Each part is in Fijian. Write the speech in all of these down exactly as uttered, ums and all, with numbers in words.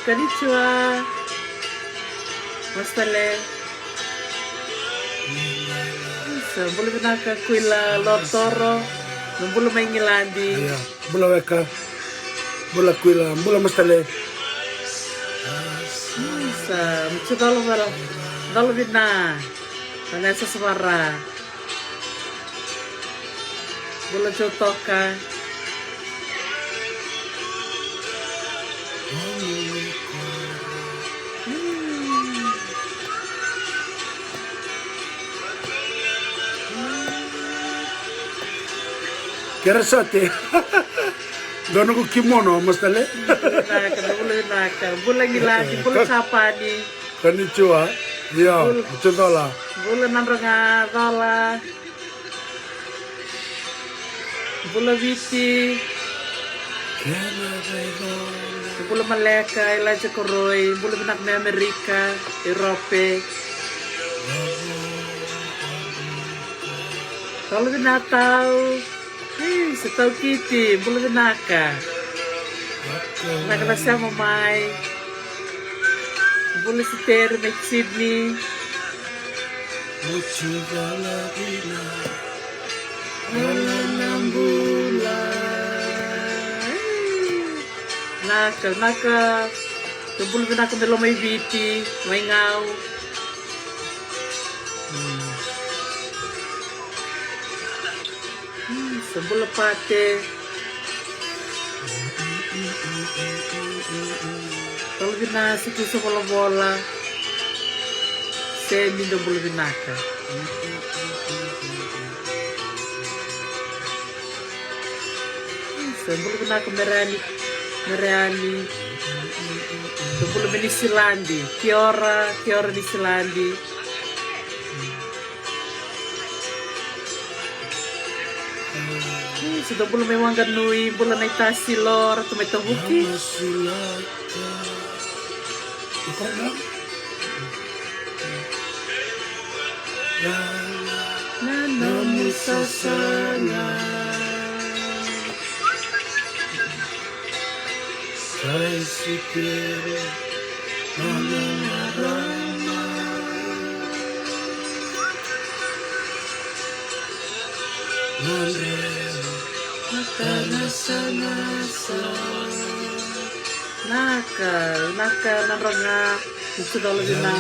Konnichiwa. Masitale. Sa bula vinaka Kuila Lotoro. Na bula mai Igiladi. Ia, bula weka. Bula Kuila, bula Masitale. Sa mutu colo vara. Colo vina. Vanessa Savara. Bula Joe Toka. Kera sate. Dua noqu kimono, Masitale. Vinaka, na bula vinaka. Bula Igiladi, bula Japani. Konnichiwa. Io, bula. Mutu cola. Bula Nadroga, cola. Bula Viti. Bula Maleka, Elijah Koroi, bula vinaka mai Amerika, Europe. Cola vinaka tau. Ih, se tau Kiti, bula vinaka. Vinaka na sema mai. Bula Siteri mai Sydney. Mutu cola vina. Cola na bula. Vinaka, vinaka. Bula vinaka mai Lomaiviti, mai Gau. Mm. Mm, sa bula Pate. Bula vinaka Sikusa Volavola. Semi, dou bula vinaka. Mm, sa bula vinaka Mereani. Mereani. Dou bula mai Niusiladi. Kia ora, kia ora Niusiladi. Mm, sa dou bula mai Wanganui, bula Naitasilo, ratou mai Tavuki. Na nomu sasaga. Sa isikere na marama. Madre, mata na sanasa. Naka, naka Nadroga. Mutu cola vina.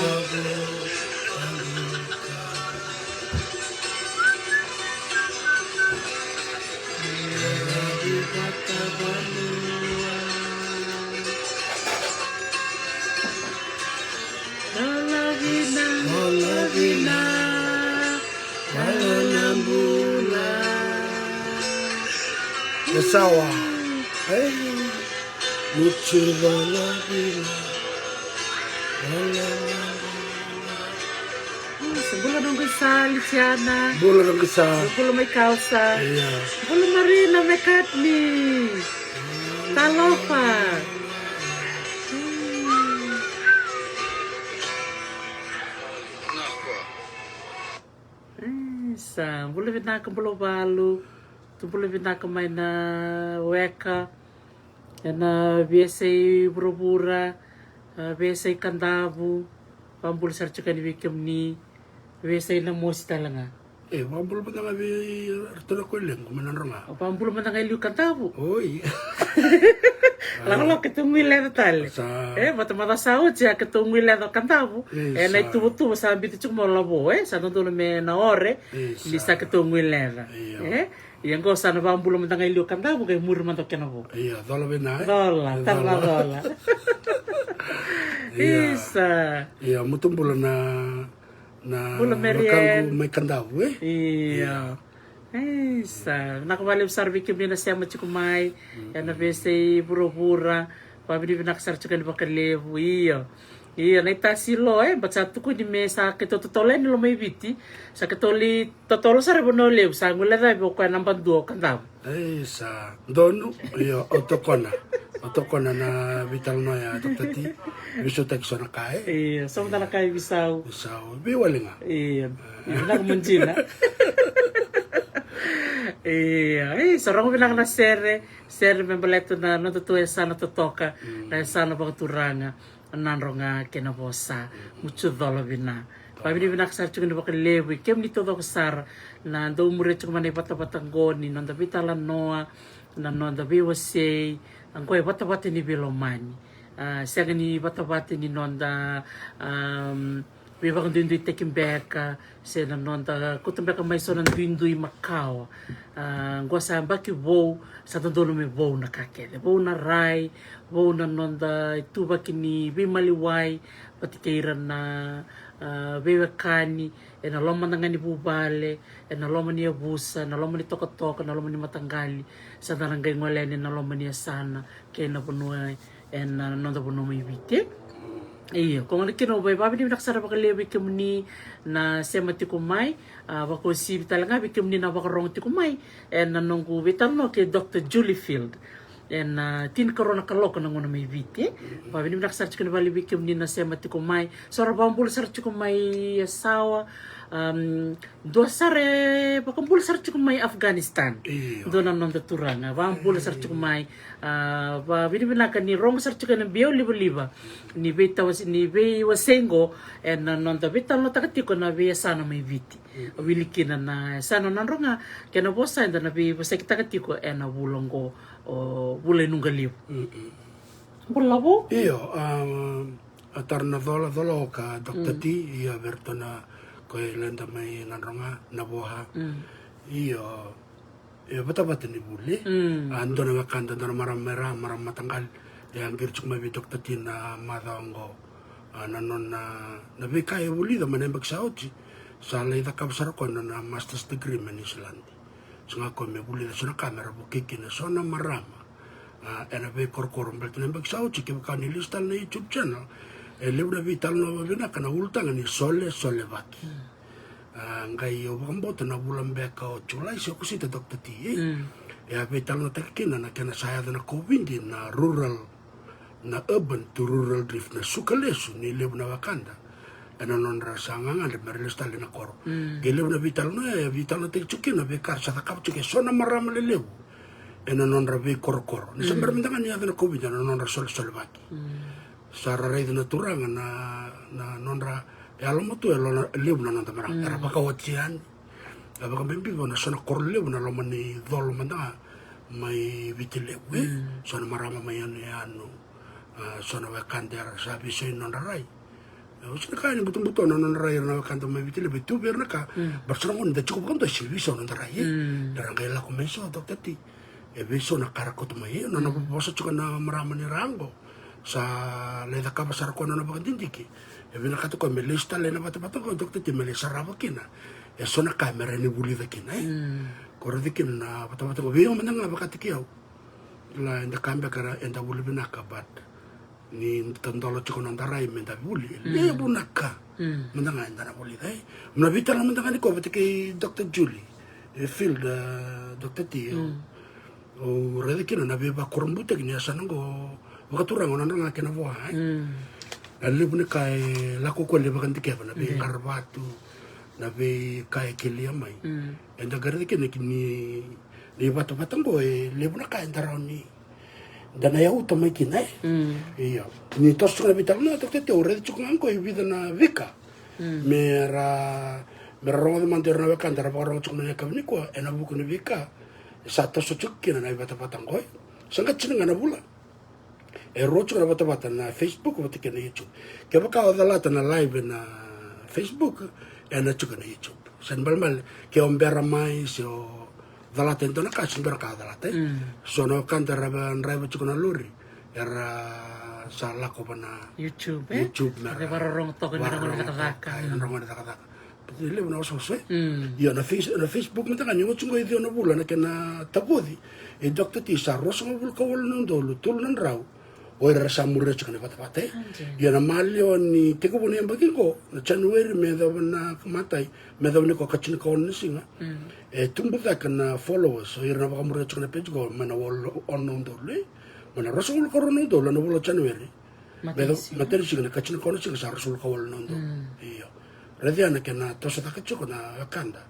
Cola vina, cola vina, cola na bula. E sawa. Ei. Mutu cola vina, cola na bula. Mm, sa bula noqu isa Lisiana. Bula noqu isa. Sa bula mai Kausa. Ia. Bula Marina McCartney. Talofa. Mm. Mm, sa bula vinaka, bula valu. Tu bula vinaka mai na weka. Ena veiyasai vuravura, a, veiyasai Kadavu, vabula sara tiko yani vei kemuni, veiyasai Namosi tale ga. E, vabula mada ga vei ratou na kolequ mai Nadroga. Vabula mada ga i liu Kadavu. Oi. Lakolako keitou gui leca tale. Sa. E, vata macawa sa oti a keitou gui leca o Kadavu. E, ena ituvatuva sa biuta tiko mai o Lavo, e, sa dodonu me na ore. Ni sa keitou gui leca. Io. E? Ia qo sa na vabula mada ga i liu Kadavu, qai muri mada o kena vo. Ia, cola vina, e? Cola, tara na cola. Ia. Isa. Ia, mutu bula na, na wekaqu mai Kadavu, e? Ia. Isa. Vinaka vakalevu sara vei kemuni na sema tiko mai. Mm. Ena veiyasai vuravura. Vavinavinaka sara tiko yani vakalevu, io. Io, na itasi lo, e, but sa tukuni me sa keitou totolo yani Lomaiviti. Sa keitou li totolo sara i Vanua Levu, sa guilecavi o koya naba dua o Kadavu. Ei, sa donu, io, au tokona. Au tokona na veitalanoa ya, Doctor T. Veisautaki so na ka, e? Io, so mada na ka e veisau. Veisau, veiwali ga. Io, io, vinaka mo dina. Ia, e, sa rogo vinaka na sere, sere me baleta na noda tu e sa na totoka, na e sa na vakaturaga, Nadroga kei na Vosa, mucu cola vina. Vavinavinaka sara tiko ni vakalevu, i kemuni taucoko sara, na dau muria tiko mai na ivatavata qo, ni noda veitalanoa, na noda veiwasei, qo e vatavata ni veilomani. A, sega ni vatavata ni noda, am, veivakaduiduitaki beka, se na noda kauta beka mai so na duidui makawa. A, qo sa yabaki vou, sa dodonu me vou na ka kece. Vou na rai, vou na noda ituvaki ni veimaliwai, vata kei ira na, a, veiwekani, ena loma mada ga ni vuvale, ena loma ni yavusa, ena loma ni tokatoka, ena loma ni mataqali, sa da na qai gole yani ena loma ni yasana, kei na vanua ena noda vanua mai Viti. Io, ko gona kina au vavinavinaka sara vakalevu vei kemuni na sema tiko mai, a, vakauasivi tale ga vei kemuni na vakarogo tiko mai ena noqu veitalanoa kei Doctor Julie Field. Ena tinikarua na kaloko na gauna mai Viti. Vavinavinaka sara tiko ni vale vei kemuni na sema tiko mai. So ra vakabula sara tiko mai Yasawa. Am, dua sara e vakabula sara tiko mai Afghanistan. Io. Dua na noda turaga. Vakabula sara tiko mai. A, vavinavinaka ni rogo sara tiko ena biau livaliva. Ni veitawasi, ni veiwasei qo, ena noda veitalanoataka tiko na veiyasana mai Viti. Wili kina na yasana o Nadroga kei na Vosa eda na veivosakitaka tiko ena vula qo, o vula i Nuqalivu. Bula vou. Io, a, a tara na cola, cola oka, Doctor T, io, vei iratou na ko e leda mai Nadroga, na Vosa. Io, e vatavata ni vuli. A, dua na wekada, dua na marama mai ra, marama mataqali. E a qiri tiko mai vei Doctor T na macawa oqo. A, na nona, na veika e vulica mai na yabaki sa oti. Sa lai cakava sara koya na nona master's degree mai New Zealand. Sa ga koya me vulica so na ka me ra vukei kina so na marama. A, ena veikorokoro baleta na yabaki sa oti, kevaka ni lesu tale na YouTube channel, e levu na veitalanoa vavinaka na ulutaga ni sole, solevaki. A, qai au vakabauta na vula beka o Julai se Okosita, Doctor T, e? E a veitalanoataki kina na kena sa yaco na COVID na rural, na urban to rural drift, na suka lesu ni levu na wekada ena nodra sa gagadre me ra lesu tale na koro. Qai levu na veitalanoa, e veitalanoataki tiko kina na veika ra sa cakava tiko e so na marama lelevu ena nodra veikorokoro. Ni sa bera mada ga ni yaco na COVID ena nodra solesolevaki. Sa ra raica na turaga na, na nodra yalomatua e lo na, levu na noda marama. Era vakaoti yani. E vakabibi vua na so na koro levu na loma ni colo mada ga mai Viti Levu, e? So na marama mai yanuyanu. A, so na wekada era sa veisau na nodra rai. E, au sega ni kaya ni butobuto na nodra rai ira na wekada mai Viti Levu, e tu vei ira na ka. But so na gauna da tiko vakadua e sega ni veisau na noda rai, e? Era qai lako mai so, Doctor T. E veisau na ka ra kauta mai, e, na nona vosa tiko na marama ni ra qo. Sa lai cakava sara koya na nona vakadidike. E vinakata koya me lesu tale ena vatavata qo, Doctor T, me lai sarava kina e so na ka me ra ni vulica kina, e. Ko raica kina na vatavata qo, vei au mada ga vakataki au. Kila, eda kaya beka eda vuli vinaka, but ni tadola tiko na noda rai me da vuli, e levu na ka mada ga eda na vulica, e. Au na veitalanoa mada ga nikua vata kei Doctor Julie, e, Field, e, Doctor T, e. Au raica kina na veivakurabuitaki ni yasana qo, vakaturaga o Nadroga kei na Vosa, e. Na levu ni ka e lako koya lai vakadikeva, na veiqaravatu, na veika e kelia mai. Eda qai raica kina ni, ni vatavata qo e levu na ka eda rawa ni da na yauta mai kina, e. Io. Ni toso tiko na veitalanoa, Doctor T, au raica tiko ga qo e vica na veika me ra, me ra rogoca mada o ira na wekada era vakarogo tiko mai na yakavi nikua ena vuku ni veika e sa toso tiko kina na ivatavata qo, e. Sa qai tini ga na vula. E rua tiko na vatavata na Facebook vata kei na YouTube. Kevaka o calata na live ena Facebook, ena tiko ena YouTube. Sega ni balebale ke o bera mai se o calata e dua na ka, se bera ka o calata, e. So na wekada era draiva tiko na lori, era sa lako va na YouTube, e? YouTube me ra vakarorogo toka ni rogo ni cakacaka. Ena rogo ni cakacaka. Levu na osooso, e? Io, na Face-, na Facebook mada ga ni oti qo e ciwa na vula na kena tavoci. E Doctor T, sa ruasagavulu ka walu na udolu tolu na drau o ira era sa muria tiko na vatavata, e? Io, na maliwa ni tekivu na yabaki qo, na January me yacova na matai, me yacova nikua ka tinikaono na siga. E tubu cake na followers o ira na vakamuria tiko na page qo mai na walu, ono na udolu, e? Mai na ruasagavulu ka rua na udolu ena vula o January. Matai ni siga. Matai ni siga, na ka tinikaono na siga sa ruasagavulu ka walu na udolu. Io. Raica na kena toso cake tiko na wekada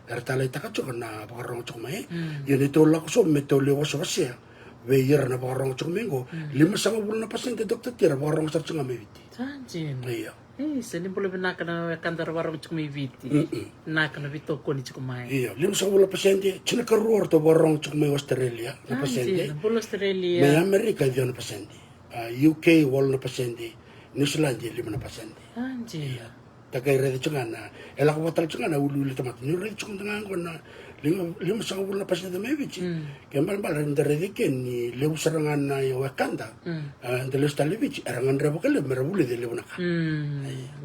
Era taleitaka tiko na vakarorogo tiko mai. Ia ni tou lako sobu me tou lai wasewasea vei ira na vakarorogo tiko mai qo, limasagavulu na pasede, Doctor T, era vakarorogo sara tiko ga mai Viti. Ia. Isa, ni bula vinaka na wekada ra vakarorogo tiko mai Viti. Naka na veitokoni tiko mai. Ia, limasagavulu na pasede, tinikarua ratou vakarorogo tiko mai Australia na pasede. Bula Australia. Mai Amerika e ciwa na pasede. A, U K walu na pasede. New Zealand e lima na pasede. Ia. Takai raica tiko ga na, e lako vata tiko ga na uliuli tamata. Ni raica tiko ga qo na lima, limasagavulu na pasede mai Viti. Ke balebale da raica ke ni levu sara ga na wekada. A, da lesu tale Viti, era gadreva vakalevu mera vulica e levu na ka.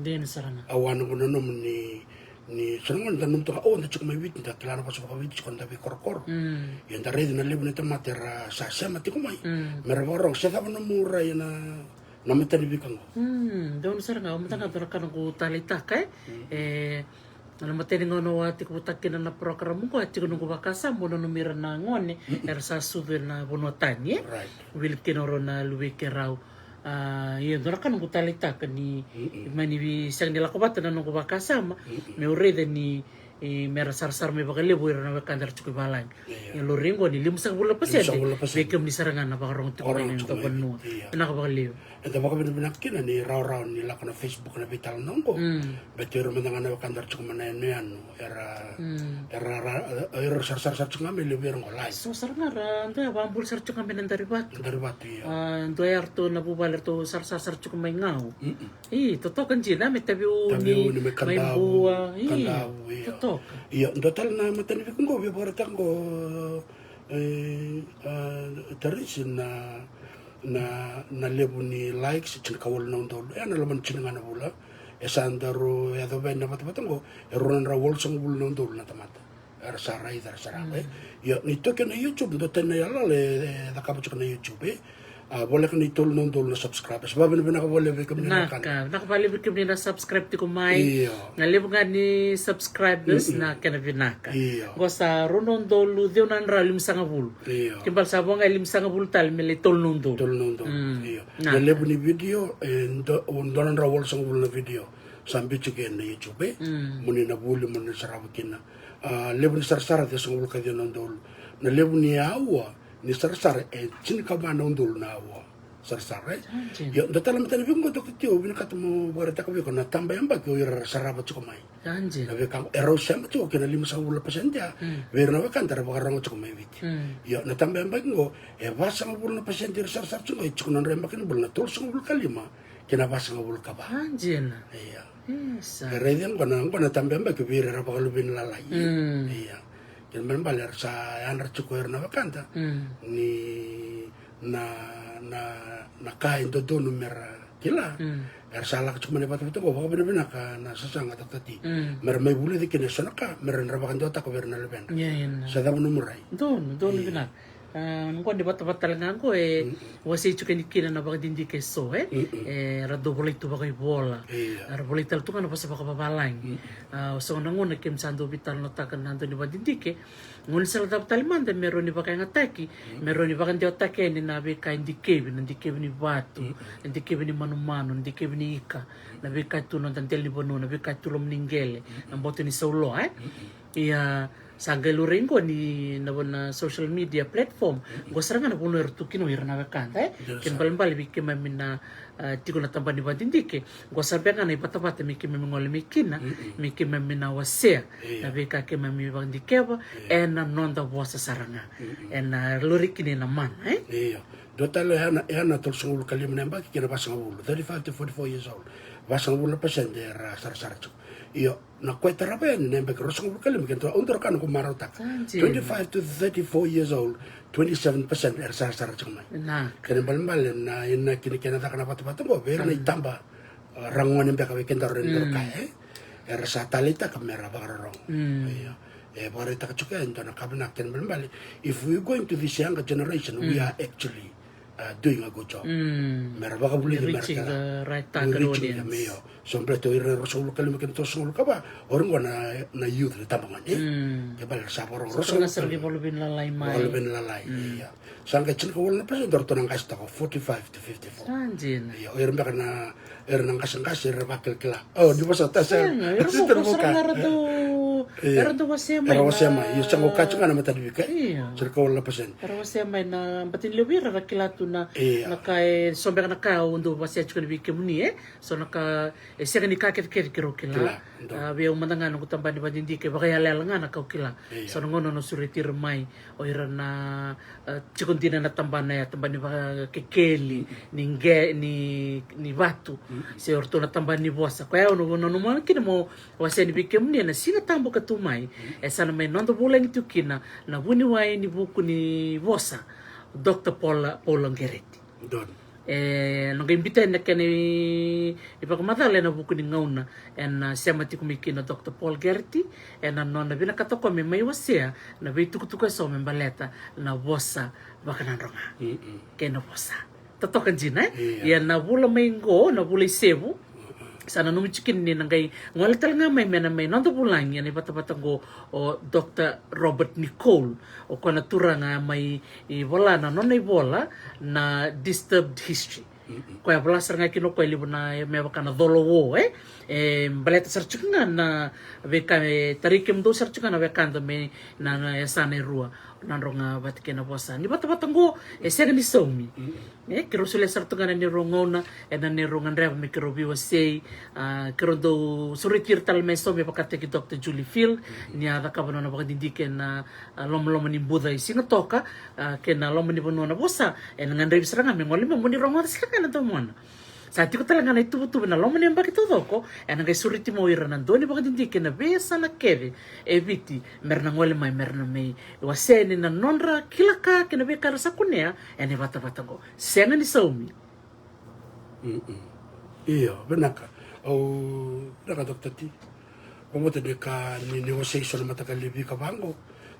Dina sara ga. Au a noqu nanuma ni, ni sa na gauna da nanuma toka, o, da tiko mai Viti, da kila na vosa vakaViti tiko, da veikorokoro. Ia da raica na levu ni tamata era sa sema tiko mai. Mera vakarorogo, se cava nomu rai ena na matanivi ka qo. Donu sara ga, au mada ga dua na ka noqu taleitaka, e. E, na matanivi qo au a tekivutaka kina na program qo, a tiko noqu vakasama, au nanumi ira na gone era sa sucu ena vanua tani, e. Wili kina o rau na luvei keirau. A, ia dua na ka noqu taleitaka ni mani sega ni lako vata na noqu vakasama, meu raica ni e, mera sarasara mai vakalevu ira na wekada ra tiko i valagi. E lori qo ni limasagavulu na pasede. Vei kemuni sara ga na vakarorogo tiko mai na noda vanua. Vinaka vakalevu. Eda vakavinavinaka kina ni rawarawa ni lako na Facebook na veitalanoa qo. Baleta ira mada ga na wekada ra tiko mai na yanuyanu era, era, era sarasara sara tiko ga mai, levu ira qo live. So sara ga ra dua ya vakabula sara tiko ga mai na Darivatu. Darivatu, ia. A, dua ya ratou na vuvale ratou sarasara sara tiko mai Gau. I, totoka dina, me Taveuni, me Bua, i, totoka. Ia, dua tale na matanivi qo via vakaraitaka qo, e, a, Tarisi, na, na, na levu ni likes, tinikawalu na udolu. E, na loma ni tini ga na vula. E sa daru yacova yani na vatavata qo, e rua na drau walusagavulu na udolu na tamata. Era sa raica, era sa raica, e. Ia, ni toki na YouTube, dua tani na iyaloyalo e, e cakava tiko na YouTube, e. A, voleka ni tolu na udolu na subscribers. Vakavinavinaka vakalevu vei kemuni na wekada. Vinaka vakalevu vei kemuni na subscribe tiko mai. Io. Na levu ga ni subscribers na kena vinaka. Io. Qo sa rua na udolu ciwa na drau limasagavulu. Io. Kena ibalebale sa vo ga e limasagavulu tale me lai tolu na udolu. Tolu na udolu. Io. Na levu ni video, e, dua, dua na drau walusagavulu na video. Sa biu tiko ena YouTube, e. Mo ni na vuli, mo ni na sarava kina. A, levu ni sarasara, ciwasagavulu ka ciwa na udolu. Na levu ni aua ni sarasara e tinikava na udolu na aua sarasara, e. Io, dua tale na matanivi qo, Doctor T, au vinakata meu vakaraitaka vei iko na tabana yabaki o ira ra sarava tiko mai. Na veika qo, e rau sema tiko kei na limasagavulu na pasede ya vei ira na wekada ra vakarorogo tiko mai Viti. Io, na tabana yabaki qo, e vasagavulu na pasede ira sarasara tiko qo, e tiko na nodra yabaki ni bula na tolusagavulu ka lima kei na vasagavulu ka va. Ia. Isa. E raici qo na, qo na tabana yabaki vei ira era vakaluveni lalai. Ia. Kena ibalebale era sa yadra tiko ira na wekada ni na, na, na ka e dodonu mera kila. Era sa lako tiko mai na vatavata qo, vakavinavinaka na sasaga, Doctor T. Mera mai vulica kina eso na ka mera na vakadewataka vei ira na luvedra. Ia, ia, na. Sa cava nomu rai? Donu, donu vinaka. A, qo ni vatavata tale ga qo e wasei tiko yani kina na vakadidike eso, e. E, ra dau volai tu vakaivola. Io. Ra volai tale tu ga na vosa vakavavalagi. A, so na gauna keimami sa dau veitalanoataka na dau ni vakadidike. Qo ni sa la cava tale mada me rawa ni vakayagataki, me rawa ni vakadewataki yani na veika e dikevi, na dikevi ni vatu, na dikevi ni manumanu, na dikevi ni ika, na veika e tu na noda dela ni vanua, na veika e tu loma ni qele, na boto ni sauloa, e. Ia, sa qai laurai qo ni na, na social media platform, qo sara ga na vanua era tu kina o ira na wekada, e. Kena ibalebale vei keimami na, a, tiko na tabana ni vakadidike, qo sa beka ga na ivatavata me keimami gole mai kina, me keimami na wasea na veika keimami vakadikeva ena noda vosa sara ga. Ena laurai kina ena mana, e? Io. Dua tale ya na, ya na tolusagavulu ka lima na yabaki kei na vasagavulu, thirty-five to forty-four years old. Vasagavulu na pasede era sarasara tiko. Io. Na koya e tarava yani na yabaki ruasagavulu ka lima kei na, au dau kaya, noqu marautaka. Twenty-five to thirty-four years old, twenty-seven percent era sarasara tiko mai. Kena ibalebale na, ena kena, kena caka na vatavata qo vei ira na itaba, a, ra gone beka vei kedaru, era dau kaya, e. Era sa taleitaka mera vakarorogo. Io. E vakaraitaka tiko e dua na ka vinaka, kena ibalebale. If we going to this younger generation, we are actually uh, doing a good job. Mera vakavulici, mera reaching the right target audience. So baleta o ira ruasagavulu ka lima kei na tolusagavulu ka va, o ira qo na, na youth, na tabagone. Ke baleta sa vakarogo ruasagavulu ka lima. Sa vakaluveni lalai mai. Vakaluveni lalai, ia. Sa qai tinikawalu na pasede o ratou na qase toka, forty-five to fifty-four. Sa dina. Ia, o ira beka na, ira na qaseqase, ira vakilakila. O, ni vosota, sa. Sega, ira vou sara ga ratou Io. Era dau wasea mai. Era wasea mai. Io, sa qo kaci ga na matani vika. Io. Sa na kawa la paseni. Era wasea mai na bati ni levu ira ra kila tu na, io, na ka e so beka na ka au dau wasea tiko ni vei kemuni, e. So na ka e sega ni ka kecekece keirau kila. Kila, dau. A, vei au mada ga noqu tabana ni vakadidike, vakayalayala ga na ka au kila. Io. So na gauna na sureti ira mai o ira na, a, tiko dina na tabana ya, tabana ni vakekeli, ni qe, ni, ni vatu. Se o ratou na tabana ni vosa. Koya au na, na, na, na, kina mo wasea ni vei kemuni ena Siga Tabu ka tu mai, e sa na mai noda vulagi tu kina na vuniwai ni vuku ni vosa, Doctor Paula, Paula Gereti. Donu. E, na qai biuta yani na kena i, ivakamacala ena vuku ni gauna ena sema tiko mai kina Doctor Paul Gereti, ena nona vinakata o koya me mai wasea na veitukutuku eso me baleta na vosa vakanadroga. Mm-mm. Kei na vosa totoka dina, e? Io. Ia na vula mai qo, na vula i Sevu, sa nanumi tiko kina ni na qai gole tale ga mai me na mai noda vulagi ena ivatavata qo o Doctor Robert Nicole, o koya na turaga mai vola na nona ivola na Disturbed History. Mm-mm. Koya vola sara ga kina o koya e levu na me vaka na colo uo, e? E baleta sara tiko ga na veika e tarai kemudou sara tiko ga na wekada me na, na yasana e rua. Nadroga vata kei na vosa ni vatavata qo, e sega ni saumi. Mm-mm. E, keirau solia sara tu ga na neirau gauna, ena neirau gadreva me keirau veiwasei, a, keirau dau sureti ira tale mai saumi vakataki Doctor Julie Field, mm-hmm, ni a cakava nona vakadidike na, a, lomaloma ni buca i Sigatoka, a, kei na loma ni vanua na vosa, ena gadrevi sara ga me gole mai mo ni rogoca sara ga na domona. Sa tiko tale ga na ituvatuva na loma ni yabaki taucoko, ena qai sureti mai o ira na dau ni vakadidike na veiyasana kece e Viti, mera na gole mai, mera na mai wasea yani na nodra kila ka kei na veika era sa kunea ena ivatavata qo. Sega ni saumi. Mm-mm. Io, vinaka. Au, vinaka Doctor T. Au vata ni ka ni, ni wasei so na mataqali vika vaqo,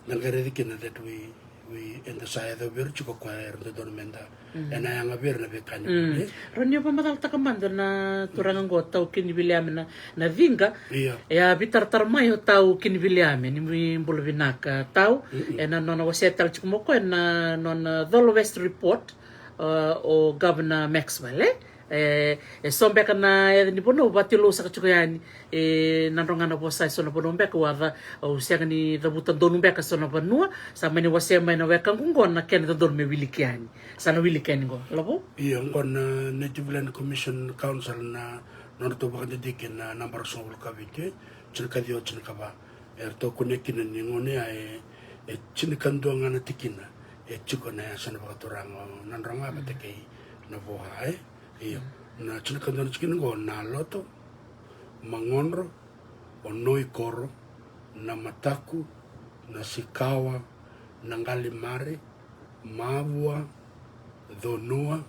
na qai raici kina that we, we, eda sa yaco vei ira tiko koya era dodonu meda, mm, ena yaga vei ira na veika ni, mm, vale. Rau ni vakamacalataka mada na turaga qo Tau Kiniviliame na, na ciqa. Io. E a veitaratara mai o Tau Kiniviliame, ni bula vinaka Tau. Mm-mm. Ena nona wasea tale tiko mai o koya na nona Colo West Report, a, o Governor Maxwell, e? E, e so beka na yaca ni vanua au vakatilou saka tiko yani, e, Nadroga na Vosa, e so na vanua beka au a ca, au sega ni cavuta donu beka so na vanua, sa mani wasea mai na wekaqu qo na kena dodonu me wiliki yani. Sa na wiliki yani qo, lavo? Io, qo na Native Land Commission Council na nodratou vakadidike na naba ruasagavulu ka vitu, e, tinikaciwa, tinikava. Eratou kunea kina ni gauna ya e, e tinikadua ga na tikina e tiko na yasana vakaturaga o Nadroga vata kei Navoa, e? Io. Na tinikadua na tikina qo: Naloto, Magodro, o Noikoro, Namataku, Nasikawa, Naqalimare, Mavua, Conua,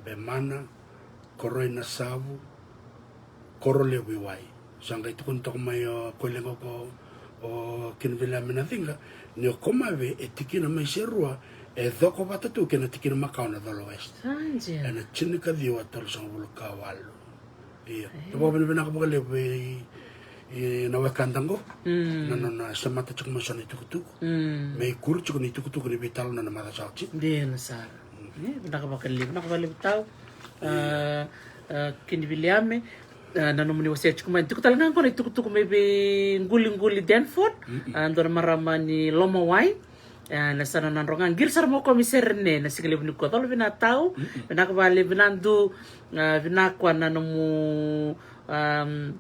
Bemana, Koroinasavu, Korolevu i Wai. Sa qai tukuna toka mai o koya leqa ko, o Kiniviliame na ciqa, ni o Komave e tikina mai se rua, e coko vata tu kei na tikina makawa na Colo West. Sa dina. Ena tinikaciwa tolusagavulu ka walu. Io. E. Au vakavinavinaka vakalevu vei, e, na wekada qo. Mm. Na nona semata tiko mai so na itukutuku. Mm. Me ikuri tiko na itukutuku ni veitalanoa na macawa sa oti. Dina sara. Mm. E, vinaka vakalevu, vinaka vakalevu Tau. Io. A, a, Kiniviliame. A, na nomuni wasea tiko mai. Tiko tale ga qo na itukutuku mai vei Quliquli Danford. Mm-mm. A, dua na marama ni Lomawai. A, na yasana Nadroga, qiri sara mai o koya mai Serene na siga levu nikua. Colo vina Tau, mm-mm, vinaka vakalevu, vinaka Dudu, a, vinaka koya na nomu, am,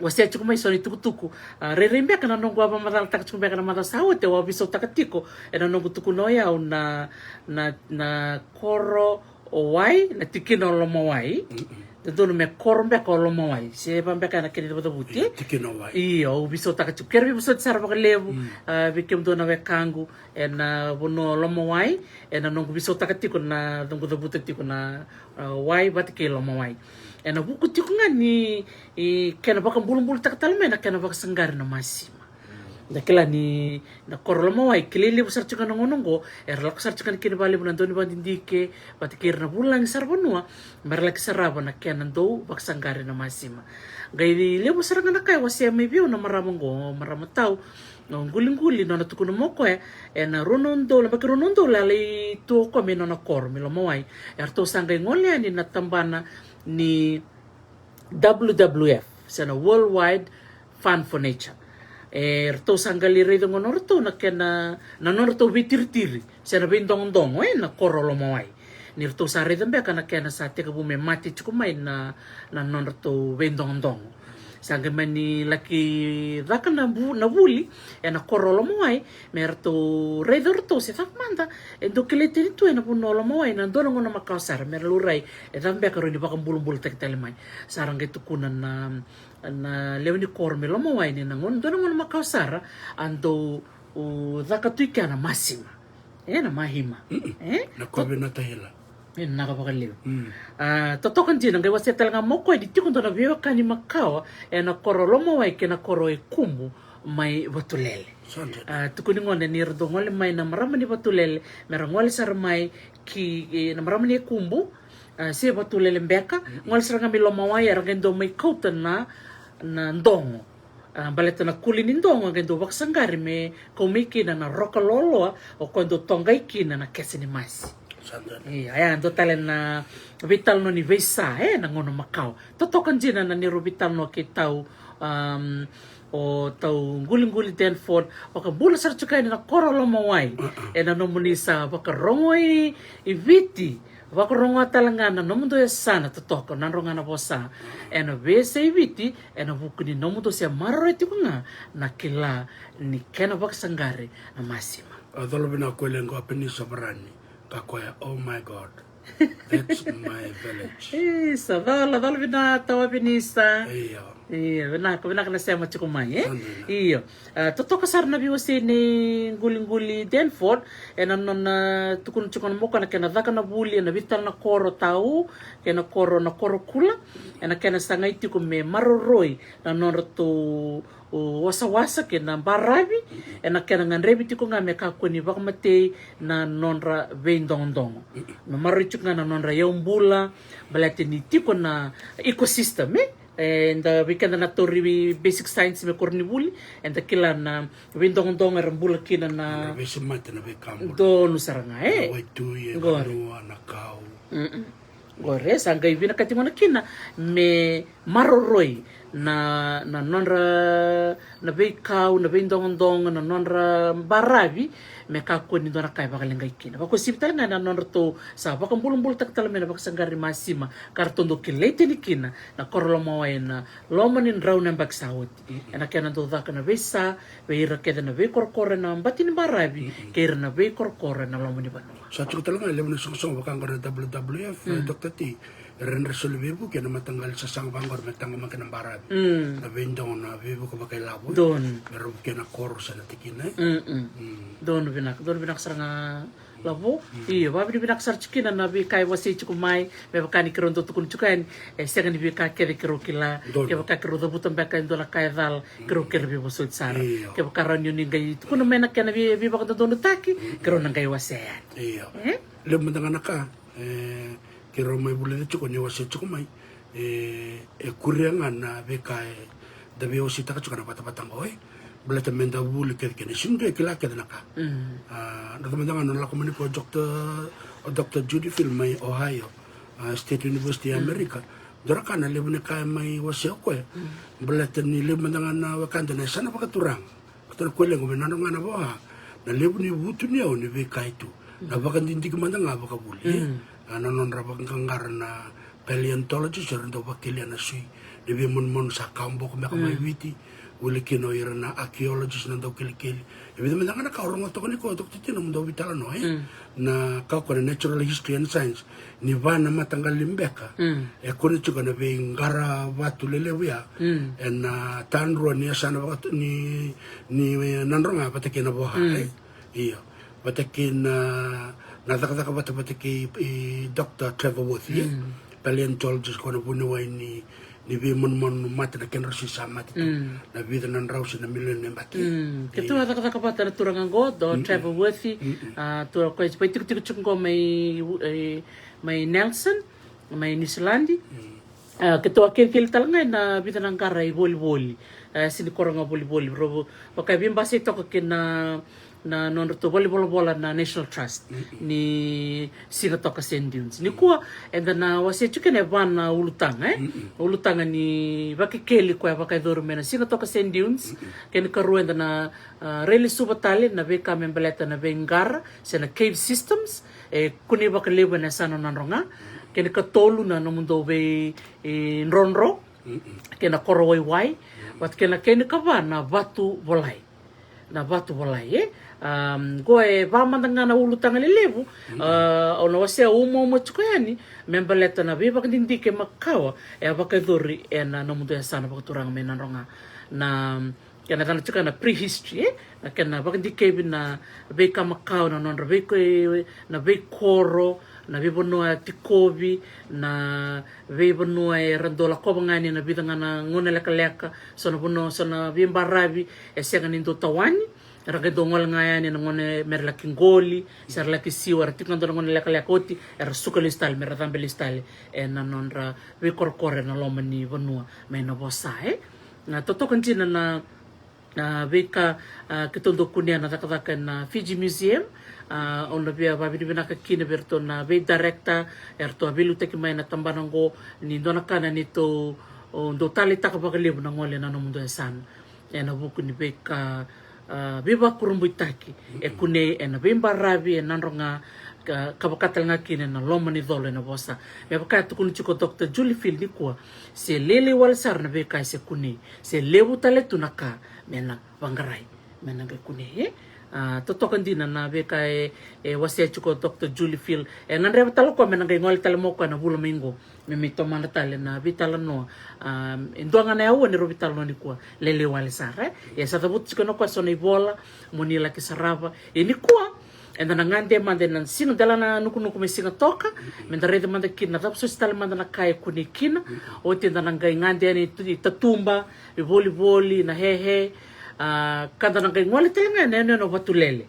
wasea tiko mai so na itukutuku. A, rairai beka na noqu a vakamacalataka tiko beka na macawa sa oti, au a veisautaka tiko ena noqu tukuna o yau na, na, na koro o Wai, na tikina o Lomawai. Mm-mm. Dodonu me koro beka o Lomawai, se va beka na kena icavucavuti. Io, tikina o Wai. Io, au veisautaka tiko. Keirau veivosoti sara vakalevu, mm, a, vei kemudou na wekaqu ena vanua o Lomawai, ena noqu veisautaka tiko na, noqu cavuta tiko na, a, Wai vata kei Lomawai. Ena vuku tiko ga ni, e, kena vakabulabulataka tale mai na kena vakasaqari na masima. Da kila ni na koro Lomawai, kilai levu sara tiko ga na gauna oqo, era lako sara tiko ga na kena vakalevu na dau ni vakadidike vata kei ira na vulagi sara vanua, mera laki sarava na kena dau vakasaqari na masima. Qai levu sara ga na ka e wasea mai vei au na marama oqo, marama Tau, o Quliquli, nona tukuna mai o koya, ena rua na udolu, yabaki rua na udolu a lai tu o koya mai nona koro mai Lomawai, eratou sa qai gole yani na tabana ni W W F, se na Worldwide Fund for Nature. E ratou sa qai lai raica gona o ratou na kena, na nodratou veitiritiri se na veidogodogo e na koro o Lomawai. Ni ratou sa raica beka na kena sa tekivu me mate tiko mai na, na nodratou veidogodogo. Sa qai mani laki caka na, bu, na vuli e na koro o Lomawai, me ratou raica o ratou se cava mada e dau kilai tani tu e na vanua o Lomawai na dua na gauna makawa sara me ra laurai e cava beka rau ni vakabulabulataki tale mai. Sa ra qai tukuna na, na lewe ni koro mai Lomawai ni na gauna, dua na gauna makawa sara a dau, u, caka tu i kea na masima. E na mahima. E na kovi na tahila. E na ka vakalevu. A, totoka dina qai wasea tale ga mo koya ni tiko dua na veiwekani makawa e na koro o Lomawai kei na koro e Kubu mai Vatulele. A, tukuni gona ni ra dau gole mai na marama ni Vatulele me ra gole sara mai ki, e, na marama ni Kubu, a, se Vatulele beka, gole sara ga mai Lomawai era qai dau mai kauta na, na dogo. A, baleta na kuli ni dogo a qai dau vakasaqari me kau mai kina na roka loaloa o koya dau toqai kina na kese ni masi. Ia, e dua tale na veitalanoa ni veisa e na gauna makawa. Totoka dina na neirau veitalanoa kei tau, um, o tau quliquli Denford, vakabula sara tiko yani na koro o Lomawai. E na nomuni sa vakarogoi i Viti, vakarogoa tale ga na nomudou yasana totoka, na droga na vosa e na veiyasai Viti, e na vuku ni nomudou se maroroi tiko ga na kila ni kena vakasaqari na masima. A cola vinaka ko lequ a Penisa Varani, ka koya, oh my God. That's my village. Isa, cola, cola vinaka tau a Penisa. Io. Io, vinaka, vinaka na sema tiko mai, e? Io. A, totoka sara na veiwasei nei quliquli Denford e na nona tukuna tiko na moka na kena caka na vuli e na veitalanoa na koro tau kei na koro, na koro kula, e na kena sagai tiko me maroroi na nodratou wasawasa kei na baravi, e na kena gadrevi tiko ga me kakua ni vakamatei na nodra veidogodogo. Me maroroi tiko ga na nodra yaubula, baleta ni tiko na ecosystem, e? E da vei keda na tauri basic science me koronivuli, e da kila na veidogodogo era bula kina na veisemati na veika bula. Donu sara ga, e? Na waitui, e vanua, na kau. Qori e sa qai vinakati gona kina me maroroi na, na nodra, na veikau, na veidogodogo, na nodra baravi, me kakua ni dua na ka e vakaleqai kina. Vakauasivi tale ga na nodratou sa vakabulabulataka tale mai na vakasaqari masima, ka ratou dau kilai tani kina na koro Lomawai e na loma ni drau na yabaki sa oti. E na kena dau caka na veisa vei ira kece na veikorokoro e na bati ni baravi kei ira na veikorokoro e na loma ni vanua. Sa tiko tale ga e levu na soqosoqo vaka qori na W W F, e, Doctor T, era dredre soli veivuke e na mataqali sasaga vaka qori me taqomaki na baravi. Na veidogo, na veivuke vakailavo, donu, me ra vukea na koro se na tikina, e? Donu vinaka, donu vinaka sara ga. Lavo. Io, vakavinavinaka sara tiko kina na veika e wasei tiko mai, me vaka ni keirau dau tukuna tiko yani, e sega ni veika kece keirau kila. Donu. Kevaka keirau cavuta beka e dua na ka e cala, keirau kere veivosoti sara. Io. Kevaka rawa ni o ni qai tukuna mai na kena vei, veivakadodonutaki, keirau na qai wasea yani. Io. E? Levu mada ga na ka, e, keirau mai vulica tiko ni wasea tiko mai. E, e kuria ga na veika eda veiwaseitaka tiko na vatavata qo, e. Baleta meda vuli kece kina, e sega ni dua e kila kece na ka. A, na tamata ga na lako mai nikua o Doctor, o Doctor Judy Field mai Ohio, a, State University e Amerika. Dua na ka na levu ni ka e mai wasea o koya. Baleta ni levu mada ga na wekada na yasana vakaturaga. Kota na koya lequ me nodra ga na voa. Na levu ni vutuniyau ni veika e tu. Na vakadidike mada ga vakavuli. A, na nodra vakaqaqara na paleontologist, era dau vakelia na sui ni veimanumanu sa kawa boko beka mai Viti. Wili kina o ira na archaeologist na dau kelikeli. E vica mada ga na ka au rogoca toka nikua, Doctor T, na nomudou veitalanoa, e? Na ka ko na natural history and science. Ni va na mataqali beka e kune tiko na veiqara vatu lelevu ya. E na tadrua ni yasana vaka ni, ni Nadroga vata kei na Voha, e? Io. Vata kei na, na cakacaka vata, vata kei, e, Doctor Trevor Worthy, e? Paleontologist, ko na vuniwai ni, ni veimanumanu mate, na kedra sui sa mate tu na vica na drau se na milioni na yabaki. Keitou a cakacaka vata na turaga qo, Doctor Trevor Worthy. A, turaga ko e vaitikotiko tiko qo mai, e, mai Nelson, mai Niusiladi. A, keitou a kelikeli tale ga ena vica na qara ivolivoli. A, sega ni koro ga volivoli. Rau vaka e veibasai toka kei na, na nodratou valenivolavola na National Trust ni Sigatoka Sand Dunes. Nikua eda na wasea tiko kina e va na ulutaga, e? Ulutaga ni Vakekeli koya vakayacori mai na Sigatoka Sand Dunes. Kena ikarua eda na, ah, railesuva tale na veika me baleta na veiqara se na cave systems, e kunei vakalevu ena yasana o Nadroga. Kena ikatolu na nomudou vei, e, drodro kei na koro waiwai. Vata kei na kena ikava na vatu volai. Na vatu volai, e? Am, qo e va mada ga na ulutaga lelevu. Ah, au na wasea umauma tiko yani me baleta na veivakadidike makawa e a vakayacori ena nomudou yasana vakaturaga mai Nadroga. Na kena yacana tiko na prehistory, e? Na kena vakadikevi na veika makawa, na nodra veiko-, na veikoro, na veivanua tikovi, na veivanua era dau lakova ga yani ena vica ga na gauna lekaleka. So na vanua, so na veibaravi e sega ni dau tawani, era qai dau gole ga yani ena gauna mera laki qoli se ra laki siwa, era tiko ga dua na gauna lekaleka oti era suka lesu tale, mera cabe lesu tale ena nodra veikorokoro ena loma ni vanua mai Navosa, e? Na totoka dina na, na veika, ah, keitou dau kunea na cakacaka ena Fiji Museum. Ah, au na via vavinavinaka kina vei iratou na veidirector, eratou a veiliutaki mai na tabana qo, ni dua na ka na neitou, o, dau taleitaka vakalevu na gole ena nomudou yasana ena vuku ni veika, ah, veivakurabuitaki e kunei ena veibaravi e Nadroga, ka, ka vaka tale ga kina ena loma ni colo e Navosa. Me vaka e tukuna tiko o Doctor Julie Field nikua, se lailai wale sara na veika e se kunei, se levu tale tu na ka me na vaqarai me na qai kunei, e? Ah, totoka dina na veika e, e wasea tiko o Doctor Julie Field. E gadreva tale o koya me na qai gole tale mai o koya na vula mai qo me mai tomana tale na veitalanoa. Ah, e dua ga na aua ni rau veitalanoa nikua, lailai wale sara, e? Ia sa cavuta tiko na koya so na ivola mo ni laki sarava. Ia nikua eda na gade mada ena siga, dela na nukunuku mai Sigatoka, meda raica mada kina na cava soti tale mada na ka e kunei kina. Oti eda na qai gade yani i tatuba, i volivoli, na hehe. Ah, ka da na qai gole tale ga ena yanuyanu o Vatulele,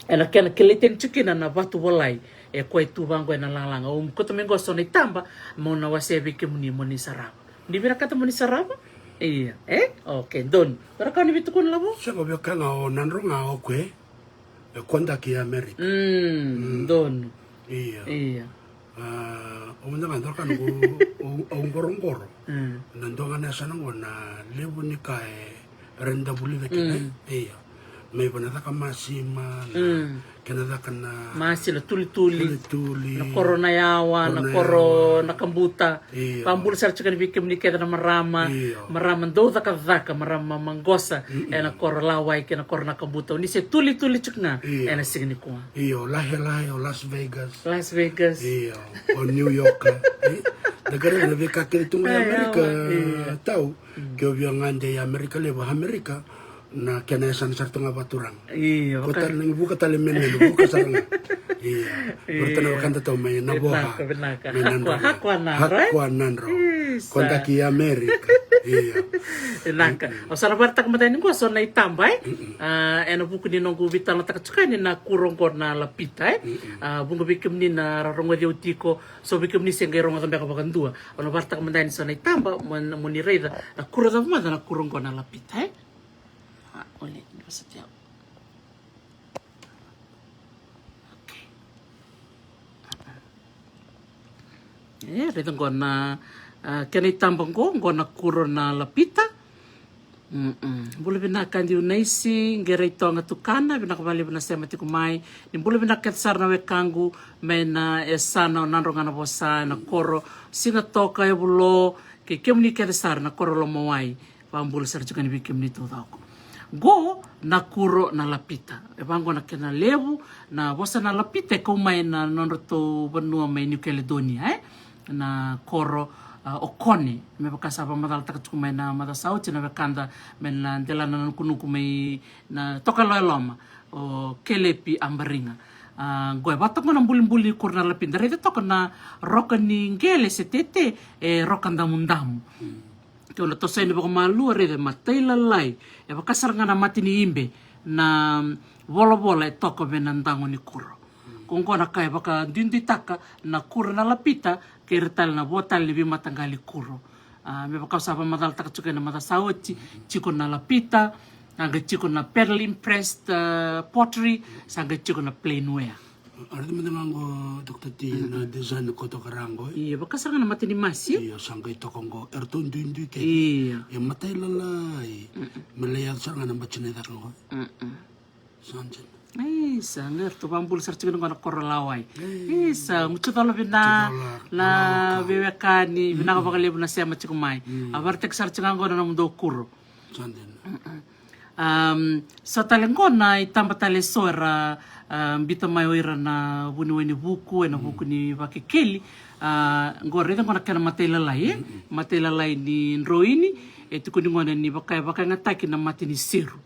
ena kena kilai tani tiko kina na vatu volai e koya e tu vaqo ena lagalaga. Au kauta mai qo so na itaba meu na wasea vei kemuni mo ni sarava. Ni vinakata mo ni sarava? Ia, e? Okay, donu. Dua na ka ni veitukuna, Lavo? Sega, via kaya ga o Nadroga o koya e kodaki e Amerika. Mm, donu. Ia. Ia. Ah, au mada ga dua na ka noqu, au, au qoroqoro. Mm. Na dua ga na yasana qo na levu ni ka e rawa ni da vulica kina. Mm. Ia. Mai vei na caka masima, na kena caka na masila, tulituli, tulituli, na koro na yawa, na koro na yawa, na kabuta. Io. Vakabula sara tiko yani vei kemuni kece na marama. Io. Marama dau cakacaka, marama maqosa ena koro Lawai kei na koro na kabuta. O ni se tulituli tiko ga ena siga nikua. Io, lahe lahe o Las Vegas. Las Vegas. Io, o New York. E? Da qai raica na veika kece tu ga e Amerika, io, tau. Mm. Ke o via gade i Amerika levu, Amerika, na kena yasana sara tu ga vakaturaga. Io, ko vaka tale na vuka tale mai na vuka sara ga. Io. Io. Vata na wekada tau mai Navosa. Vinaka, vinaka. Mai Nadroga. Hakua, hakua Nadro, e? Hakua Nadro. Isa. Kodaki e Amerika. Io. Vinaka. Mm-mm. Au sa na vakaraitaka mada yani qo so na itaba, e? Mm-mm. Ah, ena vuku ni noqu veitalanoataka tiko yani na kuro qo na lapita, e? Mm-mm. Ah, vuqa vei kemuni na ra rogoci au tiko, so vei kemuni se qai rogoca beka vakadua. Au na vakaraitaka mada yani so na itaba mo, mo ni raica na kuro cava mada na kuro qo na lapita, e? Ah, ole, ni vosoti au. Okay. E, raica qo na, ah, kena itaba qo, qo na kuro na lapita. Mm-mm. Bula vinaka Diu Naisi, Qerei Toga Tukana, vinaka vakalevu na sema tiko mai. Ni bula vinaka kece sara na wekaqu mai na yasana o Nadroga Navosa, na koro Sigatoka, Yavulo, kei kemuni kece sara na koro Lomawai. Vakabula sara tiko yani vei kemuni taucoko. Qo na kuro na lapita. E vaqo na kena levu, na vosa na lapita e kau mai na nodratou vanua mai New Caledonia, e? Na koro, ah, o Kone. Me vaka sa vakamacalataka tiko mai na macawa sa oti na wekada mai na delana na nukunuku mai na Tokalau e Loma, o Kelepi Abariga. Ah, qo e vata qo na bulibuli ni kuro na lapita. Raica toka na roka ni qele se tete, e roka damudamu. Mm. Ke o na toso yani vakamalua, raica e matailalai, e vaka sara ga na mata ni ibe na volavola e toka vei na dago ni kuro. Ko qo na ka e vakaduiduitaka na kuro na lapita kei ira tale na vo tale ni veimataqali kuro. Ah, me vaka au sa vakamacalataka tiko ena macawa sa oti, tiko na lapita, Sa qai tiko na pedal impressed, uh, pottery, sa qai tiko na plain ware. Raica mada ga qo, Doctor T, na design ko toka ra qo. Ia, vaka sara ga na mata ni masi. Ia, sa qai toka qo, eratou duidui kece. Ia. Ia, matailalai. Me lai yaco sara ga na batina i caka qo. Sa dina. Isa, qai ratou vakabula sara tiko qo na koro lawai. Isa, gutu colo vina. Na veiwekani, vinaka vakalevu na sema tiko mai. A vakaraitaki sara tiko qo na nomudou kuro. Sa dina. Um, so tale qo na itaba tale so era, ah, biuta mai o ira na vuniwai ni vuku, ena vuku ni Vakekeli. Ah, qo raica qo na kena matailalai, e? Matailalai ni droini, e tukuni qo ni vaka, vakayagataki na mata ni seru.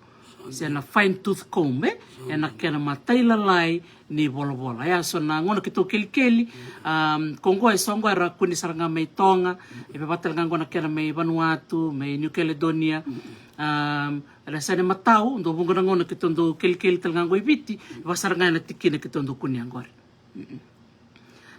Se na fine tooth comb, e? Ena kena matailalai ni volavola. Ia so na gauna keitou kelikeli, um, ko qo e so qo era kune sara ga mai Toga, e vaka tale ga qo na kena mai Vanuatu, mai New Caledonia. Um, era sa na matau, dou vuqa na gauna keitou dau kelikeli tale ga qo i Viti, vaka sara ga ena tikina keitou dau kunea qori.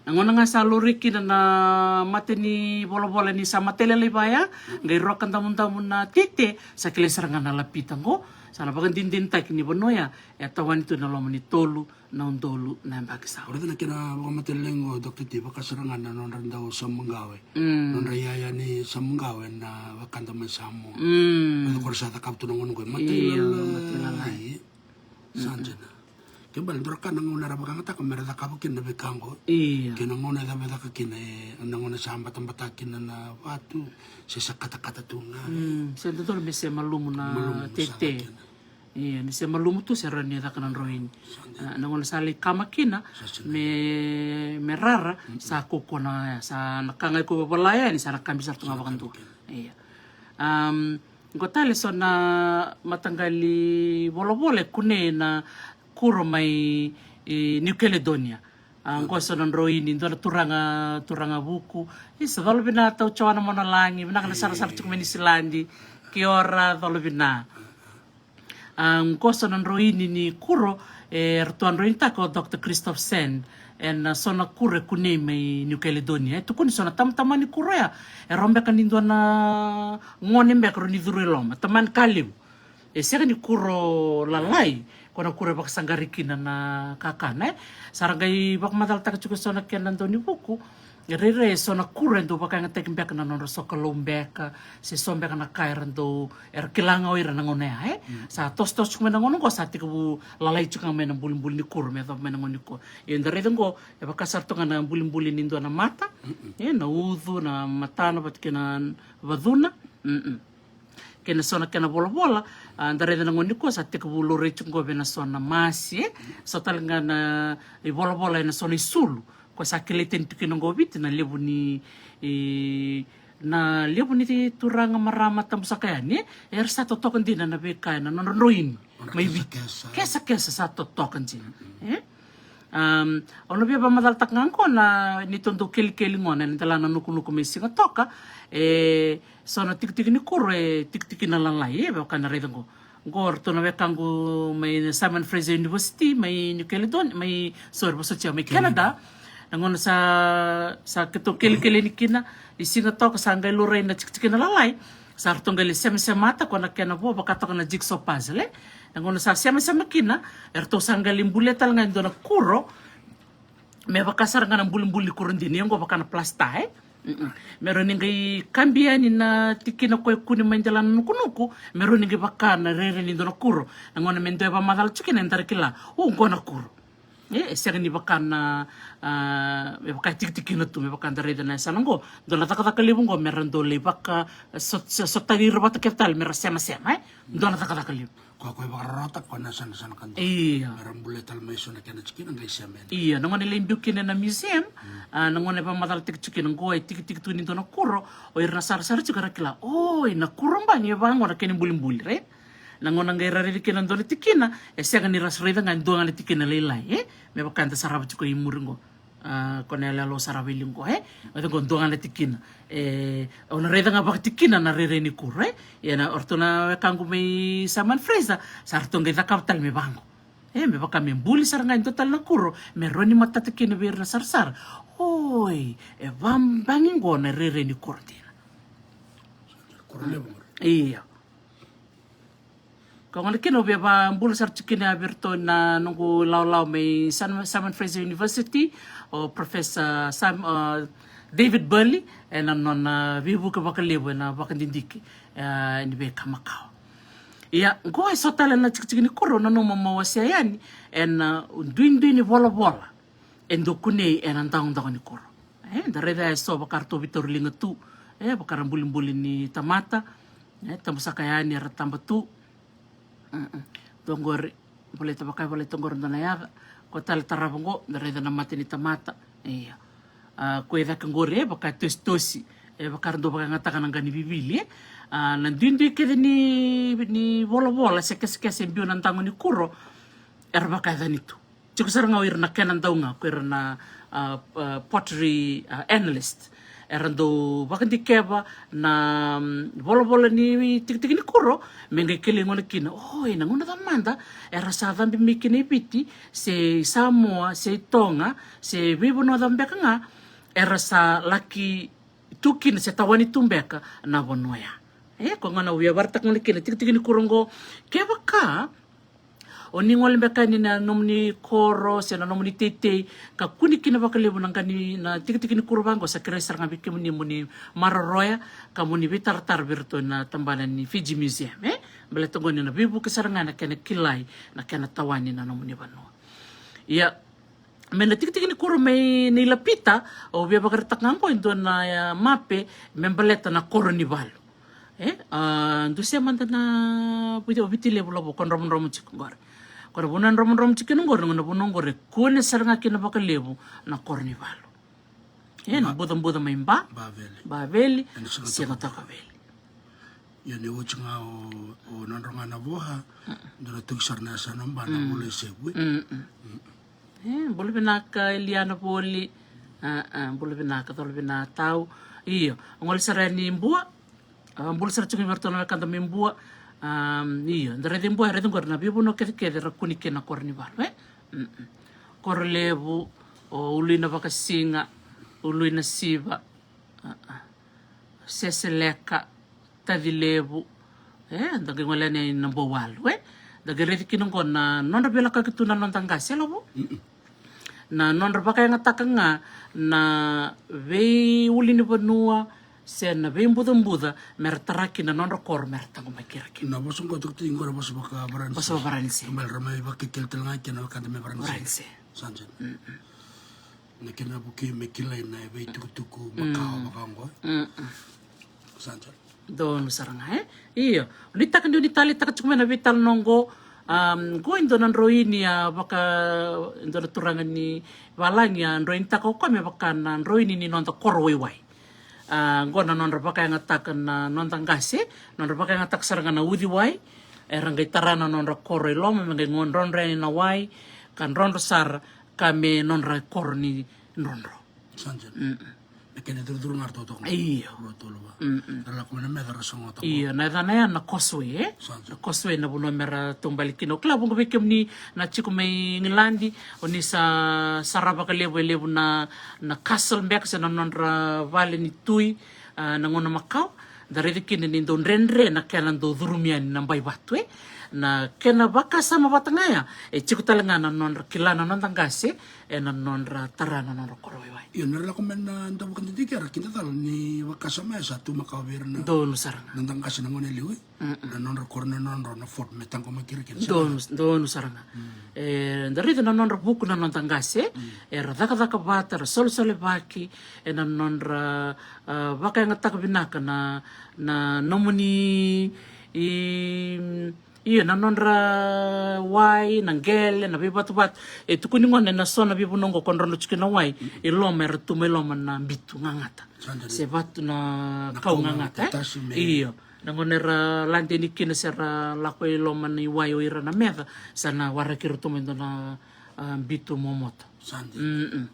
Na gauna ga sa laurai kina na mata ni volavola ni sa matailalai vaya, qai roka damudamu na tete, sa kilai sara ga na lapita qo, sa na vakadinadinataki ni vanua ya e tawani tu na loma ni tolu na udolu na yabaki sa oti. Raica na kena vakamatailalai qo, Doctor T, vaka sara ga na nodra dau samuqawe. Nodra iyaya ni samuqawe na wekada mai Samoa. Raica ko ra sa cakava tu na gauna qo, e matailalai. Sa dina. Ke bale dua na ka na gauna era vakayagataka me ra cakava kina na veika qo. Ia. Kei na gauna e cava e caka kina, e, na gauna sa batabata kina na vatu, se sa katakata tu ga. Se dodonu me se malumu na tete. Ia, ni se malumu tu se rawa ni caka na droini. Ah, na gauna sa lai kama kina, me, me rara, sa kaukaua na, sa na ka ga iko vavala yani, sa na kabi sara tu ga vakadua. Ia. Um, qo tale so na mataqali volavola e kunei na kuro mai, e, New Caledonia. Ah, qo so na droini, dua na turaga, turaga vuku. Isa, colo vina tau Joana Monalagi, vinaka na sarasara tiko mai Niusiladi. Kia ora, colo vina. Ah, qo so na droini ni kuro, e, ratou a droinitaka o Doctor Christoph Sand, ena so na kuro e kunei mai New Caledonia. E tukuni so na tamatama ni kuro ya, e rawa beka ni dua na gone beka rawa ni curu e loma. Tamani ka levu. E sega ni kuro lalai, ko na kuro e vakasaqari kina na kakana, e. Sa ra qai vakamacalataka tiko so na kena dau ni vuku, e rairai e so na kuro e dau vakayagataki beka na nodra sokalou beka, se so beka na ka era dau, era kila ga o ira na gauna ya, e. Sa tosotoso tiko mai na gauna qo, sa tekivu lalai tiko ga mai na bulibuli ni kuro, me yacova mai na gauna ni kuro. Ia da raica qo, e vaka sara tu ga na bulibuli ni dua na mata, e, na ucu, na matana, vata kei na vacuna. Kei na so na kena volavola, ah, da raica na gauna ni kua sa tekivu laurai tiko qo vei na so na masi, e. So tale ga na ivolavola ena so na isulu. Ko sa kilai tani tiko kina qo Viti na levu ni, e, na levu ni turaga marama tabusaka yani, e. Era sa totoka dina na veika ena nodra droini. Mai Viti. Kesakesa. Kesakesa sa totoka dina. E? Um, au na via vakamacalataka ga qo na neitou dau kelikeli qo na, ena dela na nukunuku mai Sigatoka, e, so na tikitiki ni kuro e tikitikina lalai, e, vaka na raica qo. Qo ratou na wekaqu mai Simon Fraser University, mai New Caledonia, mai, sorry, vosoti au, mai Canada. Na gauna sa, sa keitou kelikeli yani kina i Sigatoka, sa qai laurai na tikitikina lalai. Sa ratou qai lai semasemata, ko na kena vo, vaka toka na jigsaw puzzle, e. Na gauna sa semasema kina, eratou sa qai lai bulia tale ga e dua na kuro, me vaka sara ga na bulibuli ni kuro dina, ia qo vaka na plasta, e. Me rawa ni qai kabi yani na tikina ko e kune mai dela na nukunuku, me rawa ni qai vaka na rairai ni dua na kuro. Na gauna me dua e vakamacala tiko kina, eda ra kila, u, qo na kuro. E, e sega ni vaka na, ah, me vaka e tikitikina tu, me vaka da raica na yasana qo. Dua na cakacaka levu qo me ra dau lai vaka, eh, so-, so-, sotaki ira vata kece tale me ra semasema, e? Dua na cakacaka levu. Ko, ko e vakararawataka ko na yasana, yasana ka dua. Ia. Me ra bulia tale mai so na kena tikina qai sema yani. Ia, na gauna e lai biu kina na museum, ah, na gauna e vakamacalataki tiko kina qo e tikitiki tu ni dua na kuro, o ira na sarasara tiko era kila, oi, na kuro bagi e vaqo na kena ibulibuli, right? Na gauna qai ra raica kina dua na tikina, e sega ni ra sa raica ga e dua ga na tikina lailai, e? Me vaka eda sarava tiko i muri qo. Ah, ko na yaloyalo sarava i liu qo, e? Raica qo dua ga na tikina. E, au na raica ga vakatikina na rairai ni kuro, e? Ia na, o ratou na wekaqu mai Simon Fraser, sa ratou qai cakava tale me vaqo. E, me vaka me buli sara ga e dua tale na kuro, me rawa ni matata kina vei ira na sarasara. Oi, e vabagi qo na rairai ni kuro dina. Kuro levu qori. Ia. Ko gona kina au via vakabula sara tiko kina vei iratou na noqu lawalawa mai Simon, Simon Fraser University, o Professor Sam, o David Burley, ena nona veivuke vakalevu ena vakadidike, e, ni veika makawa. Ia, qo e so tale na tikitiki ni kuro, nanuma mo wasea yani ena duidui ni volavola e dau kunei ena dagodago ni kuro. E, da raica e so vaka ratou veitauri liga tu, e, vaka ra bulibuli ni tamata, e, tabusaka yani era taba tu. Mm-mm. Dua qori, volai tavaka, volai tu qori dua na yaca. Ko tale tarava qo, da raica na mata ni tamata. Ia. A, ko e cake qori, e, vaka tositosi. E, vaka ra dau vakayagataka na qa ni vivili, e. A, na duidui kece ni, ni volavola se kesekese e biu na dago ni kuro, era vakayacani tu. Tiko sara ga o ira na kena dau ga, ko ira na, a, a, pottery, a, analyst. Era dau vakadikeva na, mm, volavola ni tikitiki ni kuro, me qai kilai gona kina. O, ena gauna cava mada era sa cabe mai kina i Viti, se i Samoa, se i Toga, se veivanua cava beka ga, era sa laki tu kina se tawani tu beka na vanua ya. E, ko gona au via vakaraitaka gona kina tikitiki ni kuro qo, kevaka o ni gole beka yani na nomuni koro se na nomuni teitei, ka kune kina vakalevu na qa ni, na tikitiki ni kuro vaqo, sa kerei sara ga vei kemuni mo ni maroroya, ka mo ni veitaratara vei iratou na tabana ni Fiji Museum, e? Baleta qo ni na veivuke sara ga na kena kilai, na kena tawani na nomuni vanua. Ia, me na tikitiki ni kuro mai Nei Lapita, au via vakaraitaka ga qo e dua na, e, mape me baleta na koro ni valu. E, a, dusia mada na Viti, Viti Levu lavo, ko drovudrovu tiko qori. Ko na vanua drovudrovu tiko kina qori, na vanua qori e kune sara ga kina vakalevu na koro ni valu. E, na bucabuca mai Ba, Baveli. Baveli, ena Siga Siga Toka Veli. Ia ni oti ga o, o nodra ga na voa, dou na toki sara na yasana Ba na vola e sevu, e. Mm, mm. E, bula vinaka Eliana Voli. A, a, bula vinaka, cola vinaka tau. Io, gole sara yani Bua. A, bula sara tiko vei iratou na wekada mai Bua. A, io, da raici Bua, raici qori na veivanua kecekece ra kune kina na koro ni valu, e? Mm, mm. Korolevu, o Uluinavakasiga, Uluinasiva, a, a, Seseleka, Tacilevu. E, da qai gole yani na Bauwalu, e? Da qai raici kina qo na nodra veilakoyaki tu na noda qase, e Lavo? Mm-mm. Na nodra vakayagataka ga na veiulunivanua se na veibucabuca me ra tara kina na nodra koro me ra taqomaki ira kina. Na vosa qo tukuni qo na vosa vakaVaranise. Vosa vakaVaranise. Kena ibalebale ra mai vakekeli tale ga kina na wekada mai Varanise. Varanise. Sa dina. Mm-mm. Na kena vukei me kilai na veitukutuku makawa vaka oqo. Mm-mm. Sa dina. Donu sara ga, e? Io. Nuitaka niu ni taleitaka tiko mai na veitalanoa oqo. Am, qo e dua na droini a vaka, e dua na turaga ni valagi a droinitaka o koya me vaka na droini ni noda koro waiwai. A, qo na nodra vakayagataka na noda qase, nodra vakayagataka sara ga na uciwai, era qai tara na nodra koro i loma, me qai drodro yani na wai, ka drodro sara, ka me nodra koro ni drodro. Sa dina. Mm-mm. Na kena icurucuru ga ra totoka. Io. Rua tolu va. Mm-mm. Ra lako mai na meca ra sogota. Io, na yacana ya na causeway, e? Sa dina. Na causeway na vanua me ra taubale kina. Au kila vuqa vei kemuni na tiko mai Igiladi, o ni sa sarava vakalevu e levu na, na castle beka se na nodra vale ni tui, a, na gauna makawa. Da raica kina ni dau dredre na kena dau curumi yani na bai vatu, e? Na kena vakasama vata ga ya, e tiko tale ga na nodra kila na noda qase, ena nodra tara na nodra koro waiwai. Io, ni ra lako mai na dau vakadidike era kidacala ni vakasama ya sa tu makawa vei ira na. Donu sara ga. Noda qase na gone liu, e? Mm-mm. Na nodra koro na nodra na fort me taqomaki ira kina. Donu, donu sara ga. Mm. E, da raica na nodra vuku na noda qase, mm, era cakacaka vata, era solesolevaki, ena nodra, a, vakayagataka vinaka na, na nomuni, i, io, na nodra wai, na qele, na veivatuvatu. E tukuni gona ena so na veivanua oqo ko drodro tiko na wai, i loma era tu mai loma na bitu gagata. Sa dina. Se vatu na kau gagata, e? Io. Na gauna era lade yani kina se ra lako i loma ni wai o ira na meca, sa na waraki iratou mai dua na, a, bitu momota. Sa dina. Mm-mm.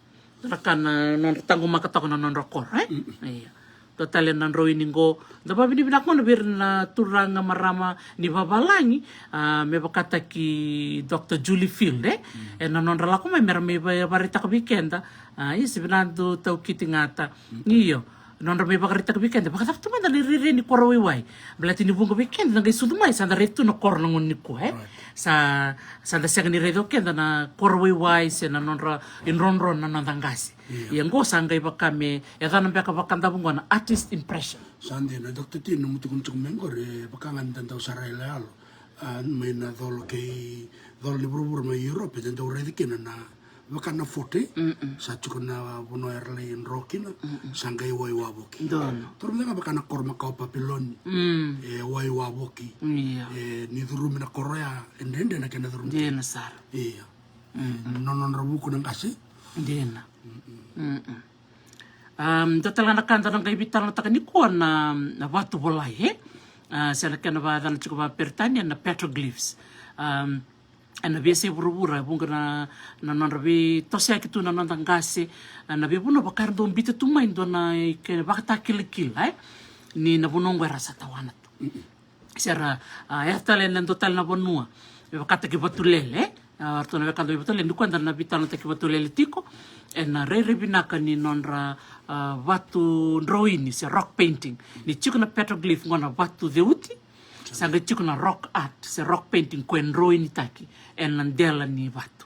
Ra ka na nodra taqomaka toka na nodra koro, e? Mm-mm. Io. Dua tale na droini qo. Da vakavinavinaka gona vei ira na turaga marama ni vavalagi, a, me vakataki Doctor Julie Field, e? Mm. Ena nodra lako mai me ra mai va-, vakaraitaka vei keda. A, ia se vinaka Dautau Kitigata. Mm. Io. Nodra mai vakaraitaka vei keda vakacava tu mada na irairai ni koro waiwai. Baleta ni vuqa vei keda da qai sucu mai sa da raica tu na koro na gauna nikua, e? Sa, sa da sega ni raica o keda na koro waiwai se na nodra idrodro na noda qase. Ia qo sa qai vaka me yacana beka vakadavu qo na artist impression. Sa dina, Doctor T, nomu tukuna tiko mai qori, e vaka ga ni da dau sara iyaloyalo, a, mai na colo kei, colo ni vuravura mai Europe, da dau raica kina na vaka na forty, sa tiko na vanua era lai dro kina, sa qai wai wavoki. Donu. Toro mada ga vaka na koro makawa Papiloni. E wai wavoki. Ia. E ni curumi na koro ya, e dredre na kena curumi. Dina sara. Ia. Na nodra vuku na qase. Dina. Um, dua tale ga na ka da na qai veitalanoataka nikua na, na vatu volai, e? A, se na kena vakayacana tiko vakaperitania na petroglyphs. Um, ena veiyasai vuravura, e vuqa na, na nodra veitosoyaki tu na noda qase, a, na veivanua vaka era dau biuta tu mai dua na i ke vakatakilakila, e? Ni na vanua oqo era sa tawana tu. Se ra, a, yaco tale ena dua tale na vanua me vakataki Vatulele, e? A, ratou na wekada mai Vatulele, nikua da na veitalanoataki Vatulele tiko ena rairai vinaka ni nodra, a, vatu droini se rock painting. Ni tiko na petroglyph qo na vatu ceuti, sa qai tiko na rock art se rock painting ko e droinitaki ena dela ni vatu.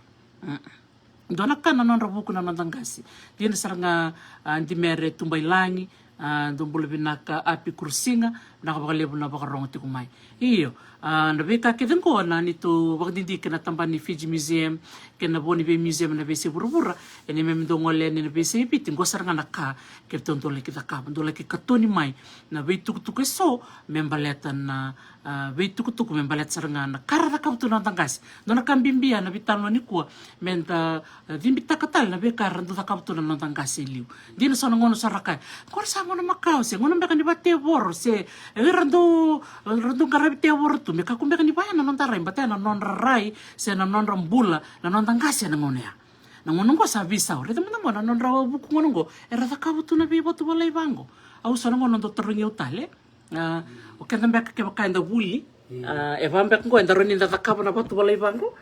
Dua na ka na nodra vuku na noda qase. Dina sara ga, a, Dimere Tubailagi, a, dou bula vinaka Api Kurusiga, vinaka vakalevu na vakarogo tiko mai. Io, a, na veika kece qo na neitou vakadidike na tabana ni Fiji Museum, kei na vo ni vei museum na veiyasai vuravura, e neimami dau gole yani na veiyasai Viti, qo sara ga na ka keitou dau laki cakava, dau laki katoni mai na veitukutuku eso me baleta na, a, veitukutuku me baleta sara ga na ka ra cakava tu na noda qase. Dua na ka bibi ena veitalanoa nikua, me da, a, cibitaka tale na veika ra dau cakava tu na noda qase e liu. Dina so na gauna sa ra kaya, qori sa gauna makawa se gauna beka ni vatevoro se, e, ra dau, ra dau qaravi tevoro tu me kakua beka ni vaya na noda rai, baleta na nodra rai se na nodra bula na noda qase na gauna ya. Na gauna oqo sa veisau, raica mada qo na nodra vuku gauna oqo era cakava tu na veivatu volai vaqo. Au so na gauna dau tarogi au tale, a, o keda beka kevaka eda vuli, a, e va beka qo eda rawa ni da cakava na vatu volai vaqo.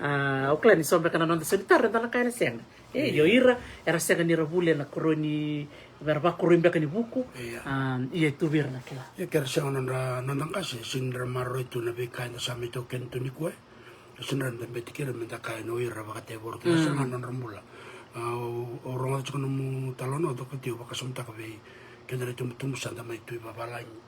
A, au kila ni so beka na noda solitaro eda na kaya na sega. E, io ira era sega ni ra vuli ena koroi ni, era vakoroi beka ni vuku. A, ia e tu vei ira na kila. Ia ke ra sega nodra, noda qase, sega ni ra maroroi tu na veika eda sa mai taukena tu nikua. Sega ni ra da beti kira me da kaya ni o ira vakatevoro kina, sega na nodra bula. A, au rogoca tiko nomu talanoa, Doctor T, au vakasamataka vei keda na itubutubu sa da mai tu i vavalagi.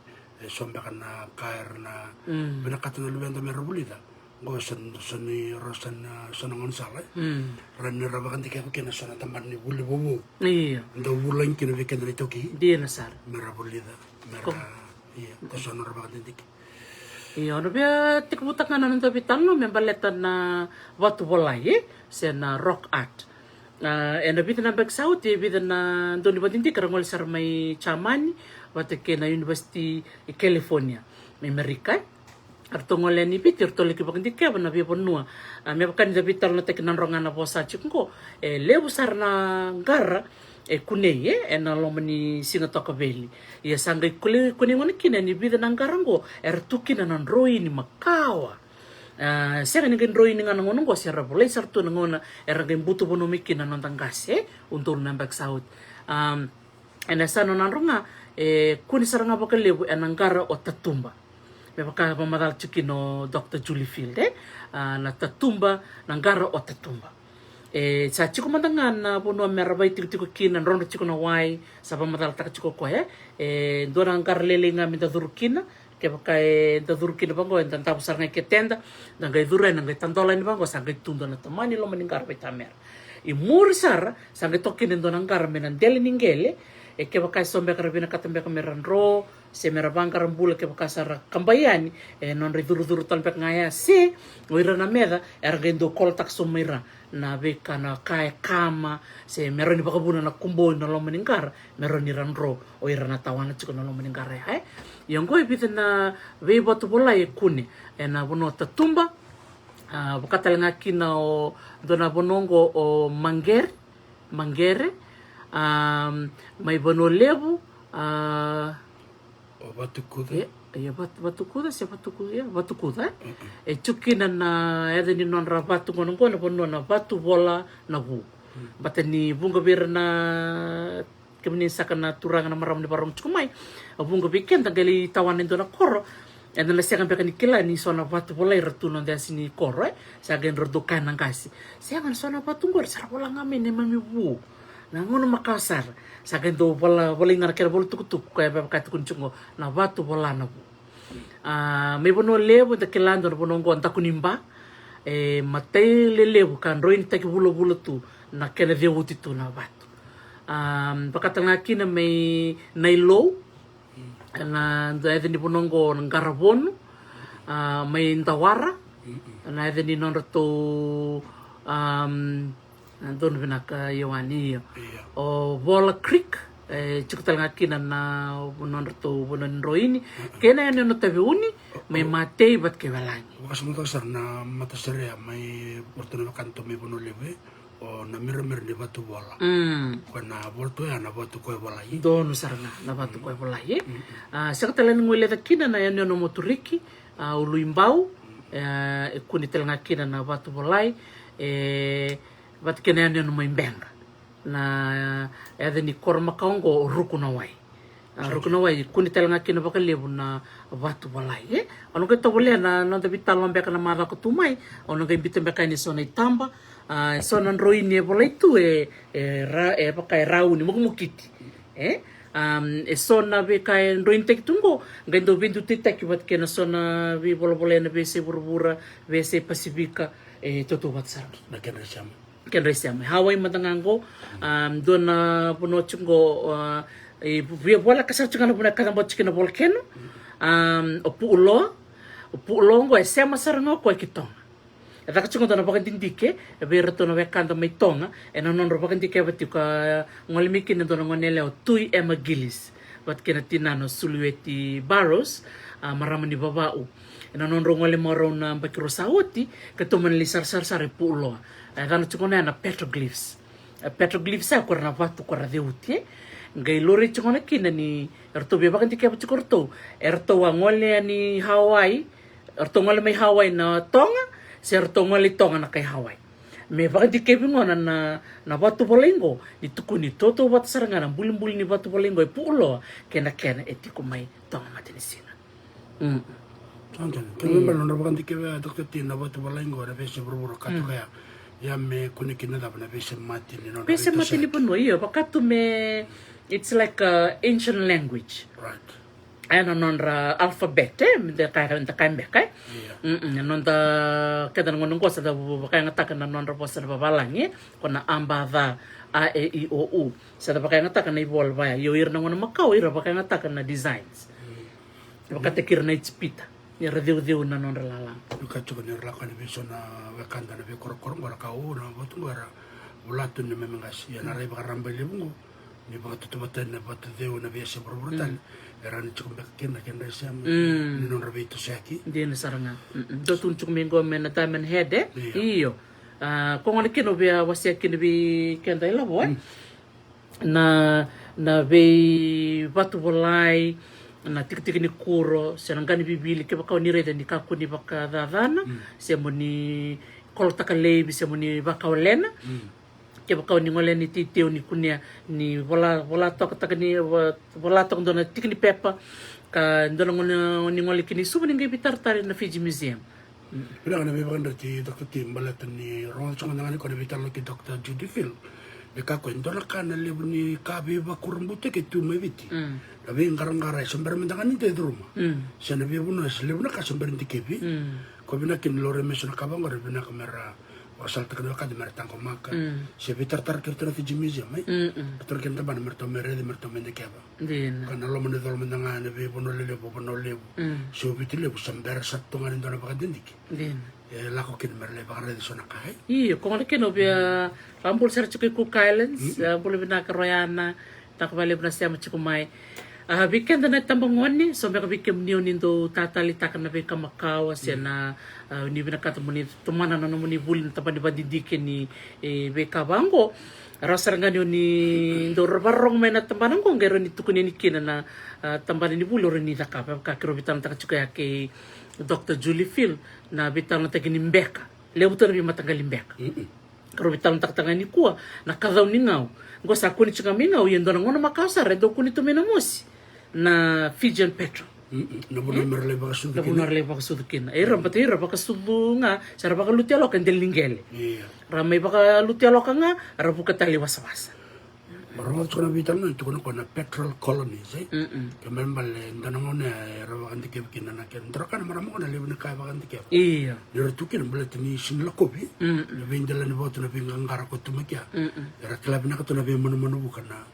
E so beka na ka era na vinakata na luveda me ra vulica. Qo sa, sa ni ra sa na, sa na gaunisala, e? Ra ni ra vakadikeva kina so na tabana ni vuli vovou. Io. Dau vulagi kina vei keda na iTaukei. Dina sara. Me ra vulica, me ra, ia, da so na ra vakadidike. Io, na via tekivutaka ga na noda veitalanoa me baleta na vatu volai, e? Se na rock art. A, ena vica na yabaki sa oti, e vica na dau ni vakadidike ra gole sara mai Jamani vata kei na University e California mai Amerika, e. Eratou gole yani i Viti, eratou laki vakadikeva na veivanua. A, me vaka ni da veitalanoataki na droga na vosa tiko qo, e levu sara na qara e kunei, e, ena loma ni siga toka veli. Ia sa qai kule, kunei gona kina ni vica na qara qo era tu kina na droini makawa. A, sega ni qai droini ga na gauna qo, se ra volai sara tu na gauna era qai butu vanua mai kina na noda qase, e, udolu na yabaki sa oti. A, ena yasana o Nadroga, e kune sara ga vakalevu ena qara o Tatuba. Me vaka vakamacala tiko kina o Doctor Julie Field, e? A, na Tatuba, na qara o Tatuba. E sa tiko mada ga na vanua me ra vaitikotiko kina, drodro tiko na wai, sa vakamacalataka tiko o koya, e? E dua na qara lailai ga me da curu kina, kevaka eda curu kina vaqo, eda davo sara ga i keteda, da qai curu yani, da qai tadola yani vaqo, sa qai tu dua na tamani loma ni qara vaitamera. I muri sara, sa qai toka kina e dua na qara mai na dela ni qele, e kevaka e so beka ra vinakata beka me ra dro, se me ra vaqara bula, kevaka sa ra kabai yani e nodra icurucuru tale beka ga ya, se o ira na meca era qai dau kolotaka sobu mai ira na veika, na ka e kama, se me rawa ni vakavuna na kubo ena loma ni qara, me rawa ni ra dro o ira na tawana tiko na loma ni qara ya, e. Ia oqo e vica na veivatu volai e kune ena vanua o Tatuba. A, vaka tale ga kina o dua na vanua oqo o Maqere, Maqere, a, mai Vanua Levu, a, o Vatukuca. Ia, ia, Vat-, Vatukuca, se Vatuku-, ia, Vatukuca, e? Mm-mm. E tiko kina na yaca ni nodra vatu gona qo na vanua na Vatu Vola na Vu. Mm. Baleta ni vuqa vei ira na Kemuni saka na turaga na marama ni vakarorogo tiko mai, a vuqa vei keda qai lai tawana e dua na koro, eda na sega beka ni kila ni so na vatu volai era tu na noda yasi ni koro, e. Sa qai dra dau kaya na qase, sega, na so na vatu qori sa ra vola ga mai neimami vu. Na gauna makawa sara sa qai dau vola, volai ga na kena vola tukutuku, koya e vaka tukuni tiko qo, na vatu vola na vu. A, mai Vanua Levu, eda kila dua na vanua qo, Dakuniba. E matai lelevu ka droinitaki vulavula tu na kena ceuti tu na vatu. A, vakatale ga kina mai Nailou, na dua yaca ni vanua qo na Qaravonu. A, mai Dawara, na yaca ni nodratou, am, na donu vinaka, Ioane, io. Io. O Vola Creek, e, tiko tale ga kina na nodratou vanua ni droini. Kei na yanuyanu o Taveuni, mai Matei vata kei Welagi. Vakasamataka sara na matasere ya mai varatou na wekadatou mai Vanua Levu, e. O na miramira ni vatu vola. Mm. Koya na vola tu ya na vatu koya volai. Donu sara ga na vatu koya volai, e. Mm. A, sega tale ni guileca kina na yanuyanu o Moturiki, a, Uluibau, e, e kune tale ga kina na vatu volai, e, vata kei na yanuyanu mai Beqa. Na yaca ni koro makawa qo o Rukunawai. A, Rukunawai, kune tale ga kina vakalevu na vatu volai, e. Au na qai tovolea na noda veitalanoa beka na macawa ka tu mai, au na qai biuta beka yani e so na itaba, a, e so na droini e volai tu, e, e ra-, e vaka e rauni, mukimukiti. E, am, e so na veika e droinitaki tu qo, qai dau veidutaitaki vata kei na so na veivolavola ena veiyasai vuravura, veiyasai Pasifika, e tautauvata sara. Na kedra isema. Kedra isema. Hawaii mada ga qo, am, dua na vanua tiko qo, a, e via voleka sara tiko ga na vanua e kacabau tiko kina volcano, am, o Pu'uloa. O Pu'uloa qo e sema sara ga o koya ki Toga. E caka tiko dua na vakadidike vei iratou na wekada mai Toga, ena nodra vakadikeva tiko, a, gole mai kina e dua na gone yalewa o Tui Emma Gillies vata kei na tinana o Sulueti Barrows, a, marama ni Vava'u. Ena nodrau gole mai rau na yabaki rua sa oti, keitou mani lai sarasara sara e Pu'uloa. A, e yacana tiko na, na petroglyphs. A, petroglyphs ya o koya na vatu koya ra ceuti, e. Qai laurai tiko na kina ni eratou via vakadikeva tiko ratou, eratou a gole yani Hawaii, eratou gole mai Hawaii na Toga, se eratou gole i Toga na kai Hawaii. Me vakadikevi gona na, na vatu volai qo, ni tukuni tautauvata sara ga na bulibuli ni vatu volai qo e Pu'uloa kei na kena e tiko mai Toga Matanisina. Mm. Sa donu. Kena ibalebale nodra vakadikevi ya, Doctor T, na vatu volai qo ena veiyasai vuravura ka toka ya. Ia me kune kina na cava, na veisemati ni nodra veisemati ni vanua, io, vaka tu me, it's like a ancient language. Right. Ena nodra alphabet, e, me da kaya, da kaya beka, e. Io. Mm-mm, na noda, keda na gauna qo sa da vakayagataka na nodra vosa na vavalagi, e. Ko na A, B, C, A, E, I, O, U. Sa da vakayagataka na ivola vaya. Io, ira na gauna makawa, ira vakayagataka na designs. Mm. Vakataki ira na Ijipita, ni ra ceuceu na nodra lalaga. Vaka tiko ni ra lako yani vei so na wekada na veikorokoro qo, ra kaya, o, na vatu qo era vola tu na neimami qase. Ia na rai vakararaba levu qo, ni vakatautauvata na vatu ceu ena veiyasai vuravura tale, e rawa ni tiko beka kina na kedra isema ni nodra veitosoyaki. Dina sara ga. Mm-mm. Dua tu tiko mai qo me na Diamond Head, e? Io. Io. A, ko gona kina au via wasea kina vei keda, e, Lavo, e? Mm. Na, na veivatu volai, na tikitiki ni kuro, se na qa ni vivili, kevaka o ni raica ni kakua ni vakacacana, mm, se mo ni kolotaka laivi, se mo ni vakawalena. Mm. Kevaka o ni gole yani i Teteu, ni kunea ni vola, vola tokataka ni, vo-, vola toka dua na tiki ni pepa, ka dua na gauna o ni gole kina i Suva, ni qai veitaratara ena Fiji Museum. Vinaka na veivakadreti, Doctor T, baleta ni rogoca tiko ga na gauna ko na veitalanoa kei Doctor Judy Field. Me kaya o koya, e dua na ka na levu ni ka veivakurabuitaki e tu mai Viti. Mm. Na veiqaraqara e se bera mada ga ni dau curuma. Mm. Se na veivanua e se levu na ka se bera ni dikevi. Mm. Ko vinaka ni laurai mai so na ka vaqori, vinaka me ra vakasalataka na wekada me ra taqomaka. Mm. Se veitaratara kei ratou na Fiji Museum, e? Mm-mm. Ratou na kena tabana me ratou mai raici, me ratou mai dikeva. Dina. Ka na loma ni colo mada ga ena veivanua lelevu, Vanua Levu. Mm. Se o Viti Levu, sa bera sara tu ga ni dua na vakadidike. Dina. E lako kina me ra lai vakaraici so na ka, e? Io, ko gona kina au via, mm, vakabula sara tiko i Cook Islands, mm-mm, e, bula vinaka Royana, vinaka vakalevu na sema tiko mai. A, vei keda na itabagone, so beka vei kemuni o ni dau tatalitaka na veika makawa, se, mm, na, a, ni vinakata mo ni tomana na nomuni vuli na tabana ni vakadidike ni, e, veika vaqo. Rawa sara ga ni o ni dau vakarorogo mai na tabana qo, qai rawa ni tukuni yani kina na, a, tabana ni vuli o rawa ni cakava, vaka keirau veitalanoataka tiko ya kei Doctor Julie Field, na veitalanoataki ni beka. Levu tu na veimataqali beka. Mm-mm. Ka rau veitalanoataka ga nikua na kacau ni gau. Qo sa kune tiko ga mai gau, ia dua na gauna makawa sara e dau kune tu mai na mosi na Fijian petrol. Mm-mm. Na vanua mera lai vakasucu kina. Na vanua era lai vakasucu kina. E ira, bata ira vakasucu ga, sa ra vakaluti yaloka e dela ni qele. Ia. Ra mai vakaluti yaloka ga, ra vuka tale i wasawasa. Marautaka na veitalanoa ni tukuna ko na petrol colonies, e? Mm-mm. Ke mera bale, dua na gauna era vakadikevi kina na kena. Dua na ka na marama ko na levu ni ka e vakadikevi. Ia. Ni ra tu kina baleta ni sega ni lakovi. Mm-mm. Na veidela ni vatu, na veiqaqara ko tu mai kea. Mm-mm. Era kila vinaka tu na veimanumanu vuka na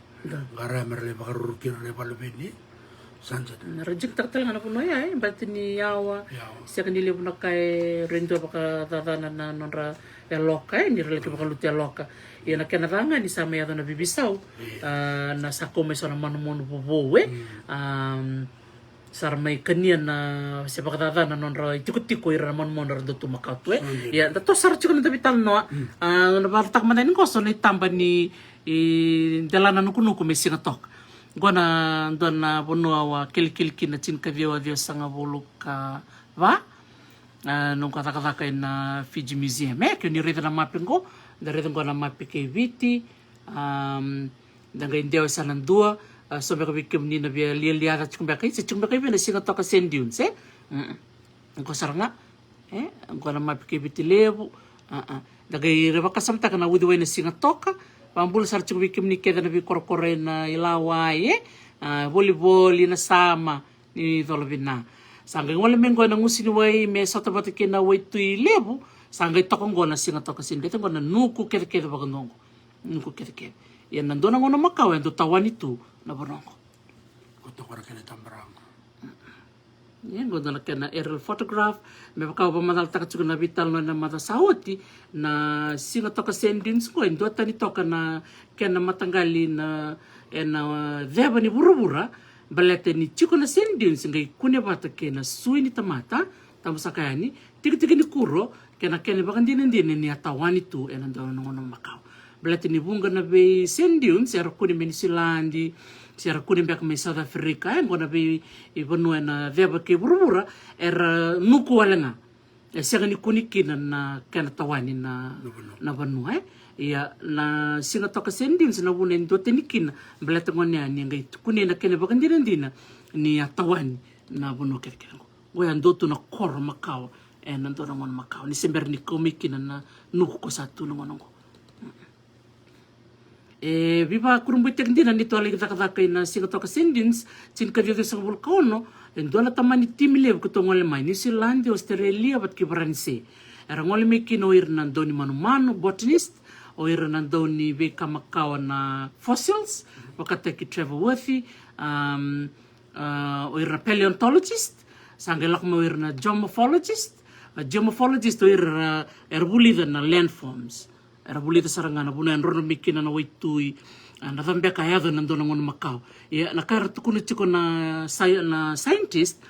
qara ya mera lai vakaruru kina na ivalu vei ni. Sa dina. Na ra jikitaka tale ga na vanua ya, e, baleta ni yawa. Yawa. Sega ni levu na ka e ra dau vakacacana na nodra yaloka, e, ni ra laki vakaluti yaloka. Ia na kena ca ga ni sa mai yaco na veiveisau, ia, a, na sa kau mai so na manumanu vovou, e. Mm. Am, sa ra mai kania na, se vakacacana na nodra itikotiko ira na manumanu era dau tu makawa tu, e. Sa dina. Ia, da toso sara tiko na noda veitalanoa. Mm. A, na vakataka mada ni qo so na itaba ni, i, delana nukunuku me Sigatoka. Qo na dua na vanua au a kilikili kina, tinikaciwa ciwasagavulu ka va. A, noqu a cakacaka ena Fiji Museum. E, ke ni raica na mape qo, da raica qo na mape kei Viti. Am, da qai dewa e sa na dua, a, so beka vei kemuni na via lialiaca tiko beka, i se tiko beka i vei na Sigatoka Sand Dunes, e? Mm-mm. Qo sara ga. E, qo na mape kei Viti Levu. A, a. Da qai ra vakasamataka na uciwai na Sigatoka. Vakabula sara tiko vei kemuni kece na veikorokoro ena ilawai, e? A, volivoli, na sama, ni cola vina. Sa qai gole mai qo ena gusu ni wai me sota vata kei na waitui levu. Sa qai toka qo na Sigatoka Sand Dunes, qo na nuku kecekece vakadua qo. Nuku kecekece. Ia na dua na gauna makawa e dau tawani tu na vanua qo. Ko toka na kena tabaraga. Ia, qo dua na kena aerial photograph. Me vaka au vakamacalataka tiko na veitalanoa ena macawa sa oti, na Sigatoka Sand Dunes qo e duatani toka na kena mataqali na, ena, a, ceva ni vuravura. Baleta ni tiko na sand dunes qai kune vata kei na sui ni tamata, tabu saka yani, tikitiki ni kuro, kei na kena ivakadinadina ni a tawani tu ena dua na gauna makawa. Baleta ni vuqa na vei sand dunes era kune mai Niusiladi, se era kune beka mai South Africa, e, qo na vei, i vanua ena ceva kei vuravura, era nuku wale ga. E sega ni kune kina na kena tawani na, na vanua, na vanua, e. Ia, na Sigatoka Sand Dunes na vuna e duatani kina, baleta gona ya ni qai kune na kena ivakadinadina ni a tawani na vanua kecekece qo. Qo ya dua tu na koro makawa ena dua na gauna makawa, ni se bera ni kau mai kina na nuku ko sa tu na gauna qo. E veivakurabuitaki dina ni tou a laki cakacaka ena Sigatoka Sand Dunes, tinikaciwa ciwasagavulu ka ono, e dua na tamani timi levu ka tou gole mai, Niusiladi, Australia vata kei Varanise. Era gole mai kina o ira na dau ni manumanu, botanist, o ira na dau ni veika makawa na fossils, vakataki Trevor Worthy, am, a, o ira na paleontologist, sa qai lako mai o ira na geomorphologist. A, geomorphologist o ira era vulica na landforms. Era vulica sara ga na vanua e drodro mai kina na waitui, a, na cava beka e yaco ena dua na gauna makawa. Ia, na ka era tukuna tiko na sci-, na scientist,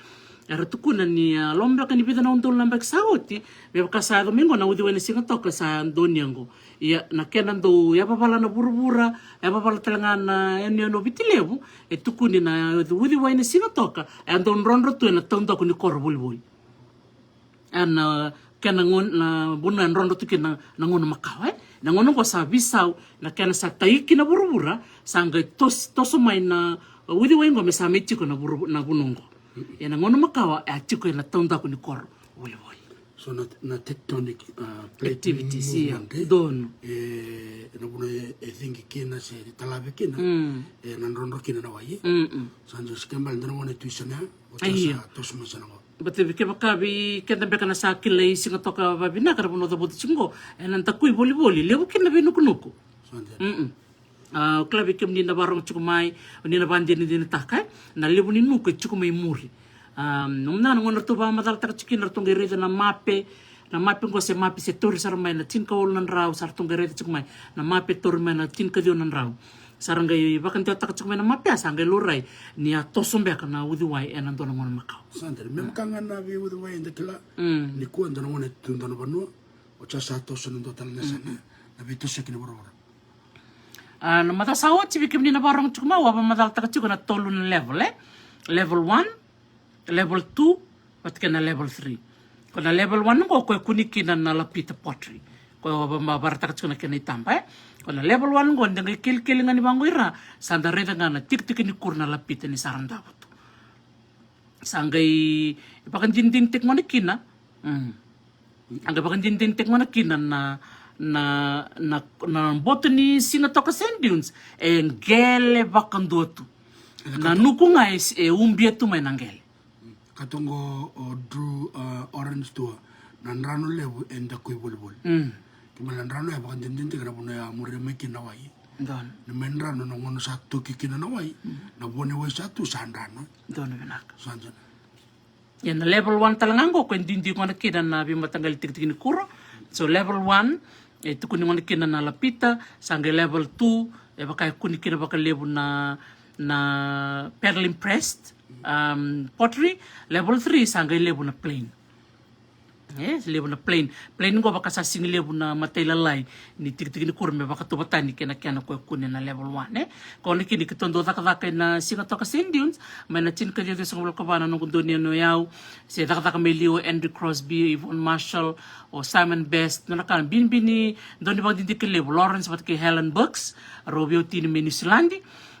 era tukuna ni, a, loma beka ni vica na udolu na yabaki sa oti, me vaka sa yaco mai qo na uciwai na Sigatoka sa donuya qo. Ia, na kena dau yavavala na vuravura, yavavala tale ga na yanuyanu o Viti Levu, e tukuni na uciwai na Sigatoka e a dau drodro tu ena taudaku ni koro volivoli. Ena kena gauna, na vanua e drodro tu kina na, na gauna makawa, e. Na gauna qo sa veisau, na kena sa taiki na vuravura, sa qai tos-, toso mai na uciwai qo me sa mai tiko na vuru-, na vanua qo. Ia na gauna makawa e a tiko ena taudaku ni koro volivoli. So na, na tectonic, uh, plate activities, ia, movement, e? Donu. E, na vanua e, e cigi kina se talavi kina, mm, e na drodro kina na wai, e? Mm-mm. Sa dua se kena bale dua na gauna e tu i sana ya, o ta sa toso mai sana qo. Baleta kevaka vei keda beka na sa kilai Sigatoka vavinaka, na vanua cavuta tiko qo, ena dakui volivoli, levu kina na veinukunuku. Sa dina. Mm-mm. A, au kila vei kemuni na varogo tiko mai, o ni na vakadinadinataka, e, na levu ni nuku e tiko mai muri. A, na gauna ratou vakamacalataka tiko kina, ratou qai raica na mape, na mape qo se mape se tauri sara mai na tinikawalu na drau, sa ratou qai raica tiko mai na mape tauri mai na tinikaciwa na drau. Sa ra qai vakadewataka tiko mai na mape, a sa qai laurai ni a toso beka na uciwai ena dua na gauna makawa. Sa dina, me vaka ga na veiuciwai eda kila, mm, nikua dua na gauna e tu dua na vanua, oti sa toso na dua tale na yasana, mm, na veitosoyaki ni vuravura. A, na macawa sa oti, vei kemuni na varogo tiko mai, au a vakamacalataka tiko na tolu na level, e? Level one, level two, vata kei na level three. Ko na level one qo, ko e kune kina na Lapita Pottery. Ko va- va- varataka tiko na kena itaba, e. Ko na level one qo, da qai kelikeli ga ni vaqo ira, sa da raica ga na tikitiki ni kuro na lapita ni sa ra davo tu. Sa qai vakadinadinataki gona kina. Mm. A qai vakadinadinataki gona kina na, na, na, na boto ni Sigatoka Sand Dunes. E qele vakadua tu. Na nuku ga e, e ubia tu mai na qele. Ka toqo o Drew, uh, Orange Tour, na drano levu e dakui volivoli. Mm. Kei mai na drano e vakadinadinataki na vanua ya muria mai kina na wai. Donu. Ni mai drano na gauna sa toki kina na wai. Mm. Na vua ni wai sa tu sa drano. Donu vinaka. Sa donu. Ia na level one tale ga qo, ko e duidui gona kina na veimataqali tikitiki ni kuro. So level one, e tukuni gona kina na lapita, sa qai level two, e vaka e kune kina vakalevu na, na paddle impressed, um, pottery. Level three, sa qai levu na plain. E, levu na plain. Plain qo vaka sa sigi levu na matailalai ni tikitiki ni kuro me vakatauvatani kei na kena ko e kune na level one, e. Ko na kini keitou dau cakacaka ina Sigatoka Sand Dunes, mai na tinikaciwa ciwasagavulu ka va na noqu dau ni yanuyau, se cakacaka mai liu o Andrew Crosby, Yvonne Marshall, o Simon Best, na ka binibini, dau ni vakadidike levu, Lawrence vata kei Helen Burks, rau veiwatini mai New Zealand.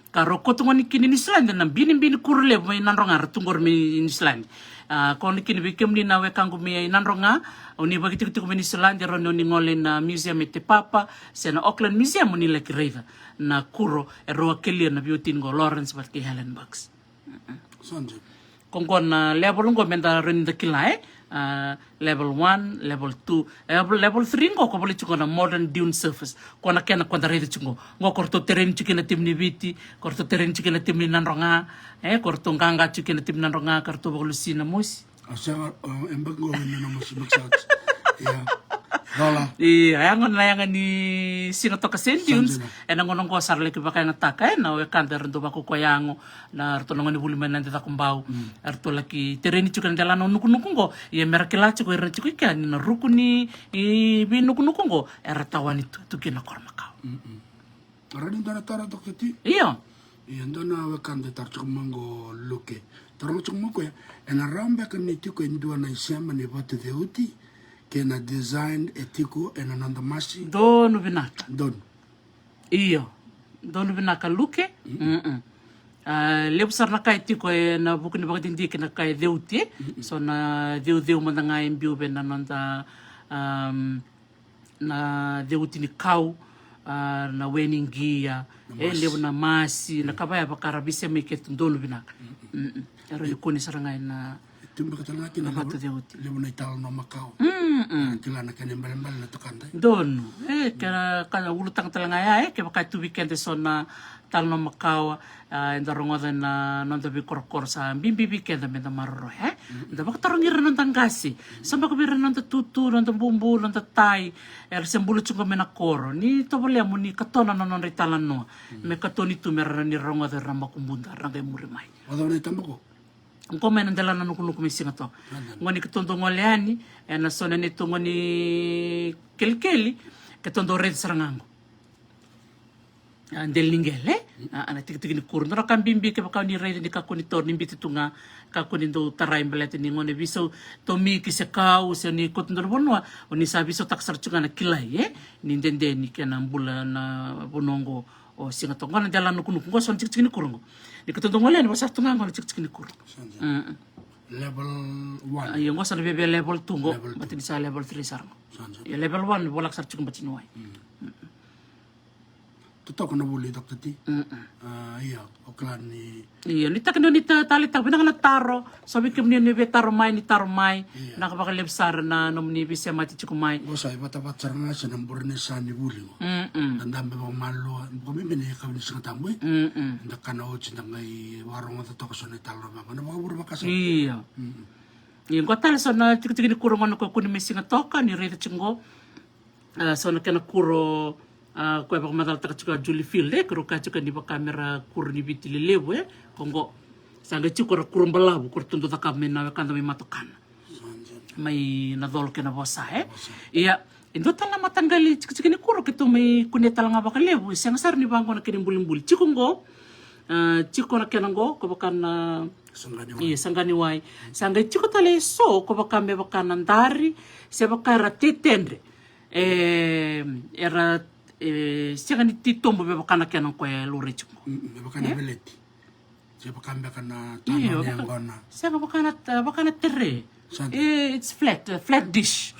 Ka rau koto gona kina i New Zealand na binibini kuro levu mai Nadroga, ra tu qori mai New Zealand. A, ko na kina vei kemuni na wekaqu mai Nadroga, o ni vakatikotiko mai New Zealand, e rawa ni o ni gole na museum e Te Papa, se na Auckland Museum, o ni laki raica na kuro e rau a kelia na veiwatini qo, Lawrence vata kei Helen Burks. Sa dina. Ko qo na level qo meda rawa ni da kila, e? A, level one, level two, level, level three qo ko volai tiko na modern dune surfers. Ko na kena ko da raica tiko qo. Qo ko ratou tereni tiko kina na timi ni Viti, ko ratou tereni tiko kina na timi ni Nadroga, e, ko ratou qaqa tiko kina na timi ni Nadroga, ka ratou vakalusi na mosi. A sega, e, e baki qo na mosi, mosi. Ia. Dola. Ia, yaga na yaga ni Sigatoka Sand Dunes. Sa dina. Ena gauna qo sa ra laki vakayagataka, e, na wekada era dau vakaukauwa yago, na ratou na gonevuli mai Nadicakobau. Mm. Eratou laki tereni tiko ena delana o nukunuku qo. Ia mera kila tiko ira tiko i kea ni na ruku ni, i, veinukunuku qo era tawani tu, tu kina koro makawa. Mm, mm. Rawa ni dua na taro, Doctor T? Io. Io, dua na wekada e taro tiko mai qo, Luke. Taro tiko mai o koya, ena rawa beka ni tiko e dua na isema ni vatu ceuti kei na design e tiko ena noda masi? Donu vinaka. Donu. Io. Donu vinaka, Luke. Mm. Mm-mm. A, levu sara na ka e tiko ena vuku ni vakadidike na ka e ceuti, e. Mm-mm. So na ceuceu mada ga e biu vei na noda, um, na ceuti ni kau, a, na we ni qia, na, e, masi. Levu na masi, na, mm, ka vaya vaka ra veisema i ke tu, donu vinaka. Mm-mm. Mm-mm. Era ni kune sara ga ena, e tu beka tale ga kina na vatu ceuti. Levu na italanoa makawa. Mm-mm. Kila na kena ibalebale na tokada. Donu. E, kena ka ulutaga tale ga ya, e, kevaka e tu vei keda eso na talanoa makawa, a, eda rogoca ena noda veikorokoro, sa bibi vei keda meda maroroya, e? Mm. Da vakatarogi ira na noda qase. Sa beka vei ira na noda tutu, noda bubu, noda tai. Era se bula tiko mai na koro. Ni tovolea mo ni katona na nodra italanoa. Mm. Me katoni tu me ra ni rogoca ira na makubuda, ra qai muri mai. Qo mai na dela na nukunuku mai Sigatoka. Qo ni keitou dau gole yani, ena so na neitou qo ni kelikeli, keitou dau raica sara ga qo. A, dela ni qele, a, na tikitiki ni kuro. Dua na ka bibi kevaka o ni raica ni kakua ni taura ni biuti tu ga, kakua ni dau tarai baleta ni gauna e veisau tomiki se kau, se ni koto dua na vanua, o ni sa veisautaka sara tu ga na kilai, e? Ni dede ni kena bula na vanua qo o Sigatoka. Qo na dela nukunuku qo, so na tikitiki ni kuro qo. Ni keitou dau gole yani, vaka sara tu ga qo na tikitiki ni kuro. Sa dina. Mm. Level one. A, io, qo sa na via level two qo. Level two. Baleta ni sa level three sara qo. Sa dina. Io, level one volaka sara tiko bati ni wai. Mm. Mm. Totoka na vuli, Doctor T. Mm-mm. A, ia, o kila ni. Ia, ni taka ni o ni ta-, taleitaka vinaka na taro. So vei kemuni o ni via taro mai, ni taro mai. Ia. Vinaka vakalevu sara na nomuni veisemati tiko mai. Qo sa ivatavata sara ga se na bure ni sa ni vuli qo. Mm-mm. Na dabe vakamalua, vakabibi ni yakavi ni Sigatabu, e. Mm-mm. Da kana oti, da qai vakarogoca toka so na italanoa vaka na vakavure vakasama. Ia. Mm-mm. Ia, qo tale so na tikitiki ni kuro qo na ko kune mai Sigatoka, ni raica tiko qo. A, so na kena kuro, a, ko e vakamacalataka tiko a Julie Field, e, kuro ka tiko ni vaka mera kuro ni Viti lelevu, e, ko qo. Sa qai tiko ra kuro balavu, ko ratou dau cakava mai na wekada mai Matokana. Mai na colo kei na vosa, e. Vosa. Ia, e dua tale na mataqali tikitiki ni kuro keitou mai kunea tale ga vakalevu, e sega sara ni vaqo na kena ibulibuli. Tiko qo, a, tiko na kena qo, ko vaka na Saqani wai. Ia, saqani wai. Sa qai tiko tale eso, ko vaka me vaka na dari, se vaka era tetedre. E, era, e, sega ni titobu me vaka na kena qo e laurai tiko qo. Mm, me vaka na veleti. Se vaka beka na tano ni yaqona. Sega vaka na, vaka na tere. E, it's flat, uh, flat dish.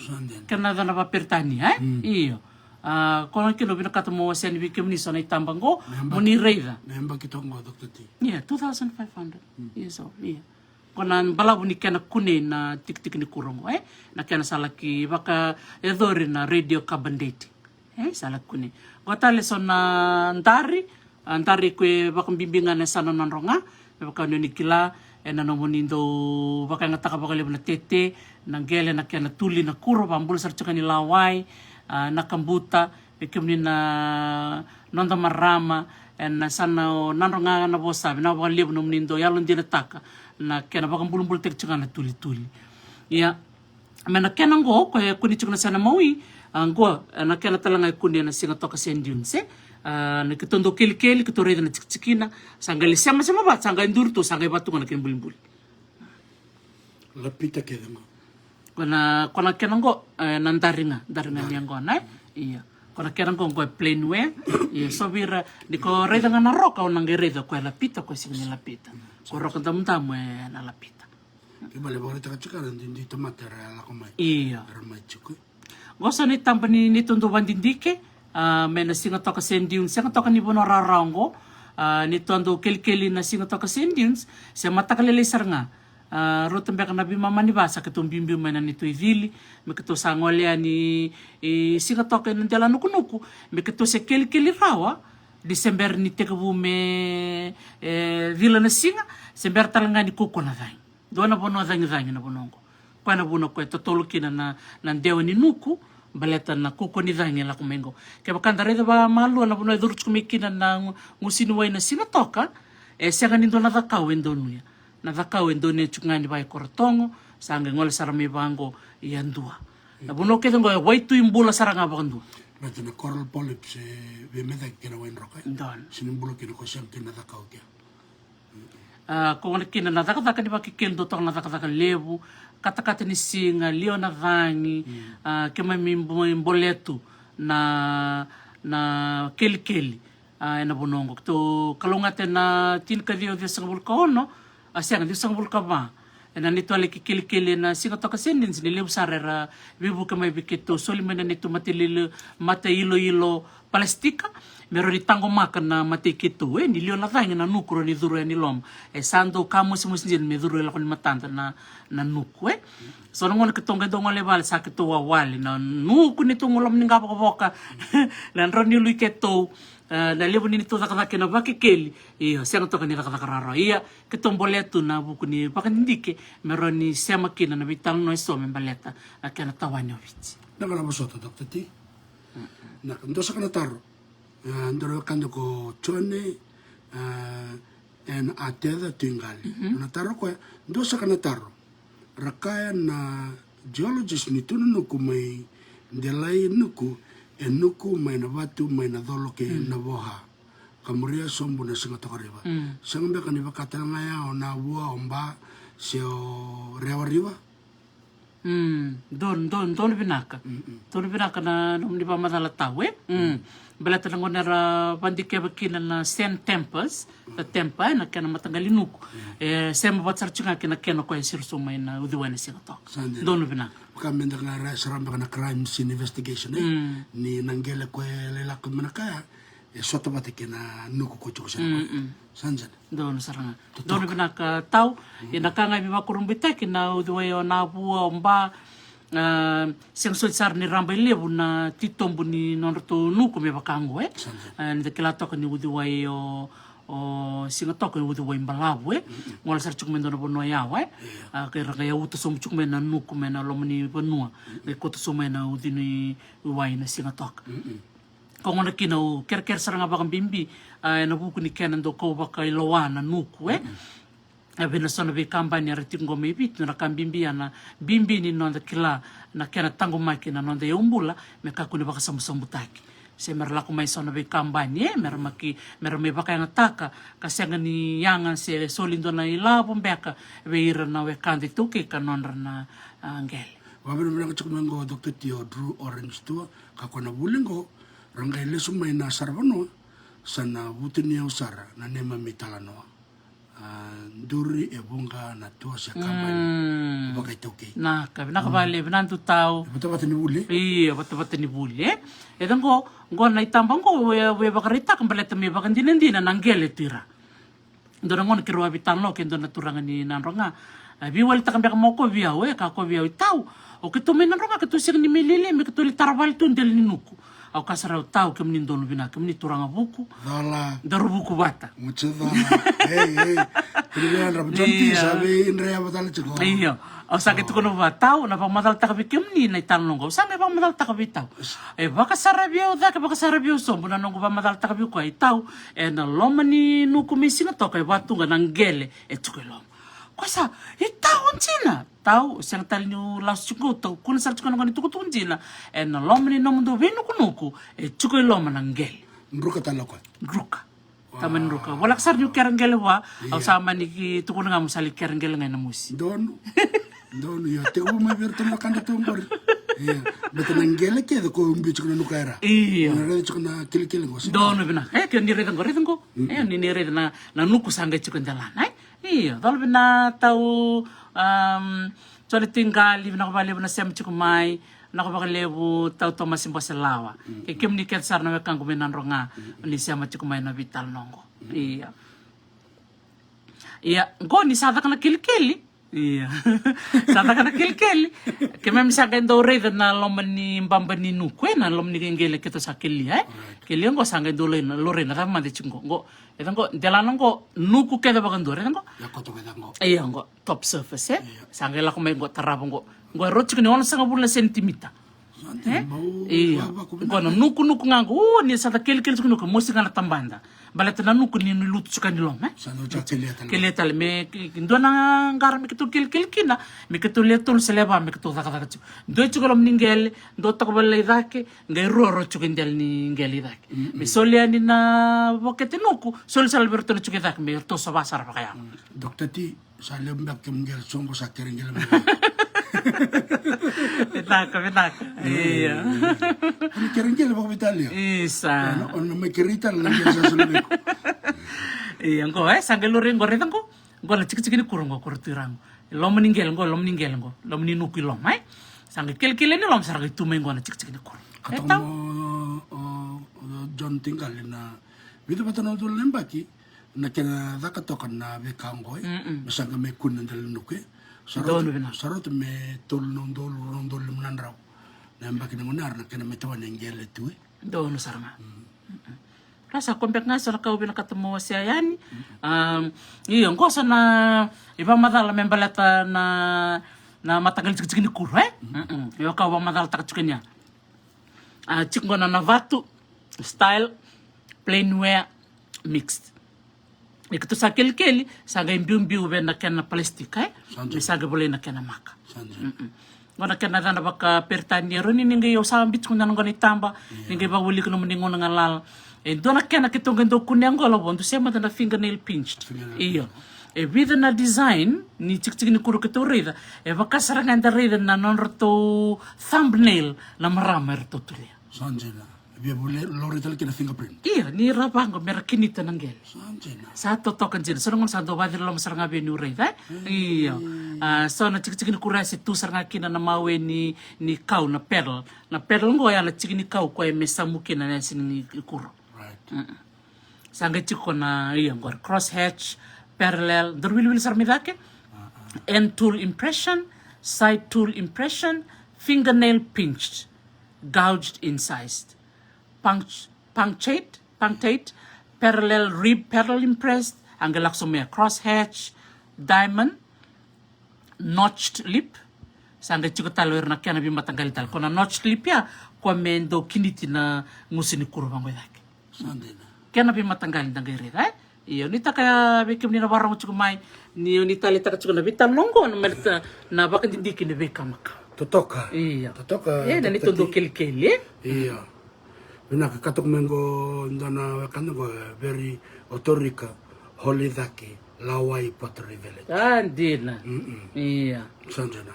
Kena yacana vakaperitania, e? Io. A, qo na kena au vinakata mo wasea vei kemuni so na itaba qo, mo ni raica. Na yabaki toka qo, Doctor T? Ia, two thousand five hundred years old, ia. Qo na balavu ni kena kunei na tikitiki ni kuro qo, e? Na kena sa laki vakayacori na radiocarbon dating. E, sa laki kunei. Qo tale so na dari, a, dari qo e vakabibi ga na yasana Nadroga, me vaka ni o ni kila, ena nomuni dau vakayagataka vakalevu na tete, na qele, na kena tuli na kuro, vakabula sara tiko ga ni lawai, a, na kabuta, vei kemuni na noda marama, ena yasana o Nadroga na Vosa, vinaka vakalevu nomuni dau yalodinataka na kena vakabulabulataki tiko ga na tulituli. Ia, mai na kena qo, qo e kune tiko na yasana mawi, a, qo, e, na kena tale ga e kune na Sigatoka Sand Dunes, e. A, na keitou dau kelikeli, keitou raica na tikitikina, sa qai lai semasema vata, sa qai duri tu, sa qai vatu ga na kena bulibuli. Lapita kece qo. Qo na, qo na kena qo, e, na dari ga, dari ga ni yaqona, e? Ia. Qo na kena qo, qo e plain ware. Ia, so vei ira, ni ko raica ga na roka, o na qai raica qo e lapita, qo e sega ni lapita. Qo roka damudamu e na lapita. Ke vale vakaraitaka tiko na duidui tamata era lako mai. Ia. Era mai tiko. Qo so na itaba ni, ni neitou dau vakadidike, a, mai na Sigatoka Sand Dunes, sega toka ni vanua rawarawa qo, a, neitou dau kelikeli na Sigatoka Sand Dunes, se mataka lailai sara ga. A, rauta beka na veimama ni va sa keitou biubiu mai na neitou icili, me keitou sa gole yani i Sigatoka ena dela nukunuku, me keitou se kelikeli rawa, ni se bera ni tekivu me, e, cila na siga, se bera tale ga ni kaukaua na cagi. Dua na vanua cagicagi na vanua oqo. Koya na vuna koya e totolo kina na, na dewa ni nuku, baleta na kaukaua ni cagi e lako mai qo. Kevaka da raica vakamalua na vanua e curu tiko mai kina na gu-, gusu ni wai na Sigatoka, e sega ni dua na cakau e donuya. Na cakau e donuya tiko ga ni vaka i Korotogo, sa qai gole sara mai vaqo i Yadua. Na vanua kece qo e waitui bula sara ga vakadua. Baleta na coral polyps e veimecaki kei na wai droka, e? Donu. Sega ni bula kina ko sega kina na cakau kea. A, ko gona kina na cakacaka ni vakekeli, dua toka na cakacaka levu, katakata ni siga, liwa na cagi, a, keimami bo-, boletu na, na kelikeli, a, ena vanua oqo. Keitou kalougata ena tinikaciwa ciwasagavulu ka ono, a, sega, ciwasagavulu ka va. Ena neitou a laki kelikeli ena Sigatoka Sand Dunes, ni levu sara era veivuke mai vei keitou, soli mai na neitou mataililo, matailoilo, palasitiki, me rawa ni taqomaka na matai keitou, e, ni liwa na cagi na nuku rawa ni curu yani i loma. E sa dau ka mosimosi dina me curu e lako ni matada na, na nuku, e. So na gauna keitou qai dau gole i vale sa keitou wawale na nuku ni tu e loma ni qavokavoka. Na drau ni lui keitou, e, na levu ni neitou cakacaka ena vakekeli. Io, sega toka ni cakacaka rawarawa. Ia, keitou bolea tu ena vuku ni vakadidike, me rawa ni sema kina na veitalanoa eso me baleta na kena tawani o Viti. Na ka na vosota, Doctor T. Na ka, dua saka na taro. A, dua na wekada ko Jone, a, ena Ateca Tuiqali. Mhm. Na taro koya, dua saka na taro. Ra kaya na geologist ni tu na nuku mai Delai Nuku, e nuku mai na vatu, mai na colo kei na voha. Ka muria sobu na Sigatoka River. Mm. Sega beka ni vaka tale ga ya o Navua, o Ba, se o Rewa River. Mm, donu, donu, donu vinaka. Mm, mm. Donu vinaka na nomuni vakamacala tau, e? Mm. Mm. Baleta na gauna era vadikeva kina na sand tempers, the temper, e, na kena mataqali nuku. Mm. E, sema vata sara tiko ga kei na kena koya e siro sobu mai na uciwai na Sigatoka. Sa dina. Donu vinaka. Vaka meda ga rai sara beka na crime scene investigation, e? Mm. Ni na qele koya e lai lako mai na kaya, e sota vata kei na nuku ko tiko sara. Mm, mm. Sa dina. Donu sara ga. Totoka. Donu vinaka tau. Mm. Ia na ka ga e veivakurabuitaki na uciwai o Navua, o Ba, a, sega soti sara ni rabailevu na titobu ni nodratou nuku me vaka oqo, e? Sa dina. A, ni da kila toka ni uciwai o, o Sigatoka e uciwai balavu, e? Mm, mm. Gole sara tiko mai dua na vanua yawa, e? Ia. A, qai ra qai yauta sobu tiko mai na nuku mai na loma ni vanua. Mm. Qai kauta sobu mai na uci ni wai na Sigatoka. Mm, mm. Ko gona kina au kerekere sara ga vakabibi, a, ena vuku ni kena dau kau vakailoa na nuku, e. Mm. A, vei na so na veikabani era tiko qo mai Viti, na ka bibi ya na bibi ni noda kila na kena taqomaki na noda iyaubula, me kakua ni vakasabusabutaki. Se mera lako mai so na veikabani, e, mera maki, mera mai vakayagataka, ka sega ni yaga se soli dua na ilavo beka vei ira na wekada iTaukei ka nodra na, a, qele. Vakavinavinaka tiko mai qo Doctor T o Drew Orange Tour, ka ko na vuli qo, ra qai lesu mai na saravanua, sa na vutuniyau sara na neimami italanoa. A, duri e vuqa na tua se kabani. Mm. Vakaitaukei. Naka, vinaka vakalevu, vinaka Tau. E vatavata ni vuli. Io, vatavata ni vuli, e. E da qo, qo na itaba qo, e, e vakaraitaka baleta me vakadinadina na qele tu ira. Dua na gauna keirau a veitalanoa kei dua na turaga ni Nadroga. A, veiwalitaka beka mai o koya vei au, e, ka koya vei au, i Tau. O keitou mai Nadroga, keitou sega ni mai lialia, me keitou lai tara vale tu dela ni nuku. Au kaya sara, Tau, kemuni donu vinaka, kemuni turaga vuku. Cola. Daru vuku vata. Mutu cola. Ei, ei. Kemuni yadra, John T, io, sa veidreava tale tiko. Io. Au sa qai tukuna vua, Tau, na vakamacalataka vei kemuni na italanoa qo. Au sa qai vakamacalataka vei Tau. E vakasaravi au cake, vakasaravi au sobu na noqu vakamacalataka vei koya, i Tau, ena loma ni nuku mai Sigatoka e vaka tu ga na qele e tiko i loma. Koya sa, i Tau, o dina. Tau, sega tale niu lasu tiko qo, Tau, kua sara tiko na noqu itukutuku dina. Ena loma ni nomudou veinukunuku e tiko i loma na qele. Druka tale o koya. Druka. Tamani druka. Voleka sara niu kerekere vua, au sa mani ki tukuna ga mo sa lai kerekere ga ena mosi. Donu. Donu, io, tekivu mai vei iratou na wekada tu qori. Io. Baleta na qele kece ko biu tiko na nuka era. Io. Na raica tiko na kilikili qo. Donu vinaka. E, ke ni raica qo, raica qo. Mm. E, ni, ni raica na, na nuku sa qai tiko e delana, e? Io, cola vinaka Tau, um, Jone Tiqali, vinaka vakalevu na sema tiko mai. Vinaka vakalevu Tau Tomasi Boselawa. Mm. Kei kemuni kece sara na wekaqu mai Nadroga, mm, ni sema tiko mai na veitalanoa qo. Mm. Io. Ia, qo ni sa caka na kelikeli. Ia. Sa caka na kelikeli. Keimami sa qai dau raica na loma ni baba ni nuku, e, na loma ni qele keitou sa kelia, e. Right. Kelia qo sa qai dau lai na, laurai na cava mada e tiko qo. Qo, e, qo, delana qo, nuku kece vakadua, raica qo. Ia, koto kece qo. Ia, qo. Top surface, e? Io. Sa qai lako mai qo, tarava qo. Qo e rauta tiko ni onosagavulu na senitimita. Sa dina, e? Bau, io. Vavaku vinaka. Qo na nukunuku ga qo, o, ni sa da kelikeli tiko nuku, mosi ga na tabada. Baleta na nuku ni, ni lutu tiko ni loma, e? Sa na uca kelia tale. Kelia tale, me, ke, ke dua na qara me keitou kelikeli kina, me keitou lewe tolu se lewe va, me keitou cakacaka tiko. Dua e tiko loma ni qele, dua toka vale i cake, qai rua rau tiko i dela ni qele i cake. Mm, mm. Me soli yani na vokete nuku, soli sara vei iratou na tiko i cake, me ratou sova sara vakayago. Mm. Doctor T, sa levu beka kemu qele, so qo sa kerekere mai. Vinaka, vinaka. Io. Ni kerekere vakaveitalia. Isa. Ona, ona mai kerei tale na qele sa soli vei iko. Io, qo, e, sa qai laurai qo, raica qo. Qo na tikitiki ni kuro qo, kuro tu i ra qo. Loma ni qele qo, loma ni qele qo. Loma ni nuku i loma, e. Sa qai kelikeli ni loma, sa ra qai tu mai qo na tikitiki ni kuro. Ka toka mo, o, o, John Tiqali na vica vata na udolu na yabaki, na kena caka toka na veika oqo, e. Mm-mm. Me sa qai mai kune na dela ni nuku, e. Sa rauta, donu vinaka. Sa rauta me tolu na udolu, rua na udolu lima na drau na yabaki ni gauna era na kena mai tawana e qele tu, e. Donu sara ga. Mm. Mm-mm. Ra sa ko beka ga so na ka au vinakata mo wasea yani. Mm-mm. Um, io, qo sa na ivakamacala me baleta na, na mataqali tikitiki ni kuro, e? Mm-mm. Mm-mm. Io, ka au vakamacalataka tiko ni a. A, tiko qo na, na vatu, style, plain wear, mixed. Ni keitou sa kelikeli, sa qai biubiu vei na kena plastic, e? Sa dina. Me sa qai volai na kena maka. Sa dina. Mm-mm. Qo na kena yacana vakaperitania, rau ni, ni qai au sa biu tiko na noqu na itaba, io, ni qai vakawilika nomuni gauna galala. E dua na kena keitou qai dau kunea qo, lavo, dou se mada na fingernail pinched. Fingernail pinched. Io. E vica na design ni tikitiki ni kuro keitou raica, e vaka sara ga eda raica na nodratou thumbnail na marama eratou tulia. Sa dina. Via vule, laurai tale kina fingerprint. Io, ni ra vaqo me ra kinita na qele. Sa dina. Sa totoka dina. So na gauna sa dau vakaciriloma sara ga vei niu raica, e? Io. A, so na tikitiki ni kuro se tu sara ga kina na mawe ni, ni kau, na petal. Na petal qo ya na tiki ni kau koya me samu kina na yasa ni kuro. Right. Mm-mm. Sa qai tiko na, io, qori cross hatch, parallel, daru wiliwili sara mai cake. Ah, ah. End tool impression, side tool impression, fingernail pinched, gouged, incised, punct-, punctate, punctate, parallel rib, parallel impressed, a qai lako sobu mai cross hatch, diamond, notched lip. Sa qai tiko tale o ira na kena veimataqali tale. Ko na notched lip ya, ko me dau kiniti na gusu ni kuro vaqo i cake. Sa dina. Kena veimataqali da qai raica, e? Io, nuitaka vei kemuni na vakarorogo tiko mai, ni, ni taleitaka tiko na veitalanoa qo, na mai na, na vakadidike ni veika makawa. Totoka. Io. Totoka, e, na neitou dau kelikeli, e? Io. Vinaka, ka toka mai qo, dua na wekada qo, e, Veri Otorika Holeicake. Lawai Pottery Village. A dina. Ia. Sa dina.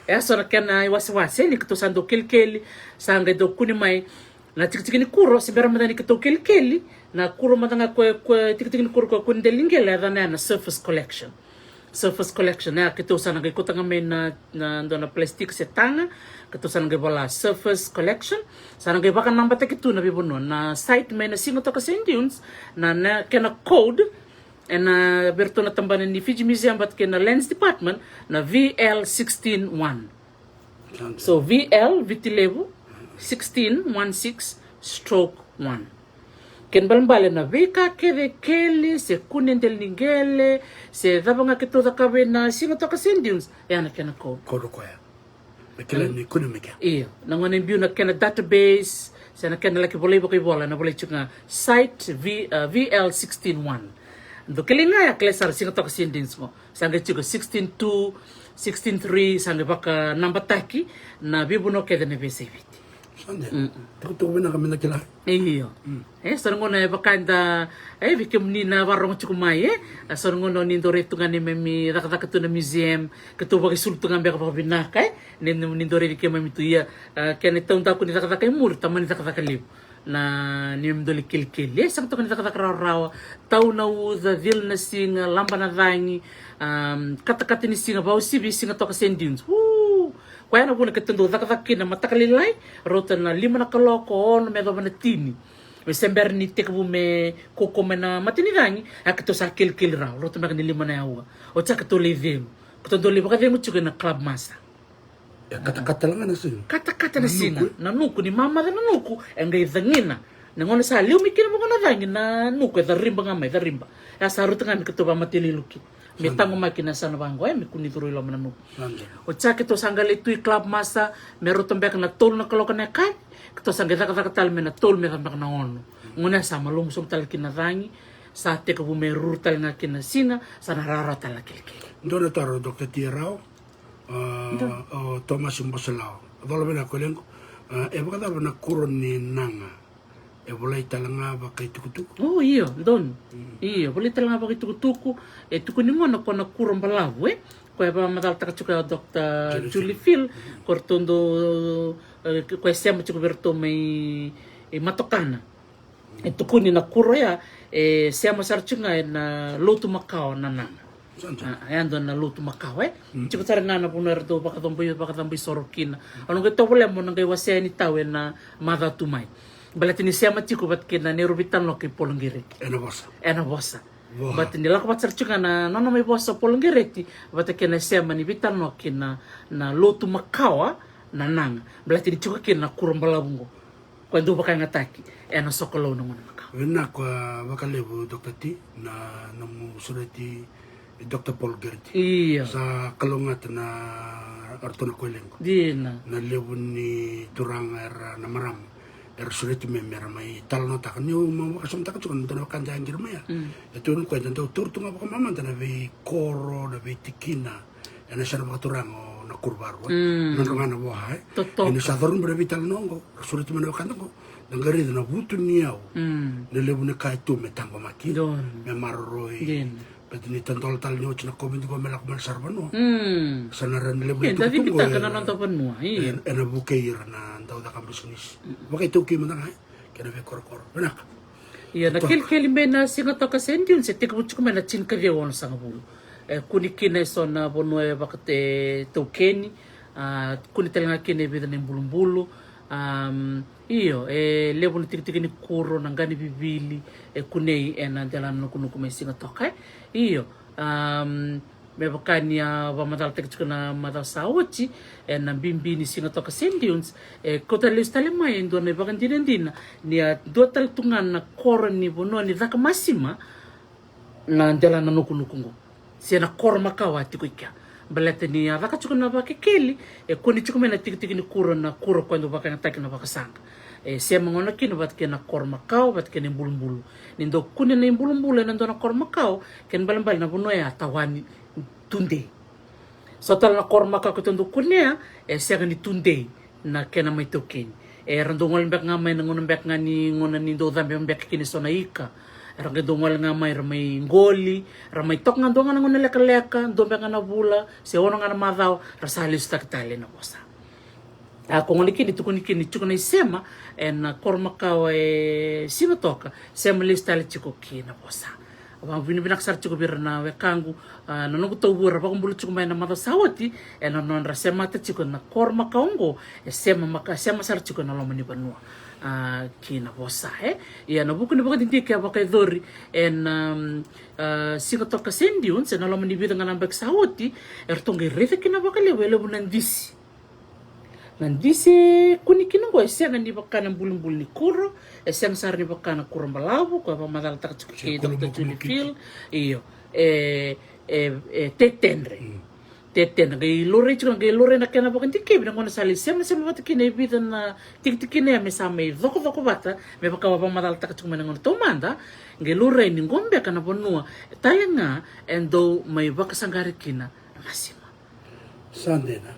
E so na kena iwasewase ni keitou sa dau kelikeli, sa qai dau kune mai na tikitiki ni kuro, se bera mada ni keitou kelikeli. Na kuro mada ga ko, ko tikitiki ni kuro ko kua ni dela ni qele, yacana ya na surface collection. Surface collection, e, keitou sa na qai kauta ga mai na, na dua na plastic se taga, keitou sa na qai vola surface collection. Sa na qai vakanabataki tu na veivanua na site mai na Sigatoka Sand Dunes, na, na kena code, ena vei ratou na tabana ni Fiji Museum vata kei na Lands Department, na V L sixteen one. So V L, Viti Levu, sixteen one six stroke one. Kena balebale na veika kece keli, se kune dela ni qele, se cava ga keitou cakava ena Sigatoka Sand Dunes, ya na kena code. Code koya. Me kila ni kune mai kea. Io, na gauna e biu na kena database, se na kena laki volai vakaivola, na volai tiko ga site V, uh, V L sixteen one. Dou kilai ga ya, kilai sara Sigatoka Sand Dunes qo. Sa qai tiko sixteen two, sixteen three, sa qai vakanabataki na veivanua kece na veiyasai Viti. Sa dina. Tukutuku vinaka me na kila. Io. E so na gauna e vaka eda, e, vei kemuni na vakarorogo tiko mai, e, a so na gauna ni dau rai tu ga ni me mi cakacaka tu na museum, keitou vakaisulu tu ga beka vakavinaka, e, ni, ni dau rai vei kemami tu ia, a, kena taudaku ni cakacaka e muri, tamani cakacaka levu. Na ni me dau lai kelikeli, e, sega toka ni cakacaka rawarawa, tau na uca, cila na siga, laba na cagi, am, katakata ni siga, vausivi Sigatoka Sand Dunes. Uu! Koya na vuna keitou dau cakacaka kina mataka lailai, rauta na lima na kaloko, ono me yacova na tini. Me se bera ni tekivu me kaukaua mai na mata ni cagi, a keitou sa kelikeli rawa, rauta beka ni lima na aua. Oti ya keitou lai cegu. Keitou dau lai vakacegu tiko ena Club Massa. E katakata tale ga na siga. Katakata na siga. Na nuku, ni mamaca na nuku, e qai cagina. Na gauna sa liu mai kina vaqo na cagi, na nuku e cariba ga mai, cariba. Ya sa rauta ga me keitou vakamatailoilo kina. Me taqomaki na yasana vaqo, e, me kua ni curu i loma na nuku. Oti ya keitou sa qai lai tu i Club Massa, me rauta beka na tolu na kaloko na yakavi, keitou sa qai cakacaka tale mai na tolu me yacova beka na ono. Gauna ya sa malumu sobu tale kina na cagi, sa tekivu me ruru tale ga kina na siga, sa na rawarawa tale na kelikeli. Dua na taro, Doctor T. Rao, a, o Thomas Bosalao. Cola vinaka ko lequ. A, e vakacava na kuro ni naga? E volai tale ga vakaitukutuku? O, io, donu. Io, volai tale ga vakaitukutuku. E tukuni gona ko na kuro balavu, e? Ko e vakamacalataka tiko ya o Doctor Julie Phil. Ko ratou dau, e, ko e sema tiko vei ratou mai, e, Matokana. E tukuni na kuro ya, e sema sara tiko ga ena lotu makawa na naga. A, e dua na lotu makawa, e. Tiko sara ga na vanua era dau vakacabo, vakacabo isoro kina. Au na qai tovolea mo na qai wasea ni tau ena macawa tu mai. Baleta ni sema tiko vata kei na neirau veitalanoa kei Polo Qereti. Ena vosa. Ena vosa. Baleta ni lako vata sara tiko ga na nona mai vosa o Polo Qereti vata kei na sema ni veitalanoa kei na, na lotu makawa na naga. Baleta ni tiko kina na kuro balavu qo. Ko e dau vakayagataki ena sokalou na gauna makawa. Vinaka vakalevu, Doctor T, na nomu sureti Doctor Paul Gertie. Io. Sa kalougata na ratou na koilequ. Dina. Na levu ni turaga era na marama era sureti me, me ra mai talanoataka. Niu mai vakasamataka tiko na dua na vakadra e qiri mai ya. E tukuna o koya, da dau taura tu ga vakamamada na veikoro, na veitikina ena yasana vakaturaga o Nakuruvakarua. Nodra ga na voa, e. Totoka. Ni sa curu mai na veitalanoa qo, ra sureti mai na wekada qo, da qai raica na vutuniyau. Na levu ni ka e tu me taqomaki, me maroroi. Baleta ni tadola tale ni oti na COVID qo me lako mai na saravanua. Sa na rairai levu na itukutuku qo, na noda vanua, io. Ena vukei ira na dau caka bisinisi. Vakaitaukei mada ga, e. Kei na veikorokoro. Vinaka. Ia, na kelikeli mai na Sigatoka Sand Dunes e tekivu tiko mai na tinikaciwa onosagavulu. E kune kina eso na vanua e vakataukeni, a, kune tale ga kina e vica na ibulubulu. Am, io, e levu na tikitiki ni kuro, na qa ni vivili e kunei ena dela na nukunuku mai Sigatoka, e. Io, am, me vaka ni a vakamacalataki tiko na macawa sa oti, ena bibi ni Sigatoka Sand Dunes, e kauta lesu tale mai e dua na ivakadinadina ni a dua tale tu ga na koro ni vanua ni caka masima na dela na nukunuku qo. Se na koro makawa a tiko i kea. Baleta ni a caka tiko na vakekeli, e kune tiko mai na tikitiki ni kuro, na kuro ko e dau vakayagataki na vakasaqa. E sema gona kina vata kei na koro makawa, vata kei na ibulubulu. Ni dau kune na ibulubulu ena dua na koro makawa, kena ibalebale na vanua ya a tawani tudei. So tale na koro makawa keitou dau kunea, e sega ni tudei na kena mai taukeni. Era dau gole beka ga mai na gauna beka ga ni, gauna ni dau cabe beka kina eso na ika. Era qai dau gole ga mai, ra mai qoli, ra mai toka ga, dua ga na gauna lekaleka, dua beka ga na vula se ono ga na macawa, ra sa lesutaki tale na vosa. A, ko gona kina e tukuni kina ni tiko na isema ena koro makawa e Sigatoka, sema lesu tale tiko ki na vosa. Au vakavinavinaka sara tiko vei ira na wekaqu, a, na noqu tauvura, vakabula tiko mai na macawa sa oti, ena nodra semata tiko na koro makawa oqo, e sema maka, sema sara tiko ena loma ni vanua, a, ki na vosa, e. Ia na vuku ni vakadidike a vakayacori ena, um, a, Sigatoka Sand Dunes ena loma ni vica ga na yabaki sa oti, eratou qai raica kina vakalevu e levu na disi. Na disi e kune kina oqo e sega ni vaka na bulibuli ni kuro, e sega sara ni vaka na kuro balavu, koya vakamacalataka tiko kei Doctor Julie Phil. Io, e, e, e tetedre. Mm. Tetedre, qai laurai tiko, qai laurai na kena vakadikevi na gauna sa lai semasema vata kina e vica na tikitikina ya me sa mai cokocoko vata, me vaka au vakamacalataka tiko mai na gauna taumada, qai laurai ni qo beka na vanua tale ga e dau mai vakasaqari kina na masima. Sa dina.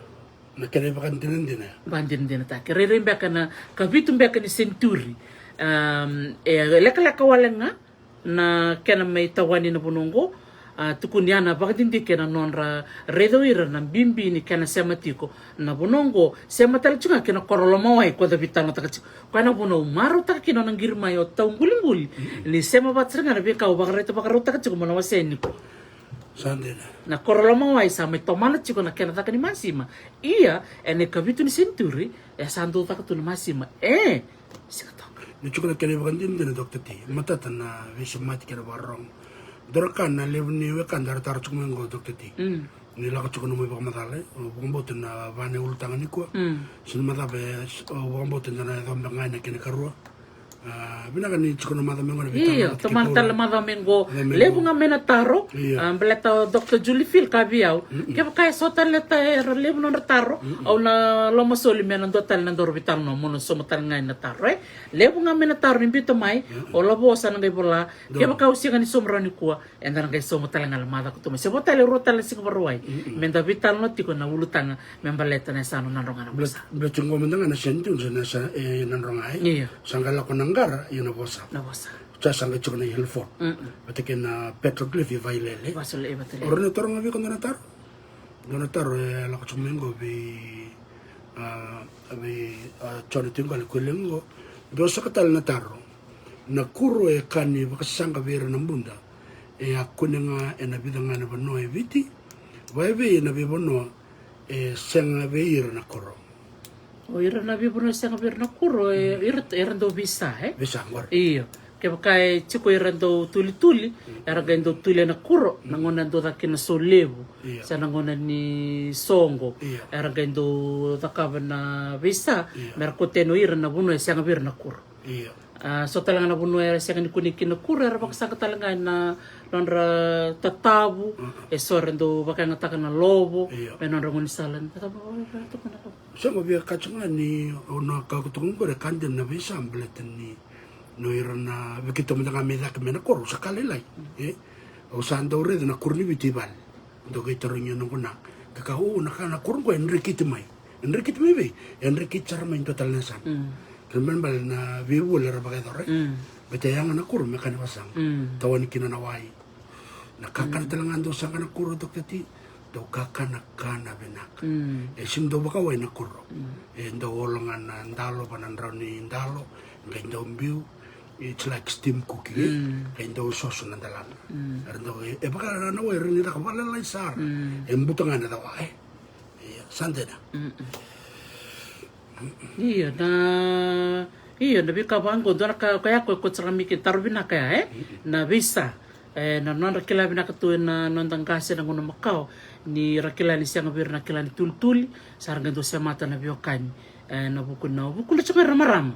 Na kena ivakadinadina ya. Vakadinadinataki. Rairai beka na kavitu beka ni senituri. Am, e lekaleka wale ga na kena mai tawani na vanua oqo. A, tukuni ya na vakadidike na nodra raica o ira na bibi ni kena sema tiko na vanua oqo. Sema tale tiko ga kei na koro lomawai ko da veitalanoataka tiko. Koya na vanua au marautaka kina o na qiri mai o tau bulibuli. Mm-mm. Ni sema vata sara ga na veika au vakaraita vakarautaka tiko mo na wasea nikua. Sa dina. Na koro lomawai sa mai tomana tiko na kena caka ni masima. Ia, ena ikavitu ni senituri, e sa dau caka tu na masima. E, Sigatoka. Ni tiko na kena ivakadinadina, Doctor T. Matata na veisemati kei na vakarorogo. Dua na ka na levu ni wekada era taro tiko mai oqo, Doctor T. Mm. Ni lako tiko na nomu ivakamacala, e, au vakabauta na va na ulutaga nikua. Mm. Se ni macava, e, au vakabauta da na yaco beka ga ena kena ikarua. A, vinaka ni tiko na macawa me gone. Io, tomana tale na macawa me qo. Levu ga mai na taro. Io. A, baleta o Doctor Julie Phil kaya vei au, mm-mm, kevaka e so tale na ta, era levu nodra taro, mm-mm, au na lomasoli me na dua tale na daru veitalanoa mo na sauma tale ga na taro, e. Levu ga mai na taro ni biuta mai, mm-mm, o Lavosa na qai vola, kevaka au sega ni sauma rawa nikua, eda na qai sauma tale ga na macawa ka tu mai. Se vo tale, rua tale na siga Vakarauwai. Mm-mm. Me da veitalanoa tiko na ulutaga me baleta na yasana Nadroga na vosa. Baleta qo mada ga na sand dunes, na yasa, e, Nadroga, e. Io. Sa qai lako na qara, io, na vosa. Na vosa. Sa, sa qai tiko na Hill Fort. Mm-mm. Vata kei na petroglyph i Vailele. Vailele, e, Vailele. O rau na taro ga vei iko dua na taro. Dua na taro e lako tiko mai qo vei, a, vei, a, Jona Tiqale Kuilequ. Dua saka tale na taro. Na kuro e ka ni vakasaqa vei ira na buda, e a kune ga ena vica ga na vanua e Viti. Vakaevei na veivanua e sega vei ira na kuro? O ira na veivanua e sega vei ira na kuro, e, mm, ira, era dau veisa, e? Veisa qori. Io. Kevaka e tiko ira dau tulituli, mm, era qai dau tuli ena kuro, mm, na gauna e dau caka kina na solevu. Io. Se na gauna ni soqo. Io. Era qai dau cakava na veisa, io, me ra kauta yani o ira na vanua e sega vei ira na kuro. Io. A, so tale ga na vanua era sega ni kune kina na kuro, era vakasaqa tale ga ena nodra tatavu, mm, e so era dau vakayagataka na lovo, io, me nodra gaunisala. Sega, via ka tiko ga ni o na ka ko tiko qori, ka dina na veisa baleta ni o ira na, vei keitou mada ga mai cake mai na koro, au sa ka lailai. Mm. E? Au sa dau raica na kuro ni Viti i vale. Dau qai tarogi au na noqu na. Ka kaya, o, na ka na kuro qo e drekiti mai. E drekiti mai vei? E drekiti sara mai dua tale na yasana. Mm. Kena ibalebale na veivoli era vakayacora. Mm. Baleta e yaga na kuro me ka ni vakasaqa. Mm. Tawani kina na wai. Na kakana, mm, tale ga dau saqa na kuro, Doctor T, dau kakana ka na vinaka. Mm. E sega ni dau vakawai na kuro. Mm. E dau olo ga na dalo, va na drau ni dalo, qai dau biu. It's like steam cookie, e? Mm. Qai dau soso na dalana. Mm. Era dau, e, e vaka na wai, era ni caka vakalailai sara. Mm. E buta ga na cawa, e? Io, sa dina. Mm-mm. Io, na, io, na veika vaqo, dua na ka, koya ko, ko sara mai ke taro vinaka ya, e? Mm-mm. Na veisa, e, na nodra kila vinaka tu ena noda qase na gauna makawa, ni ra kila ni sega vei ira na kila ni tulituli, sa ra qai dau semata na veiwekani, e, na vuku, na vukudra tiko era marama.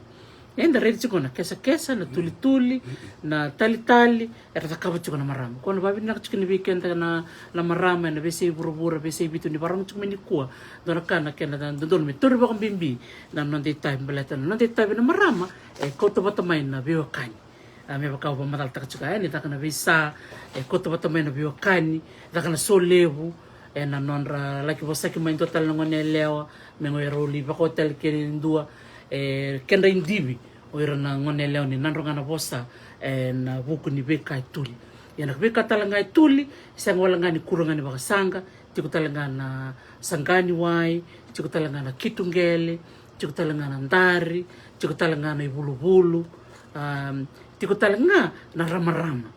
Eda raica tiko na kesakesa, na tulituli, na talitali, era cakava tiko na marama. Ko na vavinaka tiko ni vei keda na, na marama ena veisei vuravura, veisei Viti ni vakarogo tiko mai nikua. Dua na ka na kena dodonu me tauri vakabibi na noda itavi, baleta na noda itavi na marama e kauta vata mai na veiwekani. A, me vaka au vakamacalataka tiko, e, ni caka na veisa, e kauta vata mai na veiwekani, caka na solevu, ena nodra laki vosaki mai dua tale na gone yalewa, me qai rau lai vakaoti tale kina e dua, e, kedra idivi O ira na gone yalewa ni Nadroga na Vosa ena vuku ni veika e tuli. Ia na veika tale ga e tuli, sega wale ga ni kura ga ni vakasaqa, tiko tale ga na saqa ni wai, tiko tale ga na kitu qele, tiko tale ga na dari, tiko tale ga na ivuluvulu, am, tiko tale ga na ramarama.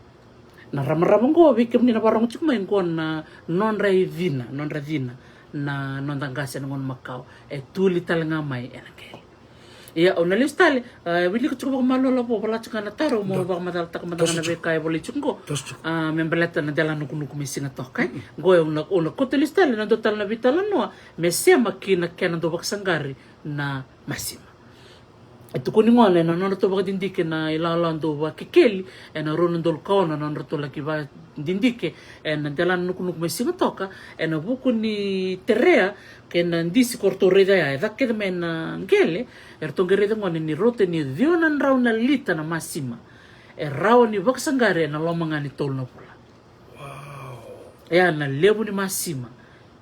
Na ramarama qo, vei kemuni na varogo tiko mai, qo na nodra icina, nodra cina na noda qase ena gauna makawa, e tuli tale ga mai ena qele. Ia au na lesu tale, e wilika tiko vakamalua, lavo vala tiko ga na taro, mo vakamacalataka mada ga na veika e volai tiko qo. A, me baleta na dela nukunuku mai Sigatoka, e. Qo au na, au na kauta lesu tale na dua tale na veitalanoa me sema ki na kena dau vakasaqari na masima. E tukuni gona ena nodratou vakadidike na ilawalawa dau vakekeli ena rua na udolu ka ono, na nodratou laki vakadidike ena dela nukunuku mai Sigatoka, ena vuku ni terea kei na disi ko ratou raica ya, e caka kece mai na qele. Eratou qai raica gona ni rauta ni ciwa na drau na lita na masima e rawa ni vakasaqari ena loma ga ni tolu na vula. Ia na levu ni masima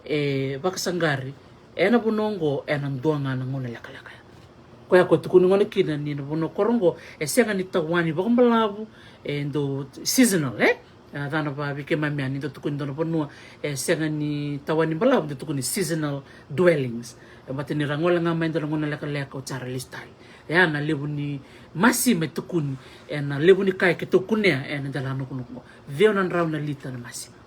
e vakasaqari ena vanua oqo ena dua ga na gauna lekaleka. Koya ko tukuni gona kina ni na vanua koro oqo e sega ni tawani vakabalavu, e dau seasonal, e? A, cana vavike mai mea ni dau tukuni dua na vanua e sega ni tawani balavu, dau tukuni seasonal dwellings. E vata ni ra gole ga mai dua na gauna lekaleka o tara lesu tale. Ia na levu ni masima e tukuni ena levu ni ka e keitou kunea ena dela nukunuku oqo. Ciwa na drau na lita na masima.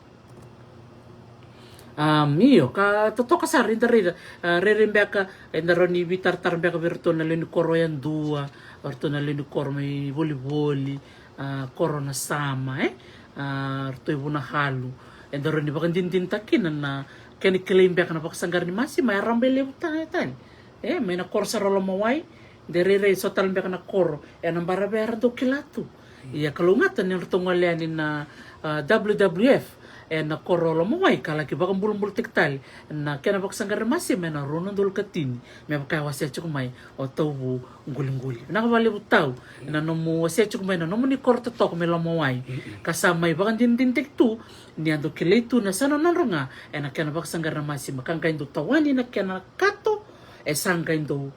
Am, io, ka totoka sara, eda raica, a, rairai beka, eda rawa ni veitaratara beka vei ratou na lewe ni koro yadua, ratou na lewe ni koro mai volivoli, a, koro na sama, e? A, ratou i Vunahalu. Eda rawa ni vakadinadinataka kina na kena kilai beka na vakasaqari ni masima, e raba e levu ta-, tale. E, mai na koro sara o Lomawai, de rairai so tale beka na koro ena baravi era dau kila tu. Ia kalougata ni ratou gole yani na, a, W W F ena koro o Lomawai ka laki vakabulabulataki tale na kena vakasaqari masima ena rua na udolu ka tini, me vaka e wasea tiko mai o Tauvu Quliquli. Vinaka vakalevu Tau ena nomu wasea tiko mai na nomuni koro totoka mai Lomawai, ka sa mai vakadinadinataki tu ni a dau kilai tu na yasana Nadroga ena kena vakasaqari na masima, ka qai dau tawani na kena kato, e sa qai dau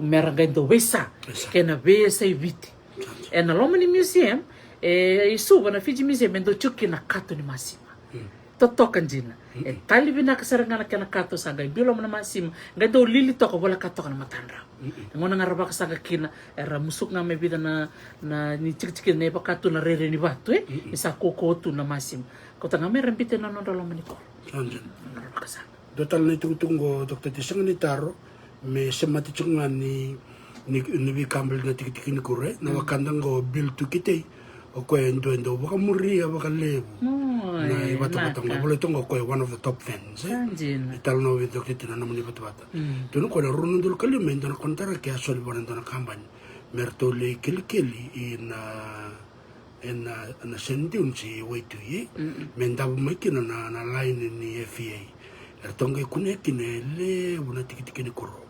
mera qai dau veisa kei na veiyasai Viti. Ena loma ni museum e, i Suva, na Fiji Museum, e dau tiko kina na kato ni masima. Totoka dina. E tali vinaka sara ga na kena kato, sa qai biu loma na masima, qai dau lili toka, voleka toka na matadrau. E gauna ga ra vakasaqa kina, era musuka ga mai vica na, na ni tikitiki na ivakatu na rairai ni vatu, e? Ni sa kaukauwa tu na masima. Kauta ga mai ra biuta ena nodra loma ni koro. Nodra vakasaqa. Dua tale na itukutuku qo, Doctor, e sega ni taro, me semati tiko ga ni, ni, ni veika baleti na tikitiki ni koro, e? Na wekada qo o Bill Tukitei, o koya e dua e dau vakamuria vakalevu na ivatavata qo, volai toka qo o koya one of the top fans, e? Sa dina. E talanoa vei Doctor Titi na nomuni vatavata. Tukuna o koya na rua na udolu ka lima e dua na konitaraki a soli vua na dua na kabani me ratou lai kelikeli ina ena, na sand dunes i Waitui, e? Me davo mai kina na, na laini ni F A. Eratou qai kunea kina e levu na tikitiki ni koro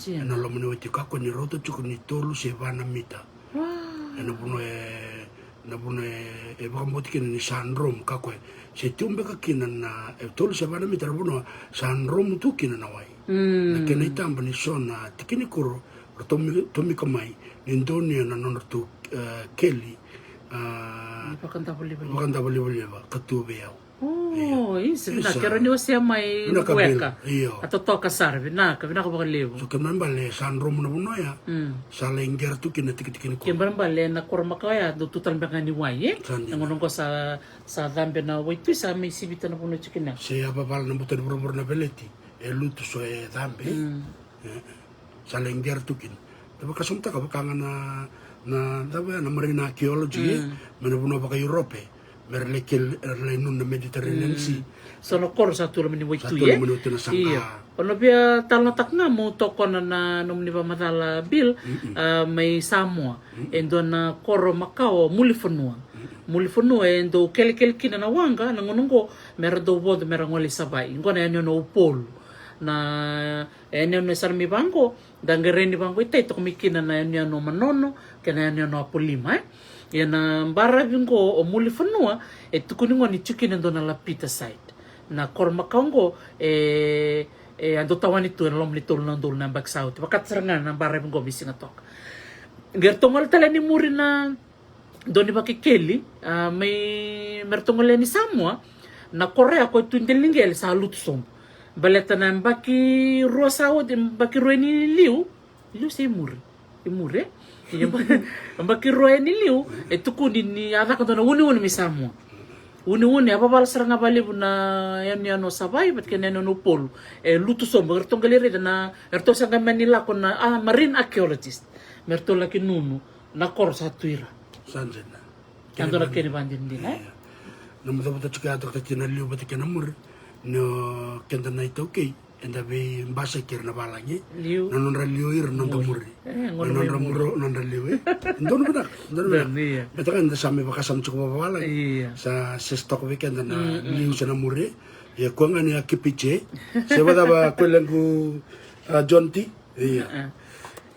ena loma ni Waitui, kakua ni rauta tiko ni tolu se va na mita. Ena vanua e, na vanua e, e vakabauti kina ni sa dromu, kakua e se tu beka kina na, e tolu se va na mita na vanua sa dromu tu kina na wai. Na kena itaba ni so na tiki ni koro ra tomi-, tomika mai ni donuya na nodratou, e, keli, a, vakadavolivaliva ka tu vei au. O, isa, vinaka, kero ni wasea mai weka. Io. A totoka sara, vinaka, vinaka vakalevu. So kena ibalebale sa dromu na vanua ya, sa lai qera tu kina na tikitiki ni koro. Kena ibalebale na koro makawa ya dau tu tale beka ga ni wai, e? Sa dina. Na gauna qo sa, sa cabe na Waitui, sa mai sivita na vanua tiko kina. Se a vavala na buta ni vuravura na veleti, e lutu so e cabe. E, sa lai qera tu kina. Da vakasamataka vaka ga na, na, da vaya na marine archaeology, e, mai na vanua vaka-Europe, me ra lai kel-, ra lai nunu na Mediterranean Sea. So na koro sa tu loma ni Waitui, e? Sa tu loma ni Waitui na saqa. Io. O na via talanoataka ga mo tokona na nomuni vakamacala, Bill, a, mai Samoa. E dua na koro makawa o Mulifanua. Mulifanua e dau kelekele kina na waqa na gauna qo, me ra dau vodo, me ra gole i Savaii. Qo na yanuyanu o Upolu. Na, e, yanuyanu e sa na mai vaqo, da qai rai ni vaqo i tai, toka mai kina na yanuyanu o Manono kei na yanuyanu o Apolima, e. Ia na baravi qo o Mulifanua e tukuni qo ni tiko kina e dua na lapita site. Na koro makawa qo e, e a dau tawani tu ena loma ni tolu na udolu na yabaki sa oti. Vakataka sara ga na baravi qo mai Sigatoka. Qai ratou gole tale ni muri na dau ni vakekeli, a, mai me ratou gole ni Samoa, na koro ya ko Tui Deliqele sa lutu sobu. Baleta na baki rua sa oti, baki rua ni liu, liu se i muri, i muri, e? Ia, ba-, baki rua ni liu, e tukuni ni a caka dua na uneune mai Samoa. Uneune, a vavala sara ga valevu na yanuyanu o Savaiva, vata kei na yanuyanu o Upolu. E lutu sobu, eratou qai lai raica na, eratou sa qai mani lako na, a, marine archaeologist. Me ratou laki nunu na koro sa tu ira. Sa dina. Ka dua na kena ivakadinadina, e? Ia. Na macavuta tiko ya toka tati na liu vata kei na muri. Ni o keda na iTaukei, eda veibasai kei ira na valagi. Liu. Na nodra liu ira na nodra muri. E, na nodra muri, nodra liu, e. Donu vinaka, donu vinaka. Donu, ia. Baleta ga eda sa mai vakasama tiko vavalagi. Ia. Sa sesi toka vei keda na liu se na muri. Ia, koya ga ni a keep it, e. Se vacava koya lequ, a, John T. Ia.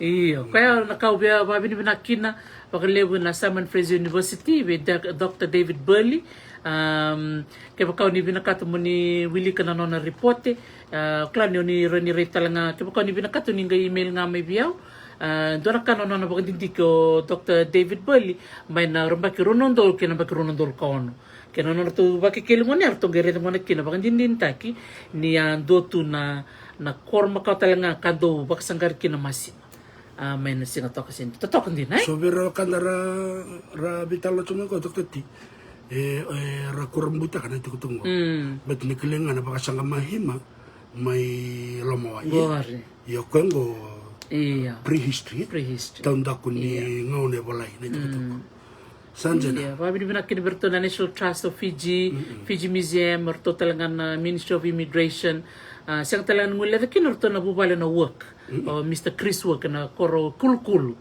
Io, koya na ka au via vakavinavinaka kina vakalevu na Simon Fraser University vei Doc-, Doctor David Burley. Am, kevaka o ni vinakata mo ni wilika na nona ripote, a, kila ni o ni rawa ni rai tale ga, kevaka o ni vinakata o ni qai email ga mai vei au. A, dua na ka na nona vakadidike o Doctor David Burley mai na yabaki rua na udolu kei na yabaki rua na udolu ka ono. Kei na nodratou vakekeli gona ya, eratou qai raica gona kina vakadinadinataki ni a dua tu na, na koro makawa tale ga ka dau vakasaqari kina masima. A, mai na siga toka se ni totoka dina, e? So vei ira wekada ra, ra veitalanoa tiko mai qo, Doctor T. E, e, ra kurabuitaka na itukutuku qo. Mm. Baleta ni kilai ga na vakasaqa mahima mai loma wai, e? Qori. Io, koya qo prehistory. Prehistory. Taudaku ni gauna e volai na itukutuku. Sa dina. Ia, vakavinavinaka kina vei iratou na National Trust of Fiji, Fiji Museum, o ratou tale ga na Ministry of Immigration. A, sega tale ga ni guileca kina o ratou na vuvale na Work, o Mister Chris Work, na koro Kulukulu.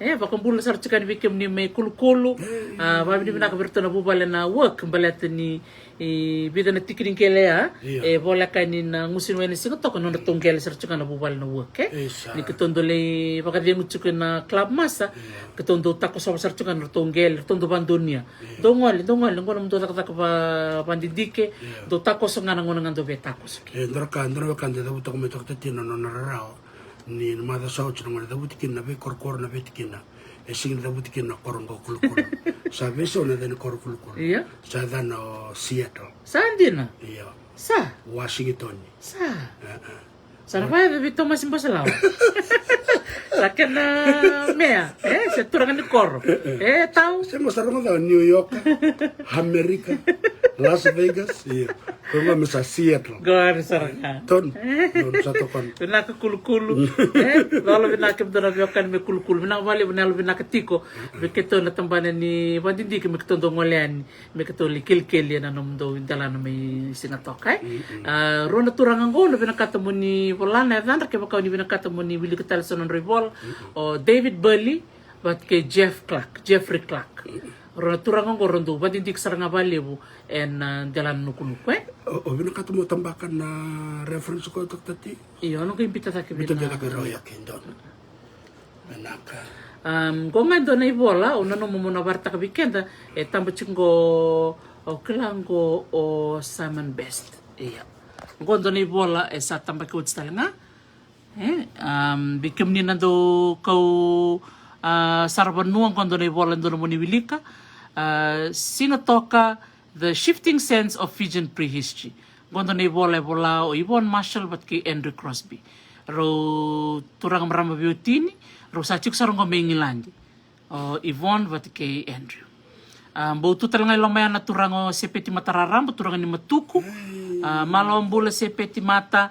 E, vakabula sara tiko yani vei kemuni mai Kulukulu. A, vakavinavinaka vei iratou na vuvale na Work, baleta ni e vica na tiki ni qele ya, e voleka yani na gusu ni wai ni siga toka, nodratou qele sara tiko ga na vuvale na Work, e? Ni keitou dau lai vakacegu tiko na Club Masa, keitou dau takosova sara tiko ga nodratou qele, ratou dau vakadonuya. Dou gole, dou gole, qo nomudou cakacaka va-, vakadidike, dou takoso ga na gauna ga dou via takoso kina. E, dua na ka, dua na wekada e cavuta toka mai toka tati na nona rarawa. Ni na macawa sa oti na gauna e cavuti kina na veikorokoro, na veitikina. E sega ni cavuti kina na koro qo Kulukulu. Sa veisau na yaca ni koro Kulukulu. Io. Sa yacana o Seattle. Sa dina? Io. Sa? Washington. Sa? E, e. Sa na vaya vei Tomasi Basalawa. Sa kena mea, e, se turaga ni koro. E, tau. Se mo sa rogoca New York, America, Las Vegas, io. Ko ga me sa Seattle. Qori sara ga. Tonu. Tonu sa tokona. Vinaka Kulukulu. E, lolo vinaka kemudou na veiwekani mai Kulukulu. Vinaka vakalevu na yalo vinaka tiko. Me keitou na tabana ni vakadidike me keitou dau gole yani. Me keitou lai kelikeli ena nomudou delana mai siga toka, e. A, rua na turaga qo, na vinakata mo ni vola na yacadra, kevaka o ni vinakata mo ni wilika tale so na drau ivola. O David Burley, vata kei Jeff Clark, Jeffrey Clark. Rua na turaga qo, rau dau vakadidike sara ga vakalevu ena, a, delana nukunuku, e? O, o vinakata mo tabaka na reference ko, Doctor T? Io, au na qai biuta cake vei na. Biuta cake vei rau, io, okay, donu. Vinaka. Am, qo ga e dua na ivola, au nanuma mo na vakaraitaka vei keda, e taba tiko qo, au kila qo o Simon Best. Ia. Qo dua na ivola, e sa tabaki oti tale ga. E, am, vei kemuni na dau kau, a, saravanua, qo dua na ivola e dodonu mo ni wilika. A, Siga Toka, The Shifting Sands of Fijian Prehistory. Qo dua na ivola e vola o Yvonne Marshall vata kei Andrew Crosby. Rau turaga marama veiwatini, rau sa tiko sara qo mai Igiladi. O Yvonne vata kei Andrew. A, bau tu tale ga i loma ya na turaga o Sepeti Mata Raraba, turaga ni Matuku. A, malo bula Sepeti Mata,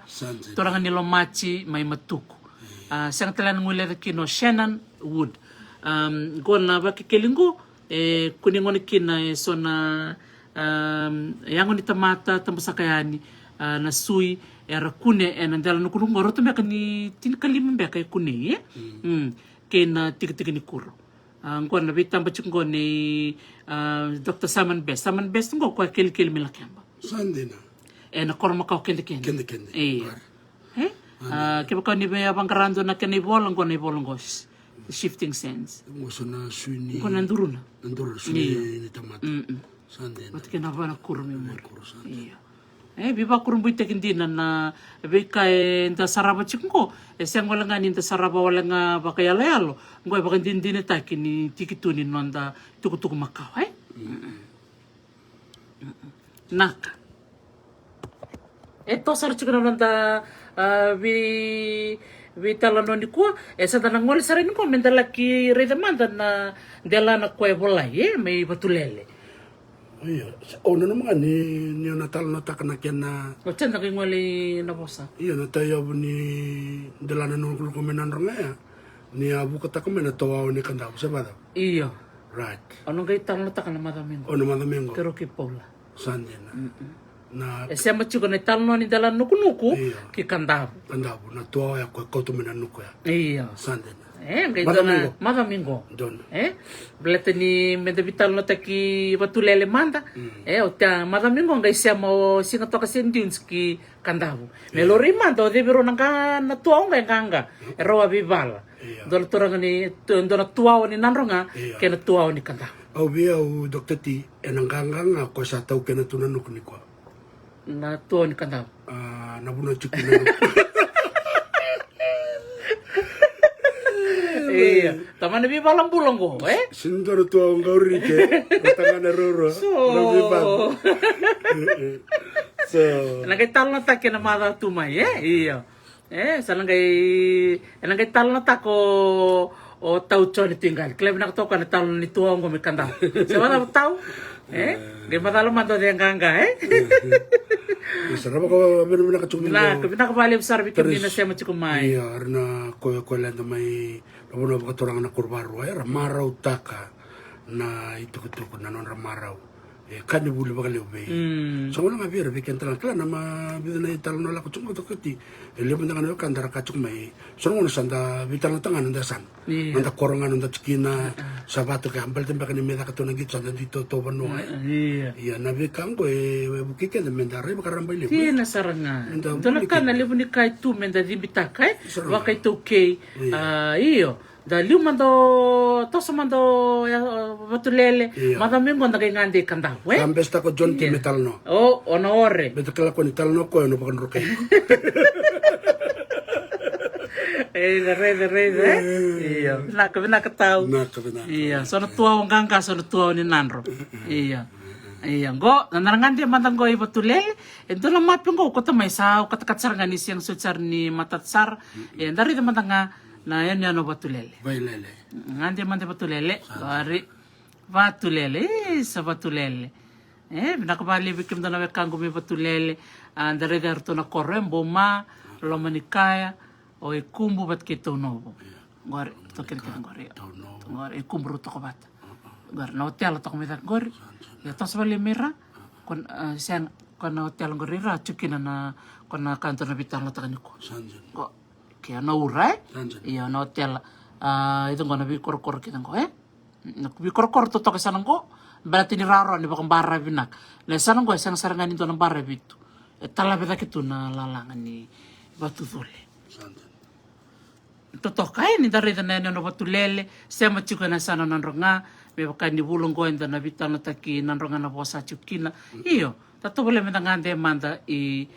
turaga ni Lomati mai Matuku. A, sega tale ga ni guileca kina o Shannon Wood. Am, qo na vakekeli qo, e kunei gona kina e so na, am, yago ni tamata, tabasaka yani, a, na sui, era kune ena dela nukunuku qo, rauta beka ni tinikalima beka e kunei, e? Mm. Kei na tikitiki ni kuro. A, qo na veitaba tiko qo nei, a, Doctor Simon Best. Simon Best qo koya kelikeli mai Lakeba. Sa dina. Ena koro makawa Kedekede. Kedekede. Io. E? A, kevaka ni via vaqara dua na kena ivola, qo na ivola qo. Shifting Sands. Qo so na sui ni, qo na duruna. Na duruna, sui ni tamata. Mm-mm. Sa dina. Vata kei na va na kuro me muri. Kuro, sa dina. Io. E veivakurabuitaki dina na veika eda sarava tiko qo. E sega wale ga ni da sarava wale ga vakayaloyalo. Qo e vakadinadinataki ni tiki tu ni noda tukutuku makawa, e? Naka. E toso sara tiko na noda, a, vei, veitalanoa nikua. E sa da na gole sara nikua me da laki raica mada na delana koya e volai, e, mai Vatulele. Io, sa, au nanuma ga ni, ni au na talanoataka na kena. O tena qai gole i Navosa. Io, na tauyavu ni delana nukunuku mai Nadroga ya. Ni a vukataka mai na toawa ni Kadavu, se vacava? Io. Right. Au na qai talanoataka na macawa mai qo. O na macawa mai qo. Keirau kei Paula. Sa dina. Na e sema tiko na italanoa ni delana nukunuku. Io. Ki Kadavu. Kadavu, na toawa ya koya kauta mai na nuku ya. Io. Sa dina. E, qai macawa mai qo. Macawa mai qo. Donu. E? Baleta ni me da veitalanoataki Vatulele mada. Mm. E, o tea macawa mai qo qai sema o Siga Toka Saint Dunes ki Kadavu. Me laurai mada o cei vei rau na qa na tuawa qo e qaqa. E rau a veivala. Io. Dua na turaga ni, tu-, dua na tuawa ni Nadroga, io, kei na tuawa ni Kadavu. Au vei au, Doctor T, ena qaqa ga koya sa taukena tu na nuku nikua. Na tuawa ni Kadavu. A, na vanua tiko na nuku. Io. Tamana veivala bula qo, e? Sini dua na tuawa qori ke, na tagane ruarua. So. Na veivala. So. Na qai talanoataki ena macawa tu mai, e? Io. E, sa na qai, ena qai talanoataka o, o tau Jone Tuigali. Kila vinaka toka na talanoa ni tuawa qo mai Kadavu. Se vacava tau? E, qai macala mada o cei e qaqa, e? Io, sa na vakavinavinaka tiko mai. Vinaka, vinaka vakalevu sara vei kemuni na sema tiko mai. Io, era na koya, koya leda mai na vanua vakaturaga na Kuruvarua, era marautaka na itukutuku, na nodra marau. E ka ni vuli vakalevu vei. Mm. Sa gona ga vei ira, vei keda tale ga, kila na ma vica na italanoa lako tiko mai Doctor T. E levu mada ga na wekada ra ka tiko mai. Sa gona sa da veitalanoataka ga na noda yasana. Io. Noda koro ga, noda tikina. Sa vata ka baleta beka ni me caka tu na qito sa da dui tautauvata vanua, e? Io. Ia na veika qo e, e vukei keda me da rai vakararaba i levu. Dina sara ga. Dua na ka na levu ni ka e tu me da cibitaka, e? Sara ga. Vakaitaukei. Io. A, io. Da liu mada o, toso mada o, e, o Vatulele. Io. Macawa mai qo da qai gade i Kadavu, e? Sa besetaka o John T me talanoa. O, o na ore. Beta kila ko ni talanoa koya o na vakadrukai. E, da raica, raica, e? Io. Vinaka, vinaka tau. Vinaka, vinaka. Io, so na tuawa qaqa, so na tuawa ni Nadro. Io. Io, qo, na, na gade mada qo i Vatulele. E dua na mapi qo, kauta mai sa, au katakata sara ga ni sega soti sara ni matata sara. E, da raica mada ga na yanuyanu o Vatulele. Vailele. Gade mada i Vatulele. Sa. Qori. Vatulele, e, sa Vatulele. E, vinaka vakalevu vei kemudou na wekaqu mai Vatulele. A, da raica iratou na koro, e, Boma, Lomanikaya, o Ikubu vata kei Taunovo. Io. Qori, ratou kece kece qori. Taunovo. Qori, Ikubu rau toka vata. Qori, na otela toka mai cake qori. Sa dina. Ia toso vale mai ra. Ko na, a, sega, ko na otela qori ra, tiko kina na, ko na ka dou na veitalanoataka nikua. Sa dina. Qo, ke na ura, e? Sa dina. Ia, na otela. A, ica qo na veikorokoro kece qo, e? Na veikorokoro totoka e yasana qo, baleta ni rawarawa ni vakabaravi vinaka. Na yasana qo e sega sara ga ni dua na baravi tu. E talave cake tu na lalaga ni vatucule. Sa dina. Totoka, e, ni da raica na yanuyanu o Vatulele, sema tiko ena yasana o Nadroga, me vaka ni vula qo eda na veitalanoataki Nadroga na vosa tiko kina. Io, da tovolea me da gade mada i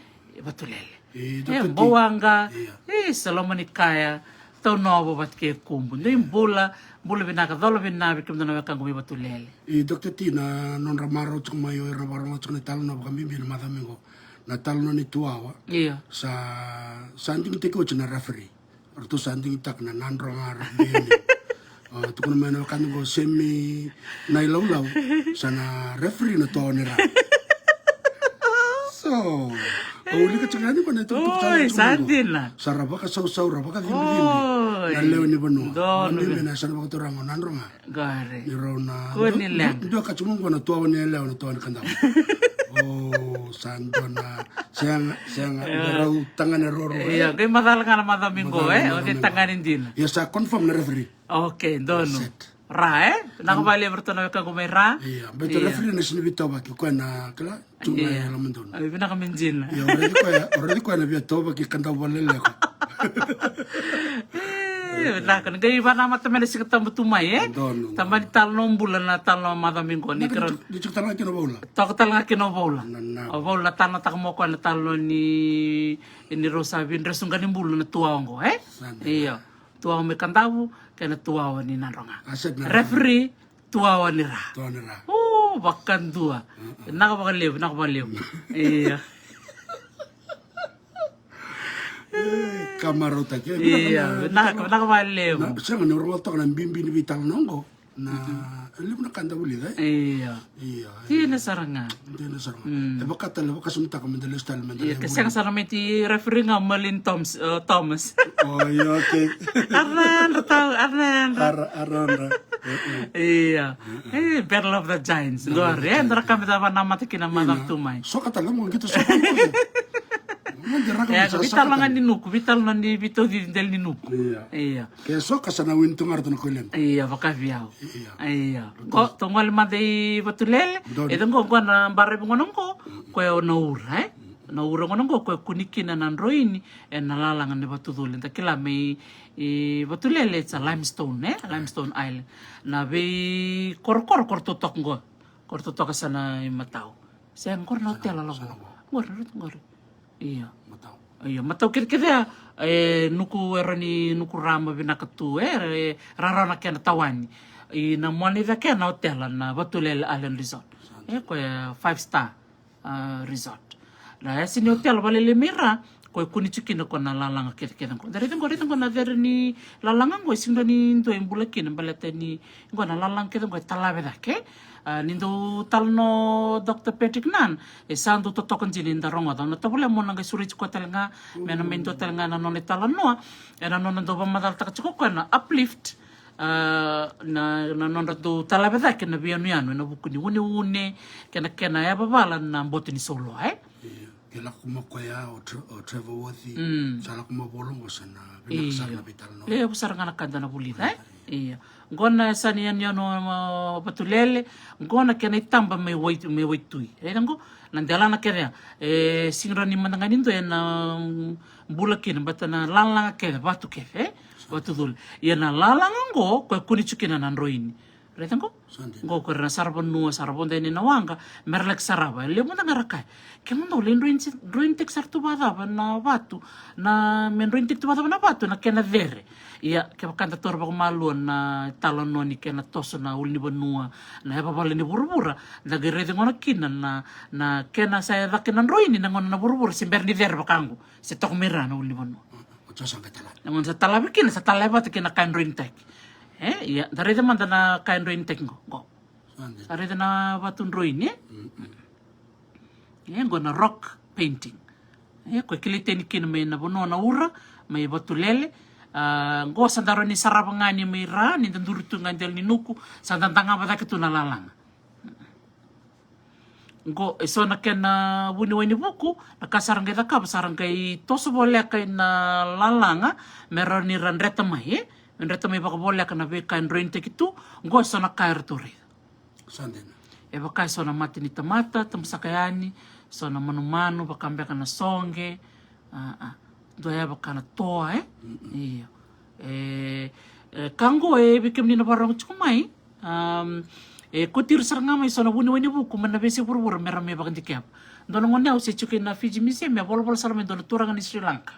Vatulele. E, e, Doctor T. Bouwaqa, io, e, sa Lomanikaya, Taunovo vata kei Kubu. Dou bula, bula vinaka, cola vinaka vei kemudou na wekaqu mai Vatulele. E, Doctor T, na nodra marau tiko mai o ira vakarorogo tiko na italanoa vakabibi na macawa mai qo. Na talanoa ni tuawa. Io. Sa, sa digitaki oti na referee. Ratou sa digitaka na Nadroga Rugby Union. A, tukuna mai na wekada qo, semi na ilaulau, sa na referee na toa ni ra. So, au wilika tiko yani ko na itukutuku tale. Oi, sa dina. Sa ra vakasausau, ra vakacibicibi. Oi. Na lewe ni vanua. Donu. Ni me na yasana vakaturaga o Nadroga. Qori. Ni rau na, kua ni leqa. Dua ka tiko qo na toa ni yalewa, na toa ni Kadavu. O, sa dua na, sega, sega, io, rau tagane roro, e? Io, qai macala ga na macawa mai qo, e? Macala ga na macawa mai qo. O cei tagane dina? Io, sa confirm na referee. Okay, donu. Set. Ra, e? Vinaka vakalevu vei ratou na wekaqu mai ra. Io, baleta referee na sega ni veitauvaki, koya na kila, tu ga e yalomadonu. Io. Vinaka me dina. Io, o raici koya, o raici koya na veitauvaki Kadavu vakaleleka. E, vinaka, ni qai vanamata mai na Siga Tabu tu mai, e? Donu, donu. Taba ni talanoa bula na talanoa macawa mai qo, ni kira. Ni tiko tale ga kina o Vaula. Toka tale ga kina o Vaula. Na, na. O Vaula na talanoataka mai o koya na talanoa ni, ni rau sa vidresuqa ni bula na tuwawa qo, e? Sa dina. Io. Tuwawa mai Kadavu, kei na tuwawa ni Nadroga. A, sa dina. Referee, tuwawa ni ra. Tuwawa ni ra. O, vakadua. Vinaka vakalevu, vinaka vakalevu. Io. E, ka marautaki, e, vinaka, vinaka vakalevu. Na, sega ni rogoca toka na bibi ni veitalanoa qo. Na, e levu na ka da vulica, e? Io. Io, e. Dina sara ga. Dina sara ga. E vaka tale, vakasamataka me da lesu tale, me da lesu. Io, ke sega sara mai ti referee ga Merlin Thomas, e, Thomas. O, io, okay. Arnandra tau, Arnandra. Ar-, Arnandra. E, e. Io. E, Battle of the Giants. Qori, e, dua na ka me da vanamata kina macawa tu mai. Soka tale, mo qito soka. Mo qito soka. E, veitalanoa ga ni nuku, veitalanoa ni veitaucici dela ni nuku. Io. Io. Ke soka sa na win tu ga ratou na koilequ. Io, vakaviyau. Io. Io. Qo, tou gole mada i Vatulele. Donu. E, qo, qo na baravi gona qo, koya o Naura, e? Naura gona qo, koya kune kina na droini, e, na lalaga ni Vatucule. Da kila mai, e, Vatulele, it's a limestone, e? Limestone Island. Na veikorokoro, korokoro totoka qo. Korokoro totoka sa na i Matau. Se qori na otela lako. Qori, qori. Io. Matau. Io, Matau kecekece ya, e, nuku era ni nuku rama vinaka tu, e, e, rarawa na kena tawani. I na muana i cake na otela na Vatulele Island Resort. E, koya five star, a, resort. Na yasa ni otela valele mai ra, koya kune tu kina ko na lalaga kecekece qo. Da raica qo, raica qo na cere ni lalaga qo, e sega ni dua e bula kina, baleta ni qo na lalaga kece qo e talave cake. A, ni dau talanoa o Doctor Patrick Nunn, e sa dau totoka dina ni da rogoca. Au na tovolea mo na qai sureti koya tale ga, me na mai dua tale ga na nona italanoa, ena nona dau vakamacalataka tiko o koya na uplift, a, na, na nodra dau talave cake na veiyanuyanu, ena vuku ni uneune, kei na kena yavavala na boto ni sauloa, e? Io. Ke lako mai koya o Tre-, o Trevor Worthy, sa lako mai volo qo sa na vinaka sara na veitalanoa. Levu sara ga na ka da na vulica, e? Io. Qo na yasa ni yanuyanu o Vatulele, qo na kena itaba mai Wai-, mai Waitui. E, qo na delana kece ya. E, sega ni mada ga ni dua ena, mm, bula kina, baleta na lalaga kece, vatu kece, e? Vatucule. Ia na lalaga qo, koya kune tu kina na droini. Raica qo. Sa dina. Qo ko ira na saravanua, sara vodo yani na waqa, me ra laki sarava. E levu mada ga era kaya. Kemudou lai droini, droinitaki sara tu vakacava na vatu, na, me droinitaki tu vakacava na vatu, na kena cere. Ia, kevaka da taura vakamalua na italanoa ni kena toso na ulunivanua, na yavavala ni vuravura, da qai raica gona kina na, na kena sa yaco kina na droini, na gauna na vuravura se bera ni cere vaka qo, se toka mai ra na ulunivanua. Oti sa qai tala. Na gauna sa talavi kina, sa talavi vata kina ka e droinitaki. E, ia, da raica mada na ka e droinitaki qo, qo. Sa dina. Da raica na vatu droini, e? Mm, mm. E, qo na rock painting. E, koya kilai tani kina mai na vanua o Naura, mai Vatulele. A, qo sa da rawa ni sarava ga ni mai ra, ni da duri tu ga e dela ni nuku, sa da dagava cake tu na lalaga. Qo, e so na kena vuniwai ni vuku, na ka sa ra qai cakava, sa ra qai toso voleka ina lalaga, me rawa ni ra dreta mai, e? Me dreta mai vakavoleka na veika e droinitaki tu, qo e so na ka eratou raica. Sa dina. E vaka e so na mata ni tamata, tabusaka yani, so na manumanu, vaka beka na soqe, a, a. Dua ya vaka na toa, e? Mm-mm. Io. E, e, ka qo e vei kemuni na vakarorogo tiko mai, am, e kauti ira sara ga mai so na vuniwai ni vuku mai na veiyasai vuravura me ra mai vakadikeva. Dua na gone au se tiko ina Fiji Museum, e volavola sara mai dua na turaga ni Sri Lanka.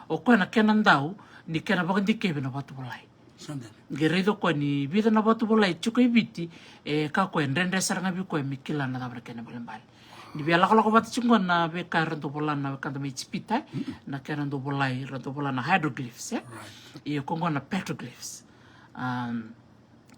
O koya na kena dau ni kena vakadikevi na vatu volai. Sa dina. Qai raica o koya ni vica na vatu volai tiko i Viti, e, ka o koya e dredre sara ga vei koya me kila na cava na kena ibalebale. Ni via lakolako vata tiko qo na veika era dau vola na wekada mai Ijipita, e? Mm-mm. Na kena dau volai, era dau vola na hydroglyphs, e? Right. Io, ko qo na petroglyphs. Am,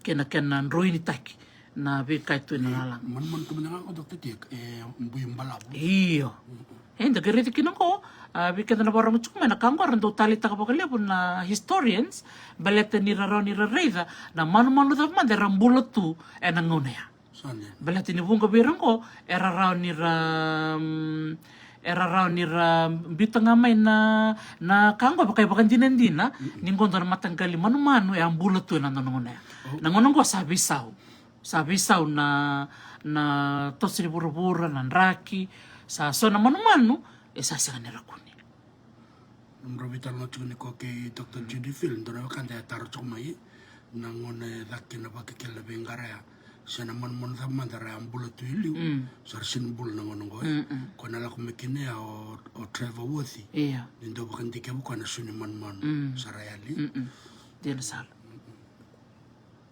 kena, kena droinitaki na veika e tu ena lalaga. Manumanu tu mada ga qo, Doctor Tia, e bui balavu. Io. Mm-mm. E, da qai raica kina qo, a, vei keda na vakarorogo tiko mai, na ka qo era dau taleitaka vakalevu na historians, baleta ni ra rawa ni ra raica na manumanu cava mada era bula tu ena gauna ya. Sa dina. Baleta ni vuqa vei ira qo, era rawa ni ra, mm, era rawa ni ra biuta ga mai na, na ka qo vaka ivakadinadina, mm-mm, ni qo dua na mataqali manumanu e a bula tu ena dua na gauna ya. Oh. Na gauna qo sa veisau. Sa veisau na, na toso ni vuravura, na draki, sa so na manumanu, e sa sega ni ra kune. Nomudrau veitalanoa tiko ni ko kei Doctor Judy Field, dua na wekada e taro tiko mai na gauna e caka kina vakakele na veiqara ya. Se na manumanu cava mada ra a bula tu i liu, sa ra sini bula na gauna qo. Ko na lako mai kina ya o, o Trevor Worthy. Ia. Ni dau vakadikevi koya na su ni manumanu. Sa ra yali. Dina sara.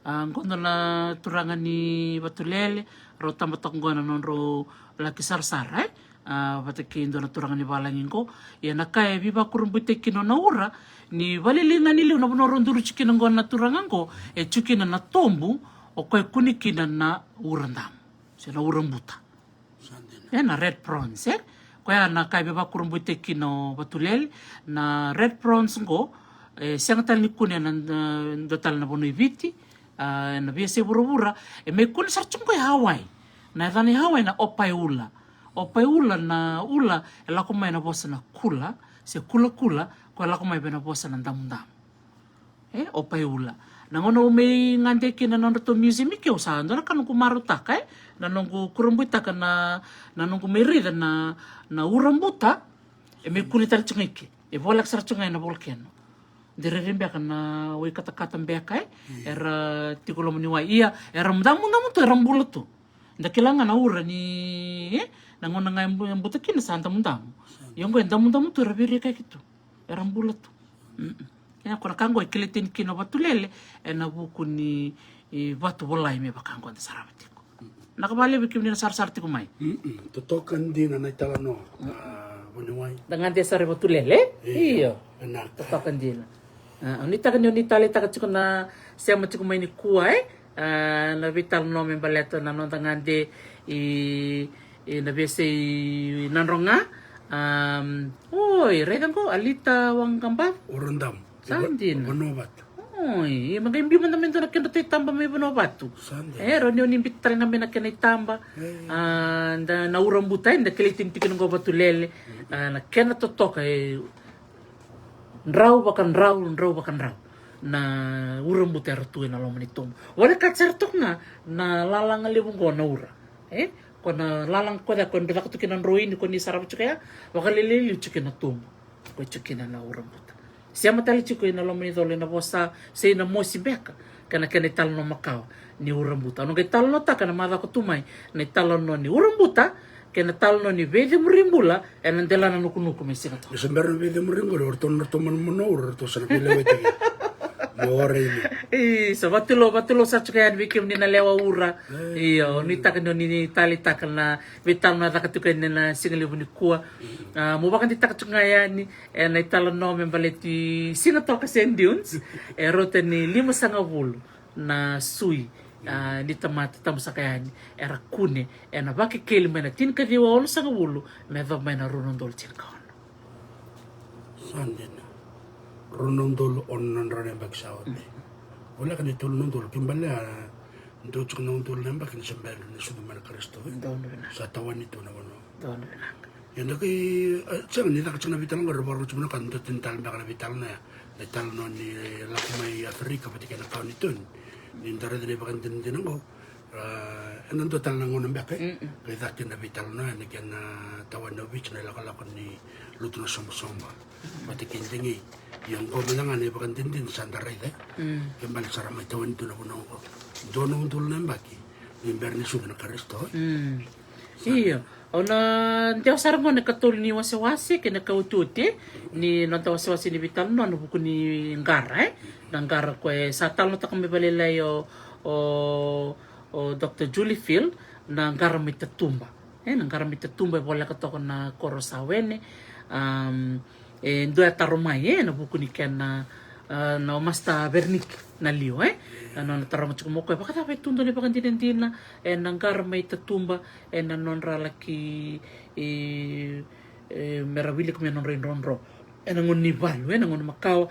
A, qo dua na turaga ni Vatulele, rau taba toka qo na nodrau laki sarasara, e? A, vata kei dua na turaga ni valagi qo. Ia na ka e veivakurabuitaki kina o Naura, ni valili ga ni liu na vanua rau duri tiko kina qo na turaga qo, e tiko kina na tobu, o koya e kune kina na ura damu. Se na ura buta. Sa dina. E na red prawns, e? Koya na ka e veivakurabuitaki kina o Vatulele, na red prawns qo, e sega tale ni kune na, na, dua tale na vanua i Viti, a, e na veiyasai vuravura, e mai kune sara tiko qo e Hawaii. Na yacana i Hawaii na opaeula. Opaeula na ula, e lako mai na vosa na kula, se kulakula, ko e lako mai vei na vosa na damudamu. E, opaeula. Na gauna au mai gade kina na nodratou museum i ke, au sa dua na ka noqu marautaka, e? Na noqu kurabuitaka na, na noqu mai raica na, na ura buta, e mai kune tale tiko ga i ke. E voleka sara tiko ga e na volcano. De rairai beka na wai katakata beka, e? Era tiko loma ni wai. Ia, era damudamu tu, era bula tu. Da kila ga na ura ni, e? Na gauna ga e bu-, e buta kina sa damudamu. Ia qo e damudamu tu, era veiraikaki tu. Era bula tu. Mm-mm. E, ko na ka qo e kilai tani kina o Vatulele, e na vuku ni, e, vatu volai me vaka qo da sarava tiko. Na ka valevu kemuni na sarasara tiko mai. Mm-mm. Totoka dina na italanoa. A, vuniwai. Da gade sara i Vatulele, e? Io. Io. Vinaka. Totoka dina. A, au nuitaka ni, au nuitaka tiko na sema tiko mai nikua, e? A, na veitalanoa me baleta na noda gade i, i na veiyasai Nadroga. Am, oi, raica qo, Alita Waqabavu. Uradamu. Sa dina. Vanuavatu. Oi, ia me qai biu mada mai dua na kedratou itaba mai Vanuavatu. Sa dina. E, rau ni oni biuta tale ga mai na kena itaba. E. A, da na ura buta, e, da kilai tini tiko na qo Vatulele. A, na kena totoka, e, drau vakadrau, drau vakadrau na ura buta era tu e na loma ni tobu. Volekati sara toka ga na lalaga levu qo na ura. E? Ko na lalaga ko ya ko ni caka tu kina na droini ko ni sarava tiko ya. Vakalailai liu tiko kina na tobu. Ko tiko kina na ura buta. Sema tale tiko i na loma ni colo i na vosa, se i na mosi beka. Kena, kena italanoa makawa ni ura buta. Au na qai talanoataka na macawa ka tu mai na italanoa ni ura buta, kei na talanoa ni veicemuri bula e na delana nukunuku me siga toka. Ni sa bera na veicemuri qori, o ratou na ratou manumanu ura, ratou sa na veilewaitaki. Mo ora ini. Isa, vatulou, vatulou sara tiko yani vei kemuni na lewa ura. Io, nuitaka ni oni taleitaka na veitalanoa caka tiko yani na siga levu nikua. A, mo vakadeitaka tiko ga yani e na italanoa me baleti Siga Toka Sand Dunes. E rauta ni limasagavulu na sui, a, ni tamata tabu saka yani era kune e na Vakekeli mai na tinikaciwa onosagavulu me yacova mai na rua na udolu tinikaono. Sa dina. Rua na udolu ono na drau na yabaki sa oti. Voleka ni tolu na udolu, ke balea dua tiko na udolu na yabaki ni se bera ni sucu mai na Karisito, e? Donu vinaka. Sa tawani tu na vanua. Donu vinaka. Ia da qai, e, sega ni caka tiko na veitalanoa qori, vakarau tiko na ka, dua tini tale beka na veitalanoa ya. Na italanoa ni lako mai Aferika vata kei na kawa ni Tony. Ni da raica na ivakadinadina qo. A, ena dua tale na gauna beka, e? Qai caka na veitalanoa ya na kena tawani o Viti na ilakolako ni lotu na sobasoba vata kei Degei. Ia qo mada ga na ivakadinadina sa da raica, e? Ke baleta sa ra mai tawani tu na vanua qo. Dua na udolu na yabaki ni bera ni sucu na Karisito, e? Io. Au na dewa sara qo na ikatolu ni wasewase kei na ikaotioti ni noda wasewase ni veitalanoa ena vuku ni qara, e? Na qara ko e sa talanoataka mai vakalailai o, o, o Doctor Julie Field, na qara mai Tatuba. E, na qara mai Tatuba e voleka toka na koro Sawene. Am, e dua e taro mai, e, ena vuku ni kena, a, na o Master Vernick na liu, e? Na nona taroga tiko mai o koya, vakacava e tu dua na ivakadinadina ena qara mai Tatuba ena nodra laki, e, e, me ra wilika mai na nodra idrodro ena gauna ni valu, ena gauna makawa,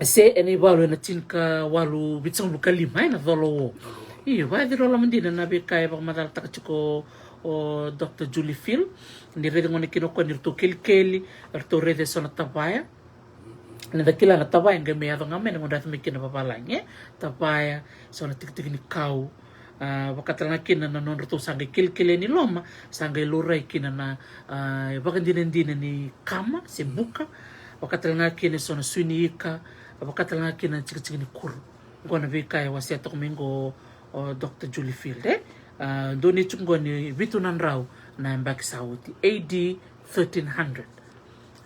se ena ivalu ena tinikawalu vitusagavulu ka lima, ena colo o. Io, vakayaco loloma dina na veika e vakamacalataka tiko o Doctor Julie Field. Ni raica gona kina o koya ni ratou kelikeli, ratou raica eso na tavaya. Ni da kila na tavaya qai mai yaco ga mai na gauna e yaco mai kina vavalagi, e? Tavaya, so na tikitiki ni kau. A, vakatalega kina na nodratou sa qai kelikeli yani loma, sa qai laurai kina na, a, vakadinadina ni kama se buka. Vaka tale ga kina eso na sui ni ika, vaka tale ga kina na tikitiki ni kuro. Qo na veika e wasea toka mai qo o Doctor Julie Field, e? A, dua ni tiko qo ni vitu na drau na yabaki sa oti, A D thirteen hundred.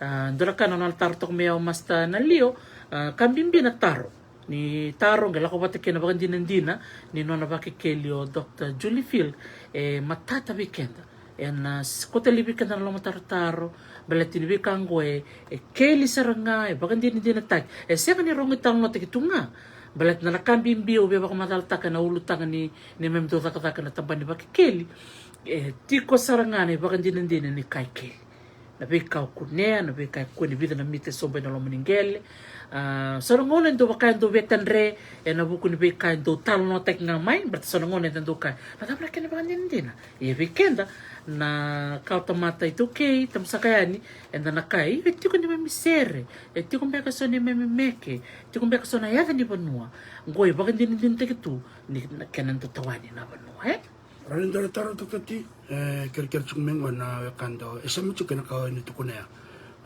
A, dua na ka na nona taro toka mai o Master Nalio, a, ka bibi na taro. Ni taro qai lako vata kei na vakadinadina ni nona vakekeli o Doctor Julie Field, e matata vei keda. Ena s-, kauta laivi keda na lomatarotaro, baleta ni veika qo e, e keli sara ga, e vakadinadinataki. E sega ni rogo italanoataki tu ga. Baleta na ka bibi au via vakamacalataka ena ulutaga ni, ni neimami dau cakacaka na tabana ni vakekeli. E tiko sara ga na ivakadinadina ni ka e keli. Na veika o kunea, na veika e kune, vica na mita e sobu ena loma ni qele. A, so na gauna e dau vaka e dau veitadre ena vuku ni veika e dau talanoataki ga mai, baleta so na gauna eda dau kaya, na cava na kena ivakadinadina? Ia vei keda na kawatamata iTaukei, tabu saka yani, eda na kaya, io, e tiko neimami sere, e tiko beka so neimami meke, e tiko beka so na yaca ni vanua. Qo e vakadinadinataki tu ni na kena dau tawani na vanua, e? Rawa ni dua na taro, Doctor T, e kerekere tiko mai qo na wekada, e sema tiko ena ka o ni tukuna ya.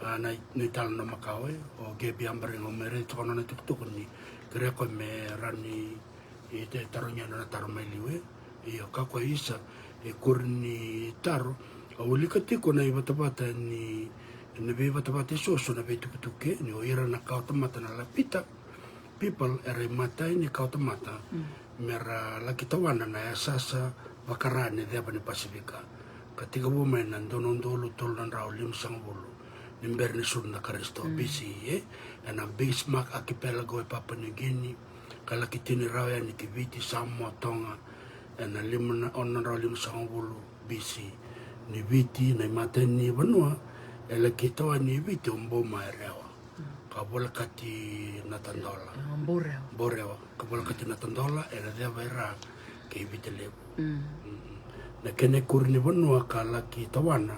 A, na, na italanoa makawa, e, o Gaby Abariga, au mai raica toka nona itukutuku ni kerea koya me rawa ni, e, te, tarogi nona taro mai liu, e. Io, ka koya isa, e, kuri ni taro, au wilika tiko na ivatavata ni, na veivatavata eso, so na veitukutuku, e, ni o ira na kawatamata na Lapita people era imatai ni kawatamata, mm, mera laki tawana na yasayasa vakara ni ceva ni Pasifika. Ka tekivu mai na dua na udolu tolu na drau limasagavulu ni bera ni sulu na Karisito, mm, B C E, ena Bismarck Archipelago e Papua New Guinea, ka laki tini rawa yani ki Viti, Samoa, Toga, ena lima na, ono na drau limasagavulu B C. Ni Viti, na imatai ni vanua e laki tawani e Viti o Boumaerewa. Ka volekati Natadola. A, Bourewa. Bourewa. Ka volekati Natadola, era ceva i ra kei Viti Levu. Mm. Mm. Na kena ikuri ni vanua ka laki tawana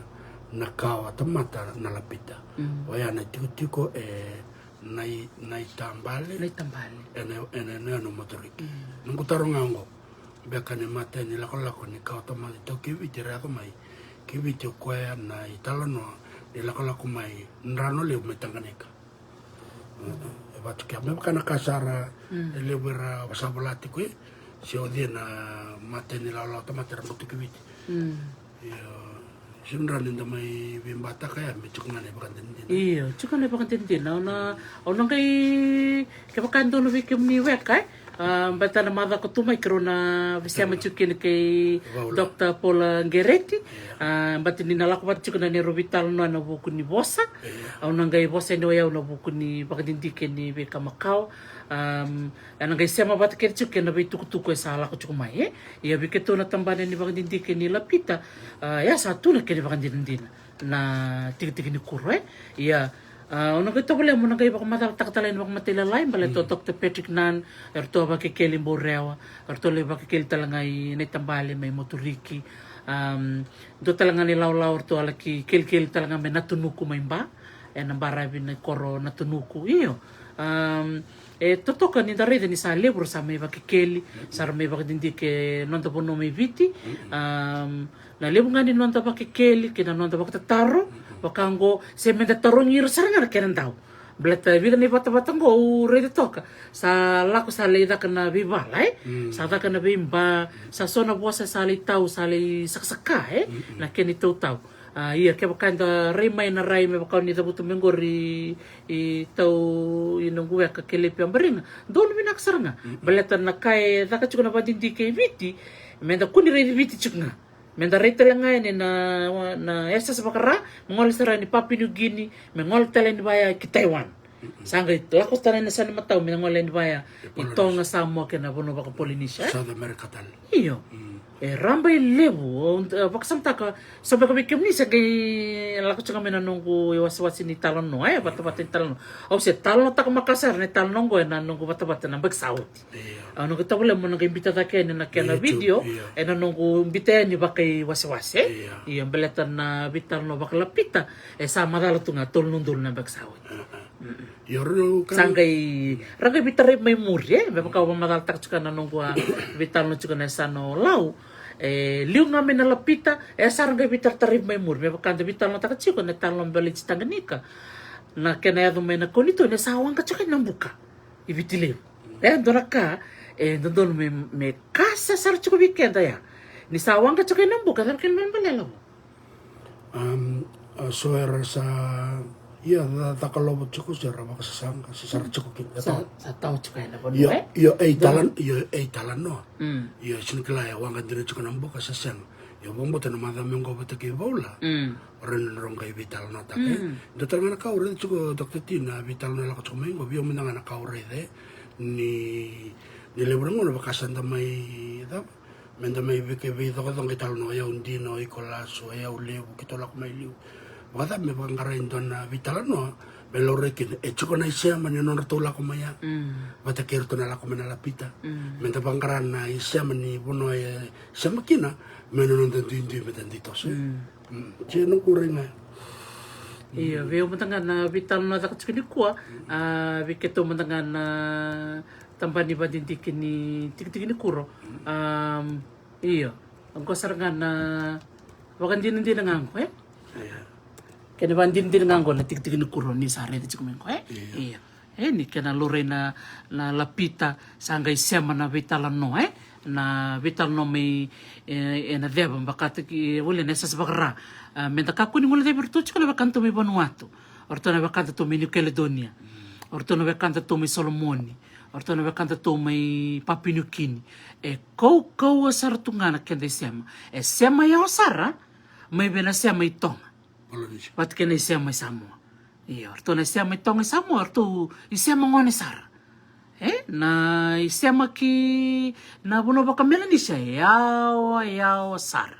na kawatamata na Lapita. Mm. Oya na tikotiko e Nai, Naitabale. Naitabale. Ena, ena, ena, ena Moturiki. Mm. Noqu taro ga oqo. Beka na imatai ni lakolako ni kawatamata iTaukei Viti era yaco mai ki Viti, o koya na italanoa ni lakolako mai Drano Levu mai Taqanika. Mm. E vaka tu kea, me vaka na ka sara, mm, e levu era sa vola tiko, e, se o cei na imatai ni lawalawa tamata era butuki Viti. Mm. Io, sega ni rawa ni da mai veibataka ya, me tiko ga na ivakadinadina. Io, tiko ga na ivakadinadina. Au na, au na qai, kevaka e donu vei kemuni weka, e? A, baleta na macawa ka tu mai keirau na veisema tiko kina kei Vaula. Doctor Paula Gereti. Io. A, baleta ni na lako vata tiko na neirau veitalanoa ena vuku ni vosa. Io. Au na qai vosa yani o yau ena vuku ni vakadidike ni veika makawa. Am, ena qai sema vata kece tiko kei na veitukutuku e sa lako tiko mai, e? Ia vei keitou na tabana ni vakadidike ni Lapita, a, ia sa tu na kena ivakadinadina na tikitiki ni kuro, e? Ia, a, au na qai tovolea meu na qai vakamacalataka tale yani vakamatailalai, baleta o Doctor Patrick Nunn, eratou a vakekeli Bourewa, eratou lai vakekeli tale ga i Naitabale mai Moturiki. Am, dua tale ga na ilawalawa eratou a laki kelikeli tale ga mai Natunuku mai Ba, ena baravi ni koro Natunuku. Io. Am, e totoka ni da raica ni sa levu ra sa mai vakekeli, sa ra mai vakadidike noda vanua mai Viti. Am, na levu ga ni noda vakekeli kei na noda vakatataro vaka oqo, se me da tarogi ira sara ga na kena dau. Baleta e vica na ivatavata oqo au raica toka, sa lako sa lai caka na veivala, e? Mm. Sa caka na veiba, sa so na vosa sa lai tau, sa lai sakasaka, e? Mm-mm. Na kena itautau. A, ia, kevaka eda rai mai na rai me vaka o ni cavuta mai qori, i tau, i noqu weka Kelepi Abariga, donu vinaka sara ga. Mm-mm. Baleta na ka e caka tiko na vakadidike i Viti, me da kua ni raici Viti tiko ga. Me da rai tale ga yani na, na yasayasa vakara, me gole sara yani Papua New Guinea, me gole tale yani vaya ki Taiwan. Mm-mm. Sa qai lako tale yani na yasana imatau, me gole yani vaya i Polynesia. Toga, Samoa kei na vanua vaka Polynesia, e? South America tale. Io. Mm. E raba e levu, o, e, vakasamataka, so beka vei kemuni sa qai lako tiko ga mai na noqu iwasewase ni talanoa, e, vatavata ni talanoa. Au se talanoataka makawa sara na italanoa oqo ena noqu vatavata na yabaki sa oti. Io. Au na qai tovolea meu na qai biuta cake yani na kena video, io, ena noqu biuta yani vakaiwasewase, e? Io. Io, baleta na veitalanoa vakaLapita, e sa macala tu ga tolu na udolu na yabaki sa oti. A, a. Mm-mm. Io, rau ka- Sa qai, ra qai veitaravi mai muri, e? Me vaka au vakamacalataka tiko na noqu a veitalanoa tiko na yasana o Lau. E liu ga mai na Lapita, e sa ra qai veitarataravi mai muri. Me vaka da veitalanoataka tiko na italanoa baleti Taqanika. Na kena yaco mai na konitu ni sa waqa tiko na buka i Viti Levu. E dua na ka e dodonu me, me kasa sara tiko vei keda ya. Ni sa waqa tiko na buka, cava kena me baleta? Um, a, so era sa ia ca- caka lovo tiko se ra vakasasaga se sara tiko kina. Sa, sa tau tiko ena vanua, io, e? Io, e itala, io, e italanoa. Mm. Io, sini kila e waqa dina tiko na buka se sega. Io, vakabauta na macawa me qo vata kei Vaula. Mm. O rai na drau qai veitalanoataka, e? Mm. Dua tale ga na ka au raica tiko, Doctor T, na veitalanoa e lako tiko mai qo, vei au mada ga na ka au raica, e? Ni, ni levu na gauna vaka sa da mai cava? Me da mai vei, veicoqacoqa i talanoa, o yau dina, o iko lasu, o yau levu, keitou lako mai liu. Vakacava me vakaqara e dua na veitalanoa me laurai kina e tiko na isema ni nodratou lako mai ya. Mm. Vata kei iratou na lako mai na Lapita. Mm. Me da vakaqara na isema ni vanua e sema kina, me na noda duidui me da dui toso. Mm. Mm. Se noqu rai ga. Io, vei au mada ga na veitalanoa caka tiko nikua, a, vei keitou mada ga na tabana ni vakadidike ni tikitiki ni kuro. Am, io. Oqo sara ga na vakadinadina ga oqo, e? Io. Kena vakadinadina ga oqo na tikitiki ni kuro ni sa raica tiko mai oqo, e? Io. Io. E, ni kena laurai na, na Lapita, sa qai sema na veitalanoa, e? Na veitalanoa mai, e, ena ceva, vakataki, e, voli na yasayasa vakara. A, me da kakua ni guilecavi iratou tiko na wekadatou mai Vanuatu. O ratou na wekadatou mai New Caledonia. O ratou na wekadatou mai Solomoni. O ratou na wekadatou mai Papua New Guinea. E kaukauwa sara tu ga na keda isema. E sema yawa sara mai vei na sema i Toga. Polynesia. Vata kei na isema i Samoa. Io, o ratou na isema i Toga, i Samoa, o ratou isema gone sara. E, na isema ki na vanua vaka Melanesia e yawa, yawa sara.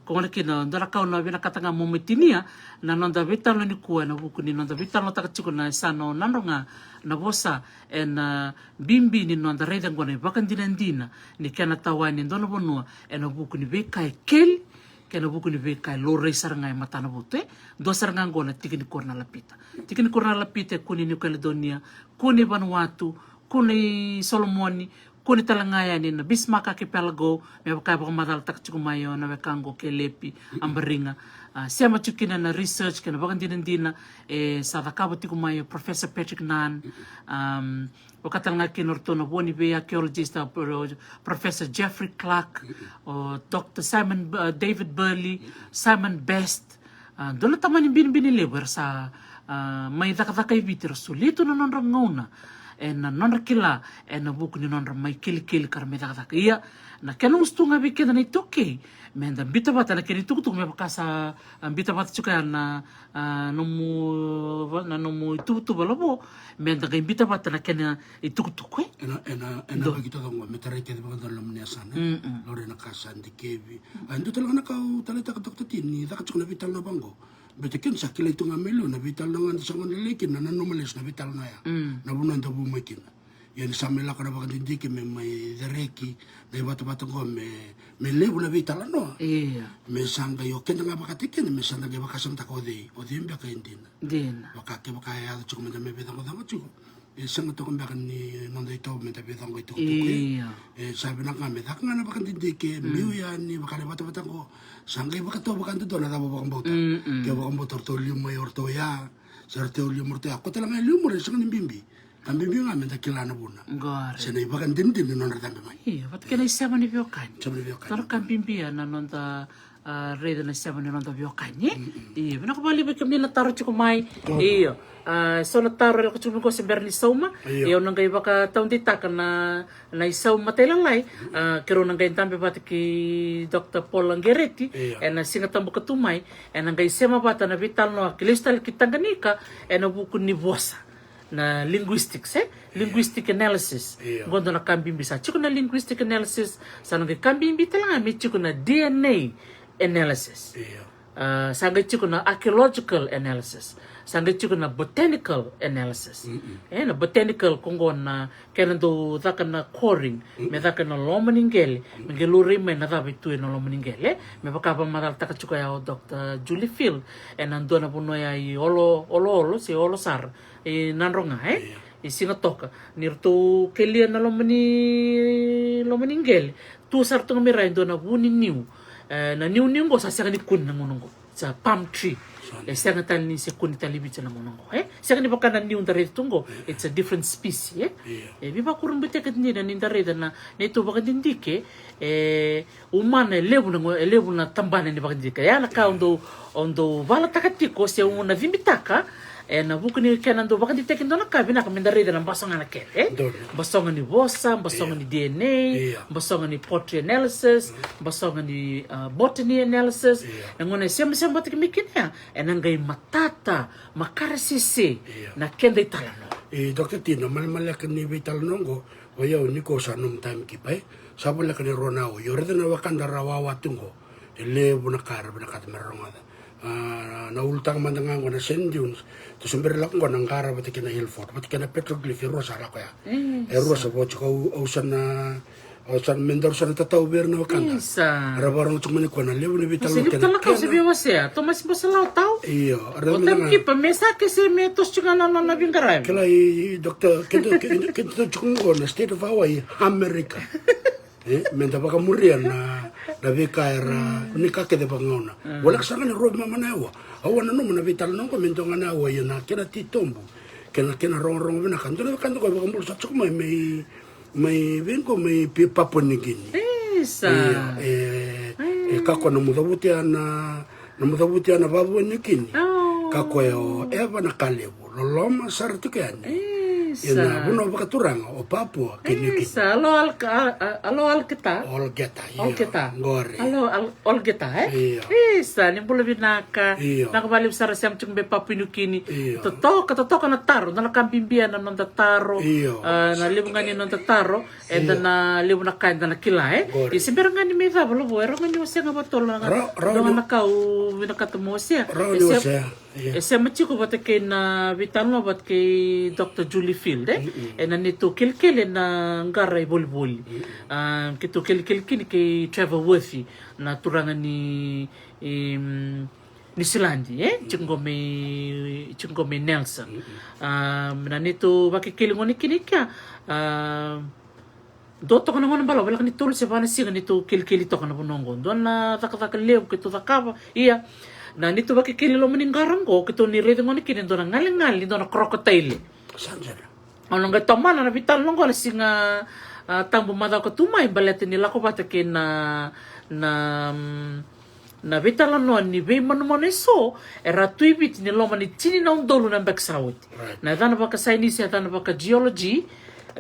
Ko gona kina, dua na ka au na vinakata ga mo mai tinia na noda veitalanoa nikua ena vuku ni noda veitalanoataka tiko na yasana o Nadroga Navosa, ena bibi ni noda raica oqo na ivakadinadina ni kena tawani e dua na vanua ena vuku ni veika e keli kei na vuku ni veika e laurai sara ga e matanavotu, e. Dua sara ga oqo na tiki ni kuro na Lapita. Tiki ni kuro na Lapita e kune i New Caledonia, kune i Vanuatu, kune i Solomoni, kune tale ga yani na Bismarck Archipelago, me vaka e vakamacalataka tiko mai o na weka oqo Kelepi Abariga. A, sema tiko kina na research kei na vakadinadina e sa cakava tiko mai o Professor Patrick Nunn. Am, vaka tale ga kina o ratou na vua ni vei archaeologist, a, Pro-, Professor Jeffrey Clark, o Doctor Simon, a, David Burley, Simon Best. A, dua na tamani binibini levu era sa, a, mai cakacaka i Viti, era solia tu na nodra gauna, ena nodra kila, ena vuku ni nodra mai kelikeli ka ra mai cakacaka. Ia, na kena usutu ga vei keda na iTaukei, me da bita vata na kena itukutuku, me vaka sa, a, bita vata tiko ya na, a, nomu, va-, na nomu ituvatuva Lavo, me da qai bita vata na kena itukutuku, e? Ena, ena, ena vaki toka qo, me tarai kece vakadua na loma ni yasana. Mm, mm. Laurai na ka sa dikevi. A, dua tale ga na ka au taleitaka, Doctor T, ni caka tiko na veitalanoa vaqo. Baleta keda sa kilai tu ga mai liu na veitalanoa ga da sa gone lailai kina, na nanuma lesu na veitalanoa ya. Mm. Na vanua da vu mai kina. Ia ni sa mai lako na vakadidike me mai cereki na ivatavata qo me, me levu na veitalanoa. Ia. Me sa qai o keda ga vakataki keda, me sa da qai vakasamataka o cei, o cei beka e dina. Dina. Vaka kevaka e yaco tiko me da mai veicoqacoqa tiko, e sega toka beka ni noda itovo me da veicoqacoqa tiko. Ia. E sa vinaka ga me caka ga na vakadidike, mm, biu yani, vaka na ivatavata qo. Sa qai vakatau vakadodonu na cava o vakabauta. Mm, mm. Ke o vakabauta o ratou liu mai o ratou ya, se o ratou liu mai o ratou ya. Ko tale ga e liu mai o ratou ya, sega ni bibi. Ka bibi ga me da kila na vuna. Qori. Se na ivakadinadina ni nodra cabe mai. Io, vata kei na isema ni veiwekani. Isema ni veiwekani. Tara ka bibi ya na noda, a, raica na isema ni noda veiwekani, e? Mm, mm. Io, vinaka vakalevu vei kemuni na taro tiko mai. Io. Io. A, so na taro e lako tiko mai qo se bera ni sauma. Io. Io, au na qai vakataudeitaka na, na isau matailalai. A, keirau na qai dabe vata kei Doctor Paul Gereti. Io. Ena Siga Tabu ka tu mai. Ena qai sema vata na veitalanoa ki lesu tale ki Taqanika, ena vuku ni vosa. Na linguistics, e? Linguistic analysis. Io. Qo dua na ka bibi sa tiko na linguistic analysis, sa na qai ka bibi tale ga me tiko na D N A analysis. Io. A, sa qai tiko na archaeological analysis. Sa qai tiko na botanical analysis. Mm-mm. E, na botanical ko qo na kena dau caka na coring, mm, me caka na loma ni qele, mm, me qai laurai mai na cava e tu ena loma ni qele, e? Me vaka vakamacalataka tiko ya o Doctor Julie Field, ena dua na vanua ya i Olo, Oloolo, se Olosara. E Nadroga, e? Io. I Sigatoka. Ni ratou kelia na loma ni, loma ni qele. Tu sara tu ga mai ra e dua na vu ni niu. E, na niuniu qo sa sega ni kune na gauna qo. It's a palm tree. E sega tale ni se kune tale i Viti na gauna qo, e? Sega ni vaka na niu da raica tu qo. It's a different species, e? E veivakurabui tiko dina ni da raica na, na neitou vakadidike, e, umana e levu na, e levu na tabana ni vakadidike. Ia na ka au dau, au dau valataka tiko se au na cibitaka, e, na vuku ni kena dau vakadidike dua na ka vinaka me da raica na basoga na kena, e? Basoga ni vosa, basoga ni D N A, basoga ni poetry analysis, basoga ni, ah, botany analysis. E gauna e semasema vata kei mai kina ya, e na qai matata, makare sese na keda italanoa. E, Doctor Tina, malemaleka ni veitalanoa qo, o yau ni ko sa nomu time keeper, e? Sa voleka ni rua na aua, io raica na wekada ra wawa tu qo. E levu na ka ra vinakata me ra rogoca. Ah, na ulutaga mada ga qo na sand dunes. Tou se bera lako qo na qara vata kei na Hillfort, vata kei na petroglyph, e rua sa lako ya. E rua sa vo tiko, au, au sa na, au sa na, me daru sa na tatau vei ira na wekada. Ra vakarorogo tiko mai ni koya na levu ni veitalanoa kena. Sa levu tale na ka au se via wasea, Tomasi Basalau tau. Io, o time keeper me sa kese me toso tiko ga na nona veiqaravi. Kila i, i, Doctor, keda, keda, keda tiko qo na state of Hawaii, America. E, me da vakamuria na, na veika era, ni ka kece vakagauna. Voleka sara ga ni rua veimama na aua. Au a nanuma na veitalanoa qo me dua ga na aua, ia na kena titobu, kena, kena rogorogo vinaka. Dua na veika dua qo e vakabula sara tiko mai, mai, mai vei qo, mai Pi-, Papua New Guinea. Isa. Io, e, e, kakua na mucavuti ana Na mucavuti ya na vavua New Guinea. Ka koya o Eva Nakalevu, loloma sara tiko yani. Ena vanua vakaturaga o Papua kei New Guinea. Alo Alka, a, a, alo Alketa. Olgeta, io. Olgeta. Qori. Alo Al-, Olgeta, e? Io. Isa, ni bula vinaka. Io. Vinaka vakalevu sara sema tiko mai Papua New Guinea. Io. Totoka, totoka na taro, dua na ka bibi ena noda taro. Io. A, na levu ga ni noda taro. Eda na levu na ka eda na kila, e? Qori. Ia se bera ga ni mai cava, Lovo, e rawa ga ni o sega vakatotolo na ka au vinakata mo wasea. Rawa ni wasea. E sema tiko vata kei na veitalanoa vata kei Doctor Julie Field, e? Ena neitou kelikeli ena qara i volivoli. A, keitou kelikeli kina kei Trevor Worthy, na turaga ni, em, Niusiladi, e? Tiko qo mai, tiko qo mai Nelson. A, na neitou vakekeli gona kina i kea, a, dua toka na gauna balavu, voleka ni tolu se va na siga neitou kelikeli toka na vanua oqo. Dua na cakacaka levu keitou cakava, ia na neitou vakekeli loma ni qara oqo, keitou ni raica gona kina e dua na galegale ni dua na crocodile. Sa dina. Au na qai tomana na veitalanoa oqo na Siga, a, Tabu macawa ka tu mai, baleta ni lako vata kei na, na, mm, na veitalanoa ni veimanumanu eso era tu i Viti ni loma ni tini na udolu na yabaki sa oti. Right. Na yacana vakasainisi, yacana vakageology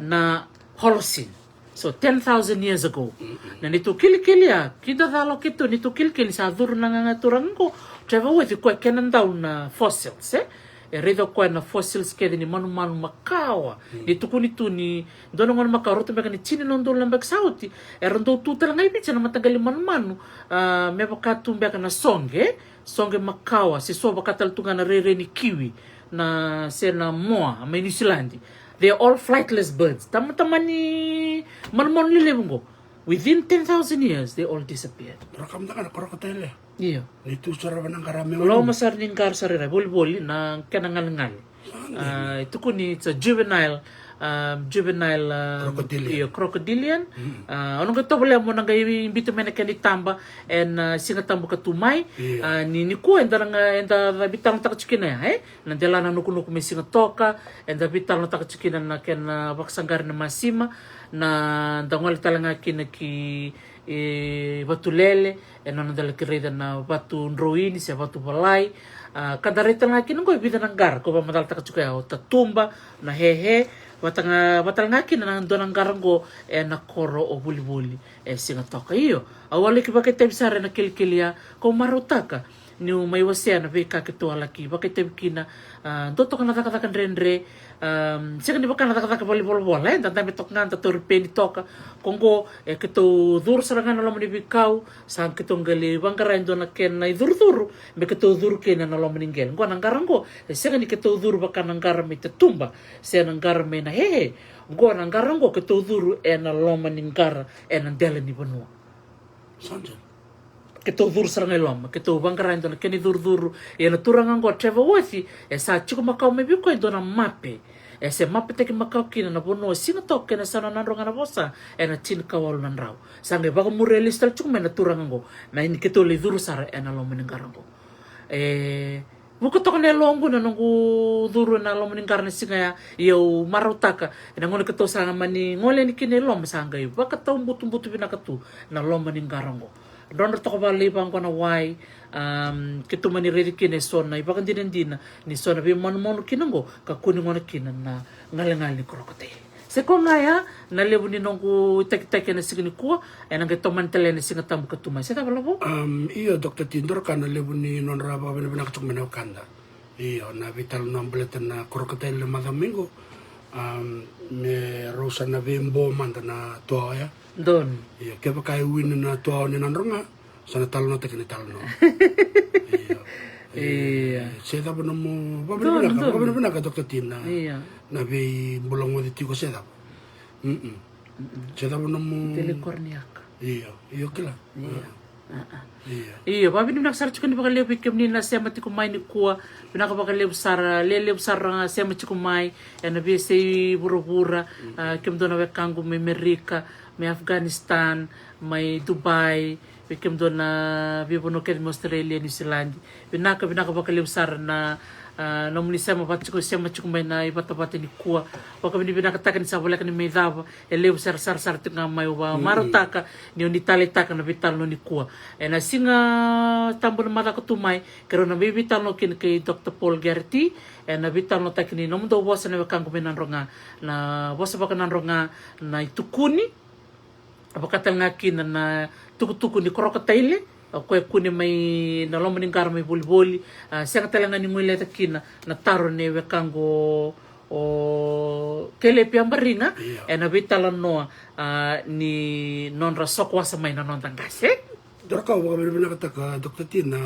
na Holocene. So, ten thousand years ago. Na neitou kelikeli ya, kidacala o keitou, neitou kelikeli sa curu na gaga turaga qo, Trevor Worthy, koya kena dau na fossils, e? E raica o koya na fossils kece ni manumanu makawa. Ni tukuni tu ni dua na gauna makawa, rauta beka ni tini na udolu na yabaki sa oti, era dau tu tale ga i Viti na mataqali manumanu, a, me vaka tu beka na soqe, soqe makawa, se so vaka tale tu ga na rairai ni kiwi, na, se na moa, mai Niusiladi. They are all flightless birds. Tamata ni manumanu lelevu qo. Within ten thousand years, they all disappeared. Ra kama da ga na crocodile. Io. Ni tu sara vana qara me loma sara ni qara sara i ra, volivoli, na kena galegale. A, e tukuni it's a juvenile, um, juvenile, um, crocodilian. Io, crocodilian. A, au na qai tovolea mo na qai biuta mai na kena itaba ena, a, Siga Tabu ka tu mai. Io. A, ni, nikua eda na ga, eda veitalanoataka tiko kina ya, e? Na delana nukunuku mai Sigatoka, eda veitalanoataka tiko kina na kena vakasaqari na masima, na da gole tale ga kina ki, e, Vatulele, ena noda laki raica na vatu droini se vatu volai. A, ka da raica tale ga kina qo e vica na qara, ko vakamacalataka tiko ya o Tatuba, na Hehe, vata ga, vata tale ga kina na dua na qara qo ena koro o Volivoli, e Sigatoka. Io, au a laki vakaitavi sara ena kelikeli ya, kau marautaka niu mai wasea na veika keitou a laki vakaitavi kina, a, dua toka na cakacaka dredre, a, sega ni vaka na cakacaka valenivolavola, e, da dabe toka ga, da tauri peni toka. Ko qo, e, keitou curu sara ga na loma ni veikau, sa keitou qai lai vaqara e dua na kena icurucuru, me keitou curu kina na loma ni qele. Qo na qara qo, e sega ni keitou curu vaka na qara mai Tatuba, se na qara mai na Hehe. Qo na qara qo keitou curu ena loma ni qara, ena dela ni vanua. Sa dina. Keitou curu sara ga i loma, keitou vaqara e dua na kena icurucuru. Ia na turaga qo Trevor Worthy, e sa tiko makawa mai vei koya e dua na mape. E se mapetaki makawa kina na vanua o Sigatoka kei na yasana Nadroga Navosa, ena tinikawalu na drau. Sa qai vakamuria lesu tale tiko mai na turaga qo, na ni keitou lai curu sara ena loma ni qara qo. E vuka toka na yaloqu na noqu curu ena loma ni qara na siga ya. Ia au marautaka ena gauna keitou sa mani gole yani kina i loma sa qai vakataubutubutu vinaka tu na loma ni qara oqo. Drodro toka vakalailai vaqo na wai. Keitou mani raici kina eso na ivakadinadina ni so na veimanumanu kina oqo ka kune gona kina na galegale ni korokotaici. Se koya ga ya na levu ni noqu itakitaki ena siga nikua. Ena qai tomani tale ena Siga Tabu ka tu mai, se cava Lavo? Io, Doctor T, dua na ka na levu ni nodra vakavinavinaka tiko mai na wekada. Io, na veitalanoa baleta na korokotaici le macawa mai qo. Me rau sa na veibo mada na tuawa ya. Donu. Io, kevaka e wini na tuawa ni Nadroga, sa na talanoataki na italanoa. Io. Io. Se cava nomu vakavinavinaka, vakavinavinaka Doctor T, na veibulagoci tiko se cava. Se cava nomu... Io, io kila. Io. Io, vakavinavinaka sara tiko ni vakalevu vei kemuni na sema tiko mai nikua. Vinaka vakalevu sara, lelevu sara na sema tiko mai ena veiyasai vuravura. Kemudou na wekaqu mai Merika, mai Afghanistan, mai Dubai, vei kemudou na veivanua kece mai Australia, New Zealand. Vinaka, vinaka vakalevu sara na nomuni sema vata tiko, sema tiko mai na ivatavata nikua. Vakavinavinakataka ni sa voleka ni mai cava. E levu sara, sara, sara tiko ga mai, au vakamarautaka ni oni taleitaka na veitalanoa nikua. Ena Siga Tabu na macawa ka tu mai, keirau na mai veitalanoa kina kei Doctor Paul Garrity. Ena veitalanoataki ni nomudou vosa na wekaqu mai Nadroga, na vosa vakaNadroga, na itukuni. Vaka tale ga kina na tukutuku ni korokotaici, o koya e kune mai na loma ni qara mai volivoli. Sega tale ga ni guileca kina na taro nei wekaqu o Kelepi Abariga ena veitalanoa ni nodra soko wasa mai na noda qase. Dua na ka au vakavinavinakataka Doctor T, na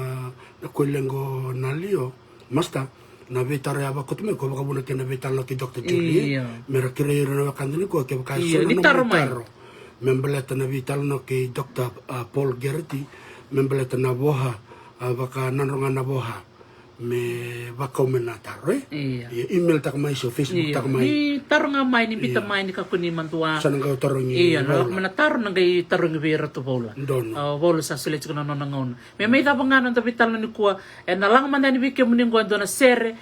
koya leqo na Lio Master, na veitaro ya vakoti mai ko vakavuna kei na veitalanoa kei Doctor Julie. Io. Me ra kerei ira na wekada nikua kevaka e so na nomuni taro me baleta na veitalanoa kei Doctor Paul Garrity me baleta na voha, vakaNadroga na voha. Me vakau mai na taro, e? Io. Io, email taka mai se o Facebook taka mai. Ni taro ga mai, ni bita mai, ni kakua ni madua. Sa na qai tarogi. Io, na taro na qai tarogi vei Ratu Vaula. Donu. O Vaula sa solia tiko na nona gauna. Me mai cava ga na noda veitalanoa nikua, ena laga mada yani vei kemuni qo e dua na sere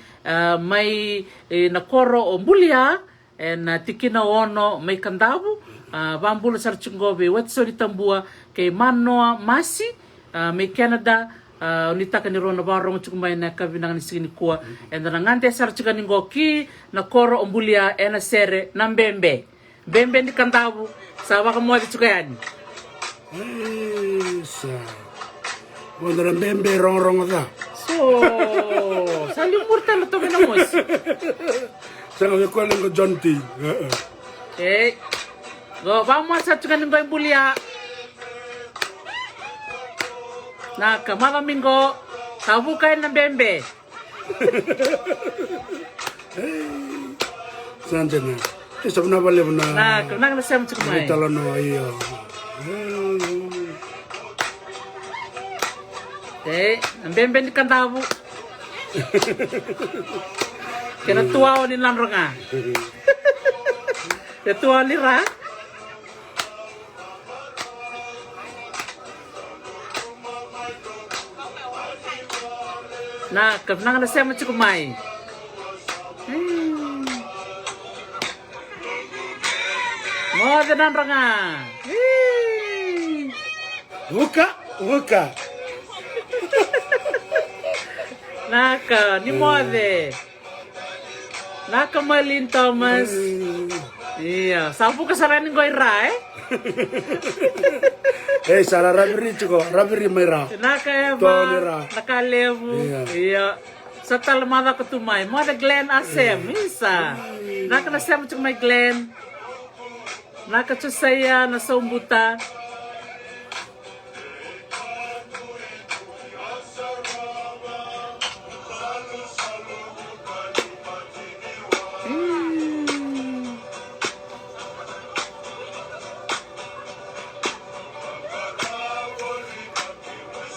mai na koro o Bulia, ena tikina ono mai Kadavu. Vakabula sara tiko qo vei Watisoni Tabua kei Manoa Masi mai Canada. Au nuitaka ni rau na vakarorogo tiko mai ena yakavi vinaka ni siga nikua. Eda na gade sara tiko yani qo ki na koro o Bulia ena sere na bebe. Bebe ni Kadavu sa vakamoce tiko yani. Isa. Vodo na bebe rogorogo ca. So sa liu muri tale toka na mosi. Sa ga vei koya leqo John T. Ei. Qo vakamoce sa tiko yani qo i Bulia. Na ka maca mai qo. Sa vuka yani na bebe. Sa dina. E sa vinaka vakalevu na. Na ka vinaka na sema tiko mai. Talanoa, io. E na bebe ni Kadavu. Kei na tuwawa ni Nadroga. E tuwawa ni ra. Na ka vinaka na sema tiko mai. Moce Nadroga. Vuka, vuka. Na ka ni moce. Na ka Malin Thomas. Ia sa vuka sara ni qo i ra, e? Ei, sa ra raviri tiko, raviri mai ra. Na ka Eva, na ka levu. Ia sa tale macaka tu mai. Moce Glenn Asem, isa. Na ka na sema tiko mai Glenn. Na ka Josaia na Saubuta.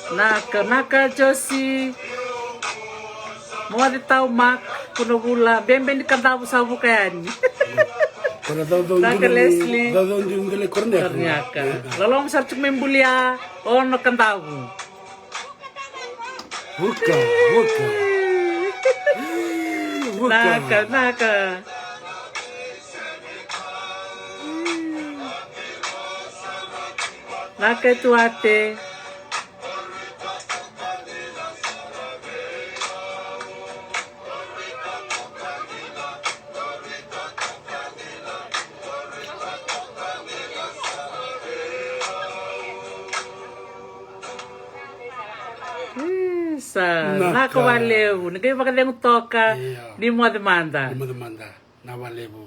Naka, naka Josi. Moce tau Mak, kuna vula, bebe ni Kadavu sa vuka yani. Naka Leslie. Loloma sara tiko mai Bulia, ono Kadavu. Vuka, vuka. Vuka. Naka, naka. Naka e tuate. Isa, naka vakalevu. Ni qai vakacegu toka. Io. Ni moce mada. Ni moce mada. Na vakalevu.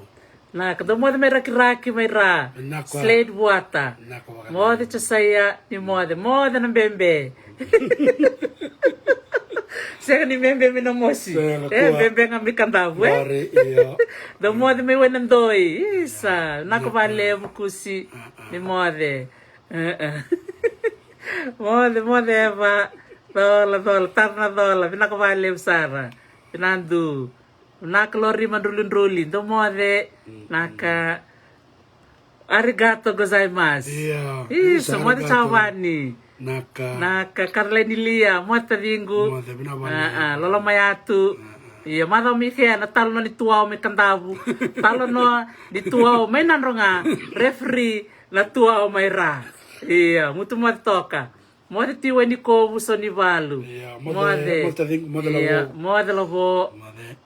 Naka, dou moce mai Rakiraki mai Ra. Naka. Slade Vuata. Naka vakalevu. Moce Josaia, ni moce. Moce na bebe. Sega ni bebe mai Namosi. Sega, e, kua. Bebe ga mai Kadavu, e? Bari, io. Dou moce mai Wainadoi. Isa, naka vakalevu Kusi. A, a. Ni moce. E, e. Moce, moce Eva. Cola, cola, tara na cola. Vinaka vakalevu sara. Vinadu. Naka Lori Madrulidruli. Dou moce. Mm, naka. Arigato gozaimasu. Io. Isa, moce arigato. Chavani. Naka. Naka, Karlaini Lia, moce taciqu. Moce, vinaka vakalevu. A, a, loloma yatu. A, a. Io, macawa mai kea na talanoa ni tuwao mai Kadavu. Talanoa ni tuwao mai Nadroga. Referee na tuwao mai Ra. Io, mutu moce toka. Moce Tiwai ni Kovu, so ni valu. Io, moce, moce. Moce taciqu, moce. Io, Lavo. Moce Lavo. Moce.